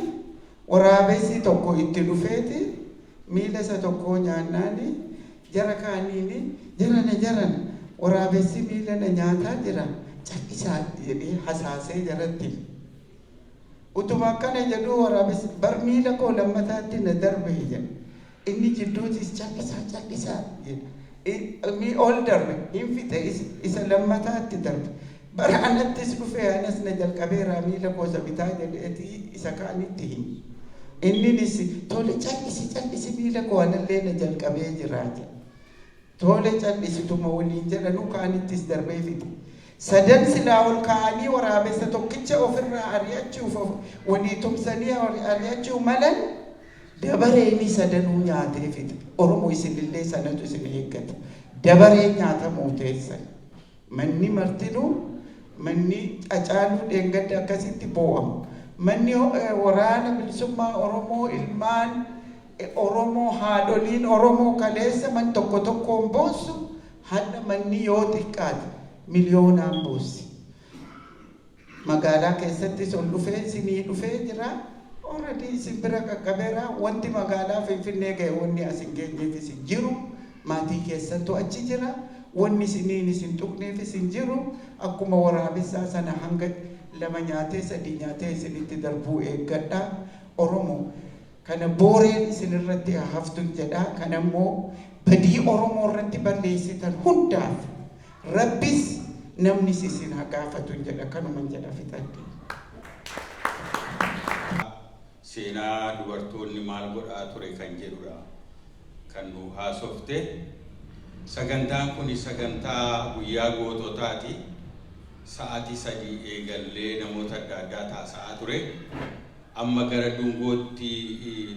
waraabessi tokko itti dhufeeti miila isa tokkoo nyaannaani jara kaaniini, "Jarana, jarana, waraabessi miila na nyaataa jira, callisaa," jedhee hasaasee jaratti hime. Utuma akkana jedhuu waraabessi bar miila koo lammataatti na darbe jedhe. Inni jidduutis "Callisaa, callisaa," jedhe. Ol darbe hin fixe, isa lammataatti darbe. Bara anattis dhufee anas na jalqabeera miila koo isa bitaa jedheeti isa kaanitti hime. Inninis, "Tole, callisi, callisi, miila koo anallee na jalqabee jira," jedhe. Tole, callisituma waliin jedhanuu kaanittis darbee fixe. Sadan silaa ol ka'anii waraabessa tokkicha ofirraa ari'achuuf walii tumsanii ari'achuu malan dabareeni sadanuu nyaatee fixe. Oromoo, isinillee sanatu isin eeggata. Dabareen nyaatamuu teessan. Manni martinuu, manni Hacaaluu dheengadda akkasitti boo'amu. Manni Waraana Bilisummaa Oromoo, ilmaan Oromoo, haadholiin Oromoo kaleessa man tokko tokkoon boossu hadha manni yoo xiqqaate miliyoonaan boossi. Magaalaa keessattis ol dhufee isinii dhufee jira. Already isin bira qaqqabeera. Wanti magaalaa Finfinnee ga'e wanni as hin geenyeefis hin jiru. Maatii keessantu achi jira. Wanni isiniin isin tuqneefis hin jiru. Akkuma waraabessaa sana hanga lama nyaatee sadii nyaatee isinitti darbuu eeggadha. Oromoo, kana booreen isin irratti haa haftu jedha. Kana immoo badii Oromoo irratti balleessitan hundaaf Rabbis namnis isin haa gaafatu jedha. Kanuman jedha, fixadhe. Seenaa dubartoonni maal godhaa ture kan jedhudha kan nu haasofte. Sagantaan kun sagantaa guyyaa goototaati. Sa'aatii 3 eegallee namoota adda addaa taasa'aa ture. Amma gara dungootti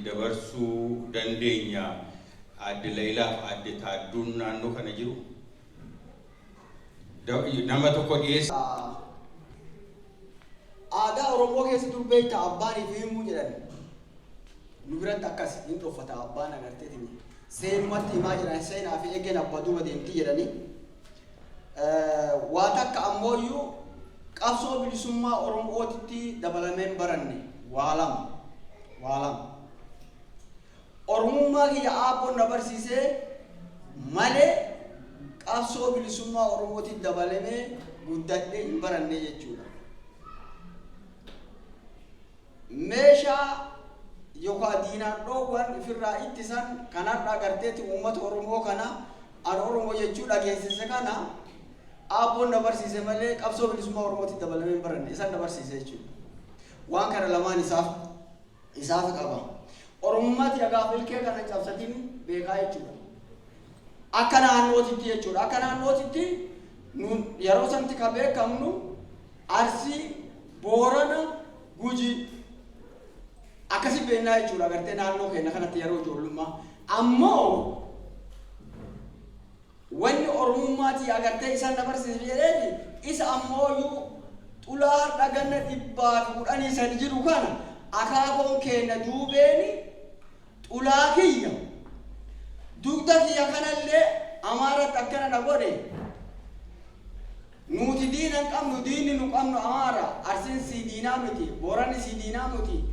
dabarsuu dandeenya. Aadde Layilaaf Aadde Taadduun naannoo kana jiru. Nama tokko dhiyeessa. Aadaa Oromoo keessa dur beektaa, abbaan fi himuu jedhan nu biratti akkas hin dhoffata abbaan agarteetiin. Seenumatti himaa jiran, seenaa fi eegeen abbaa duuba deemti jedhanii. Waa takka ammooyyuu qabsoo bilisummaa Oromootitti dabalameen baranne waa lama. Waa lama. Oromummaa kiyya aabboon na barsiisee malee qabsoo bilisummaa Oromootitti dabalamee guddadhee hin baranne jechuudha. Meeshaa yookaan diinaan dhoowwan ofirraa ittisan kanarraa garteetti uummata Oromoo kana an Oromoo jechuu dhageessise kana aabboon na barsiise malee qabsoo bilisummaa Oromootti dabalamee hin baranne, isaan na barsiise jechuudha. Waan kana lamaan isaaf qaba. Oromummaatti dhagaaf ilkee kana cabsatiin beekaa jechuudha. Akka naannootitti jechuudha. Akka naannootitti yeroo sanatti kan beekamnu Arsii, Boorana, Gujii akkasi beeknaa jechuudha agartee naannoo keenya kanatti yeroo ijoollummaa. Ammoo wanni Oromummaatii agartee isaan na barsiise jedheeti isa ammooyyuu xulaa har'a ganna 113 jiru kana akaakoon keenya duubeeni xulaa kiyya dugda kiyya kanallee Amaaratti akkana na godhe. Nuti diina hin qabnu, diinni nu qabnu Amaara. Arsiin sii diinaa miti, Booranni sii diinaa miti.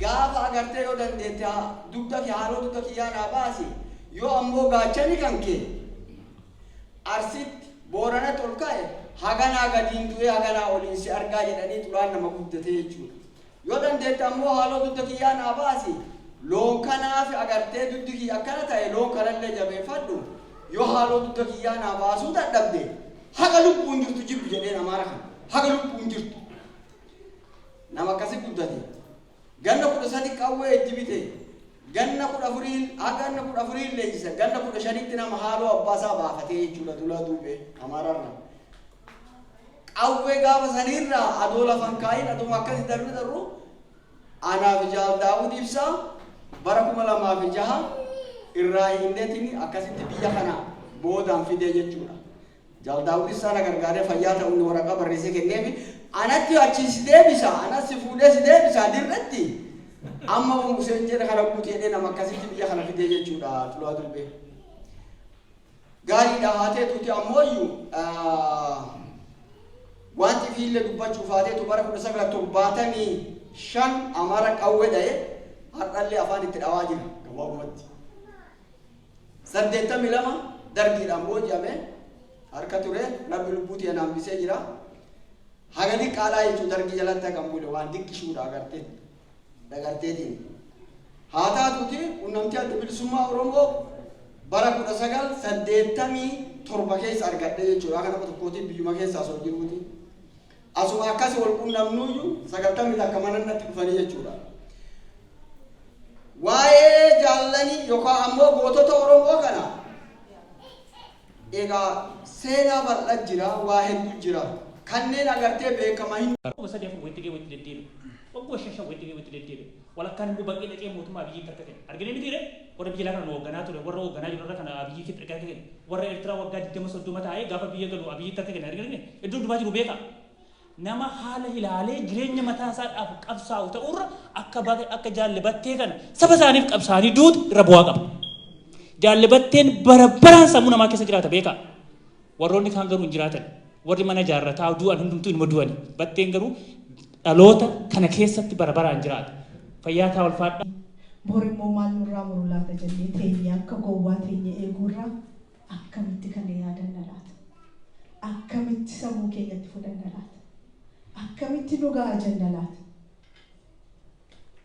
Gaafa agartee yoo dandeette dugda kee haaloo dugda kiyyaa naa baasi, yoo ammoo gaachani kan kee Arsitti Booranatti ol ka'e haganaa gadiin du'ee haganaa oliin si argaa jedhanii xulaan nama guddate jechuudha. Yoo dandeette ammoo haaloo dugda kiyyaa naa baasi, loon kanaaf agartee dugdi kiyya akkana ta'e loon kanallee jabeeffadhu, yoo haaloo dugda kiyyaa naa baasuu dadhabde haga lubbuun jirtu jibbi jedheen Amaara kana haga lubbuun jirtu. Nama akkasi guddate. Ganna 13 qawwee itti bite. Ganna 14 haga ganna 14 leenjisa. Ganna 15tti nama haaloo abbaa isaa baafatee jechuudha dulaa duubee Amaararra. Qawwee gaafa saniirraa adoo lafan kaayin adoo akkasi darbe darru anaaf Jaal Daawud Ibsaa bara 2006 irraa hindeetiin akkasitti biyya kana boodaan fidee jechuudha. Jaal Daawud Ibsaa na gargaaree fayyaa ta'uun waraqaa barreessee kenneefi anatti achi si deebisa, anas si fuudhee si deebisa dirretti amma Museen jedhe kana guutuu jedhee nama akkasitti biyya kana fidee jechuudha Xulaa Duubee. Gaariidha haa ta'etuuti ammooyyuu wanti fiillee dubbachuuf haa ta'etu bara 1975 Amaara qawwee dha'e har'allee afaan itti dhawaa jira gabaabumatti. 82 dargiidhaan booji'ame harka ture rabbi lubbuutii ana hambisee jira. Haga diqqaadhaa jechuun dargii jalatti hagam bule waan diqqishuudha agartee dagarteetiin. Haa taatuuti quunnamtii adda bilisummaa Oromoo bara 1987 keessa argadhe jechuudha. Akka nama tokkootiin biyyuma keessaa osoo jiruuti. Asuma akkasi wal quunnamnuyyuu 91 mana natti dhufanii jechuudha. Waa'ee jaallanii yookaan ammoo gootota Oromoo kana egaa seenaa bal'aa jira, waa hedduu jira. Kanneen agartee beekama hin Waggaa 3 4 walitti ga'ee walitti deddeebi'e. Waggaa 5 5 walitti ga'ee walitti deddeebi'e. Walakkaan immoo baqee dhaqee mootummaa Abiyyiitti harka kenne. Arginee miti ree? Warra biyya alaa kana nu hoogganaa ture, warra hoogganaa jiru irra kana Abiyyiitti harka kenne. Warra Eertiraa waggaa 20 30 taa'ee gaafa biyya galu Abiyyiitti harka kenne. Arginee iddoo hundumaa jiru beekaa. Nama haala ilaalee jireenya mataa isaadhaaf qabsaa'u ta'urra akka akka Jaalle Battee kana saba isaaniif qabsaa'anii duutu irra bu'aa qaba. Jaalle Batteen bara baraan sammuu namaa keessa jiraata beekaa. Warroonni kaan garuu hin jiraatan. Warri mana ijaarrataa du'an hundumtuu inuma du'ani. Batteen garuu dhaloota kana keessatti bara baraan jiraata. Fayyaa taa ulfaadhaa. Bor immoo maal nurraa muru laata jennee teenyee akka gowwaa teenyee eeguurraa akkamitti kana yaadanna laata? Akkamitti sammuu keenyatti fudhanna laata? Akkamitti nu ga'a jenna laata?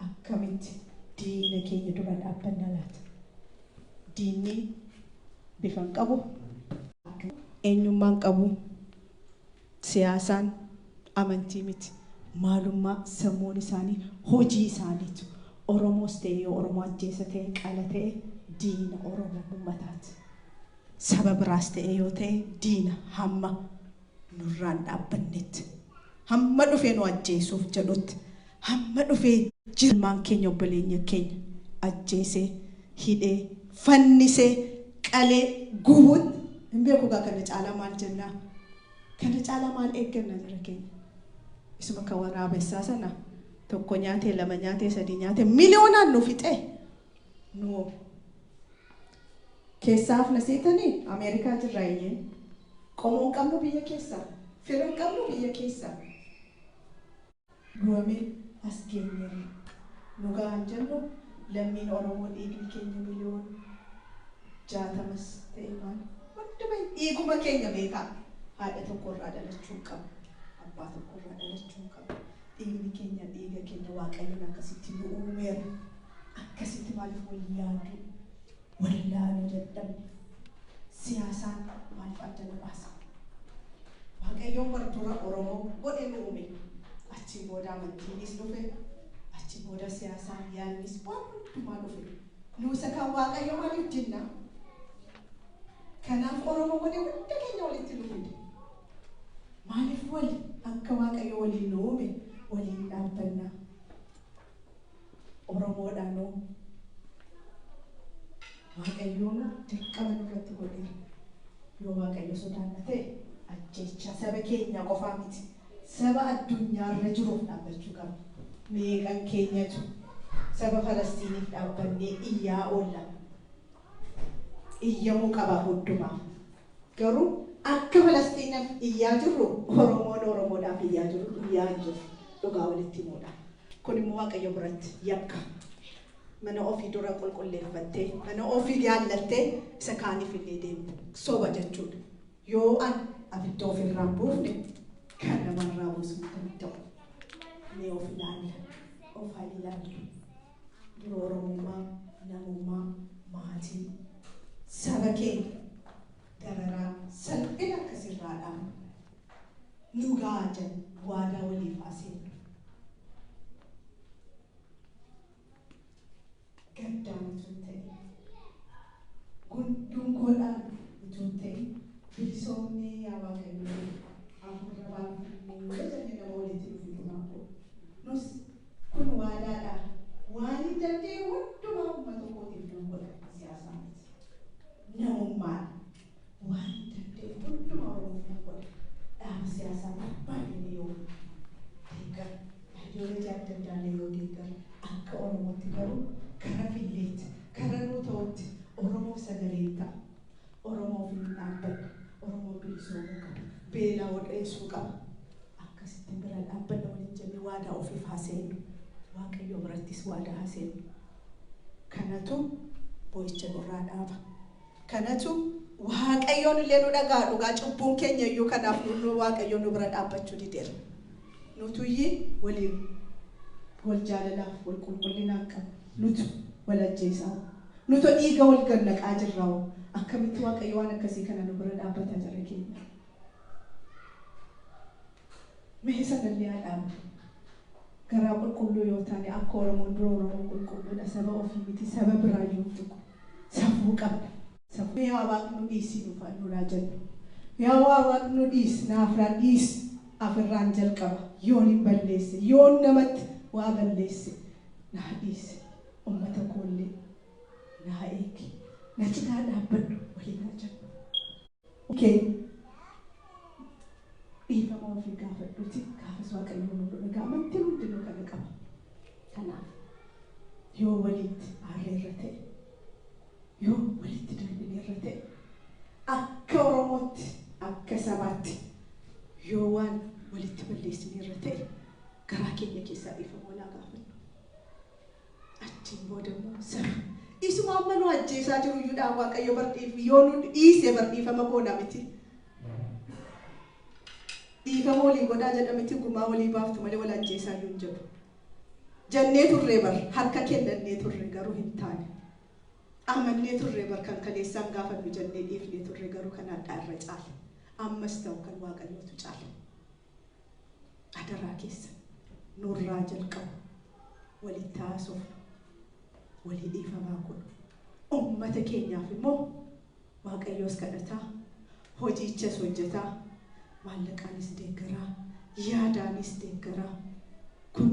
Akkamitti diina keenya dura dhaabbanna laata? Diinni bifa hin qabu, eenyummaa hin qabu, siyaasaan amantii miti, maalummaa sammuun isaanii hojii isaaniitu. Oromoos ta'e yoo Oromoo ajjeesa ta'e qala ta'e diina Oromoo uummataati. Saba biraas ta'e yoo ta'e diina hamma nurraan dhaabbannetti, hamma dhufee nu ajjeesuuf jedhutti, hamma dhufee jirmaan keenya obboleenya keenya ajjeesee hidhee fannisee qalee gubuutti hin beeku gaa. Kana caalaa maal jennaa? Kana caalaa maal eegganna jara keenya? Isuma kan waraabessaa sana tokko nyaatee, lama nyaatee, sadii nyaatee miliyoonaan nu fixee nu Keessaa hafna seetanii Ameerikaa jirra iyyeen. Qomoo hin qabnu biyya keessaa. Fira hin qabnu biyya keessaa. Goomee as geenyeerra. Nu gahan jennu lammiin Oromoo dhiigni keenya 60 million ta'e maal hunduma dhiiguma keenya beekaa. Haadha tokkorraa dhalachuu hin qabnu. Abbaa tokkorraa dhalachuu hin qabnu. Dhiigni keenya dhiiga keenya. Waaqayyoon akkasitti nu uumeera. Akkasitti maaliif wal yaaduu, wal laaluu dadhabne? Siyaasaan maaliif adda nu baasa? Waaqayyoon bara dura Oromoo godhe nu uume. Achiin booda amantiinis dhufe. Achiin booda siyaasaan yaadnis waan hundumaa dhufe. Nuusa kan Waaqayyo maaliif dinna? Kanaaf Oromoo godhe hunda keenya walitti nu fide. Maaliif wal akka Waaqayyo waliin nu uume waliin dhaabbannaa? Oromoodhaanoo Waaqayyoon dirqama nurratti godheera. Yoo Waaqayyo sodaanna ta'e, ajjecha saba keenya qofaa miti. Saba addunyaarra jiruuf dhaabbachuu qabna. Meeqan keenyatu saba Falastiiniif dhaabbannee iyyaa oolla? Iyyamuu qaba hundumaaf. Garuu akka Falastiinaaf iyyaa jirru Oromoon Oromoodhaaf iyyaa jiru iyyaa hin jiru. Dhugaa walitti himuudha. Kun immoo Waaqayyo biratti yakka. Mana ofii dura qulqulleeffattee, mana ofii jaallattee, isa kaaniif illee deemtu soba jechuudha. Yoo an abidda ofirraa buufne kan namarraa buusuu hin danda'u. Mee of ilaalla, of haa ilaallu. Dura Oromummaa, namummaa, maatii, saba keenya dararaa salphina akkasirraa dhaabnu. Nu gahaa jenna, waadaa waliif haa seennu. Gaddaan utuu hin ta'in, dungoodhaan utuu hin ta'in, bilisoomnee yaa Waaqayyo hafuura baafnee jennee nama walitti dhufu dhumaa nus kun waadaadha. Waan hin dandeenye hundumaa uummata kootiif nan godha. Siyaasaa miti, namummaadha. Waan hin dandeenye hundumaa Oromoof nan godha. Dhaaba siyaasaa barbaadne yoo deeggaru, ideology adda addaallee yoo deeggaru, akka Oromootti garuu kara filleetti, kara nuu ta'utti Oromoof sagalee ta'a. Oromoof hin dhaabbadha. Oromoon bilisoomuu qaba. Beelaa dheessuu qaba. Akkasitti bira dhaabbanna waliin jennee waadaa ofiif haa seennu. Waaqayyo birattis waadaa haa seennu. Kanatu boo'icha nurraa dhaaba. Kanatu Waaqayyoon illee nu dhagaa. Dhugaa cubbuun keenya iyyuu kanaaf nu Waaqayyoon nu bira dhaabbachuu dideera. Nutuyyi waliin wal jaalalaaf wal qulqullinaan qabu. Nutu wal ajjeesaa. Nutu dhiiga wal gannaqaa jirraa. Akkamitti Waaqayyo waan akkasii kana nu bira dhaabbataa jira keenya? Mee sanallee haa dhaabnu. Garaa qulqulluu yoo taane, akka Oromoon dura Oromoon qulqulluudha. Saba ofii miti saba biraayyuu hin tuqu. Safuu qabna. Safuu. Yaa Waaqni nu dhiisi nurraa jennu. Yaa Waaqni nu dhiisi, naafraan dhiisi, afirraan jalqaba. Yoon hin balleesse, yoon namatti waa balleesse, naa dhiisi. Uummata koollee naa eegi. Na cinaa dhaabbadhu waliin haa jennu. Okay. Dhiifama ofii gaafadhuuti gaafas Waaqayyoon nu dhagaa. Amantiin hundinuu kana qaba. Kanaaf yoo walitti aarreerra ta'e, yoo walitti darbineerra ta'e, akka Oromootti, akka sabaatti yoo waan walitti balleessineerra ta'e, garaa keenya keessaa dhiifama walaa gaafannu. Achiin booda immoo saba isuma amma nu ajjeesaa jiru iyyuudhaan Waaqayyo bardhiif yoo nu dhiise bardhiifama goona miti. Dhiifama walii godhaa jedhamiti, gumaa walii baaftu malee wal ajjeesaa iyyuu hin jedhu. Jennee turree bar, harka kennannee turre, garuu hin taane. Amannee turre bar, kan kaleessaan gaafannu jennee dhiifnee turre, garuu kan hadhaa irra caala. Ammas ta'u kan Waaqayyootu caala. Adaraa keessa nurraa jalqabu. Walitti haasofnu. Walii dhiifamaa godhu. Uummata keenyaaf immoo Waaqayyoos kadhataa, hojiichas hojjetaa, maallaqaanis deeggaraa, yaadaanis deeggaraa. Kun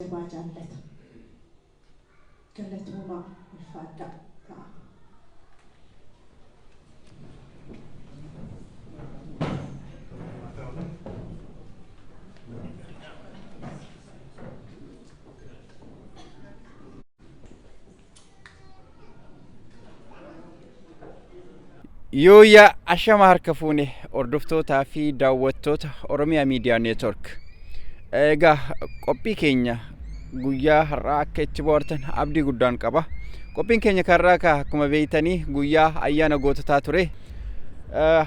jabaa jaallata. Galatoomaa, ulfaadhaa ta'a. Yooyyaa, ashama harka fuune, hordoftootaa fi daawwattoota Oromiyaa Miidiyaa Neetwork. Egaa qophii keenya guyyaa har'aa akka itti bohaartan abdii guddaan qaba. Qophiin keenya karraa ka akkuma beeytanii guyyaa ayyaana goototaa ture.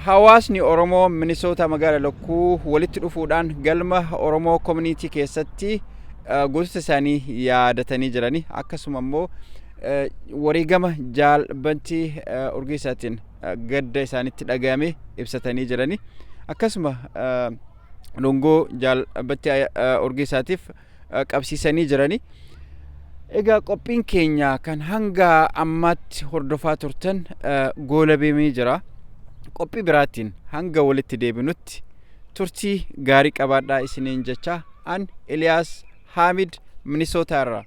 Hawaasni Oromoo Minisoota magaala Lokkuu walitti dhufuudhaan galma Oromoo Community keessatti gootota isaanii yaadatanii jirani. Akkasuma immoo wareegama Jaal Bantii Urgeessaatiin gadda isaanitti dhagahame ibsatanii jirani. Akkasuma dungoo Jaal Bantii Urgeessaatiif qabsiisanii jirani. Egaa qophiin keenya kan hanga ammaatti hordofaa turtan goolabamee jira. Qophii biraatiin hanga walitti deebinutti turtii gaarii qabaadhaa isiniin jecha, an Eliyaas Haamid Minisootaa irraa.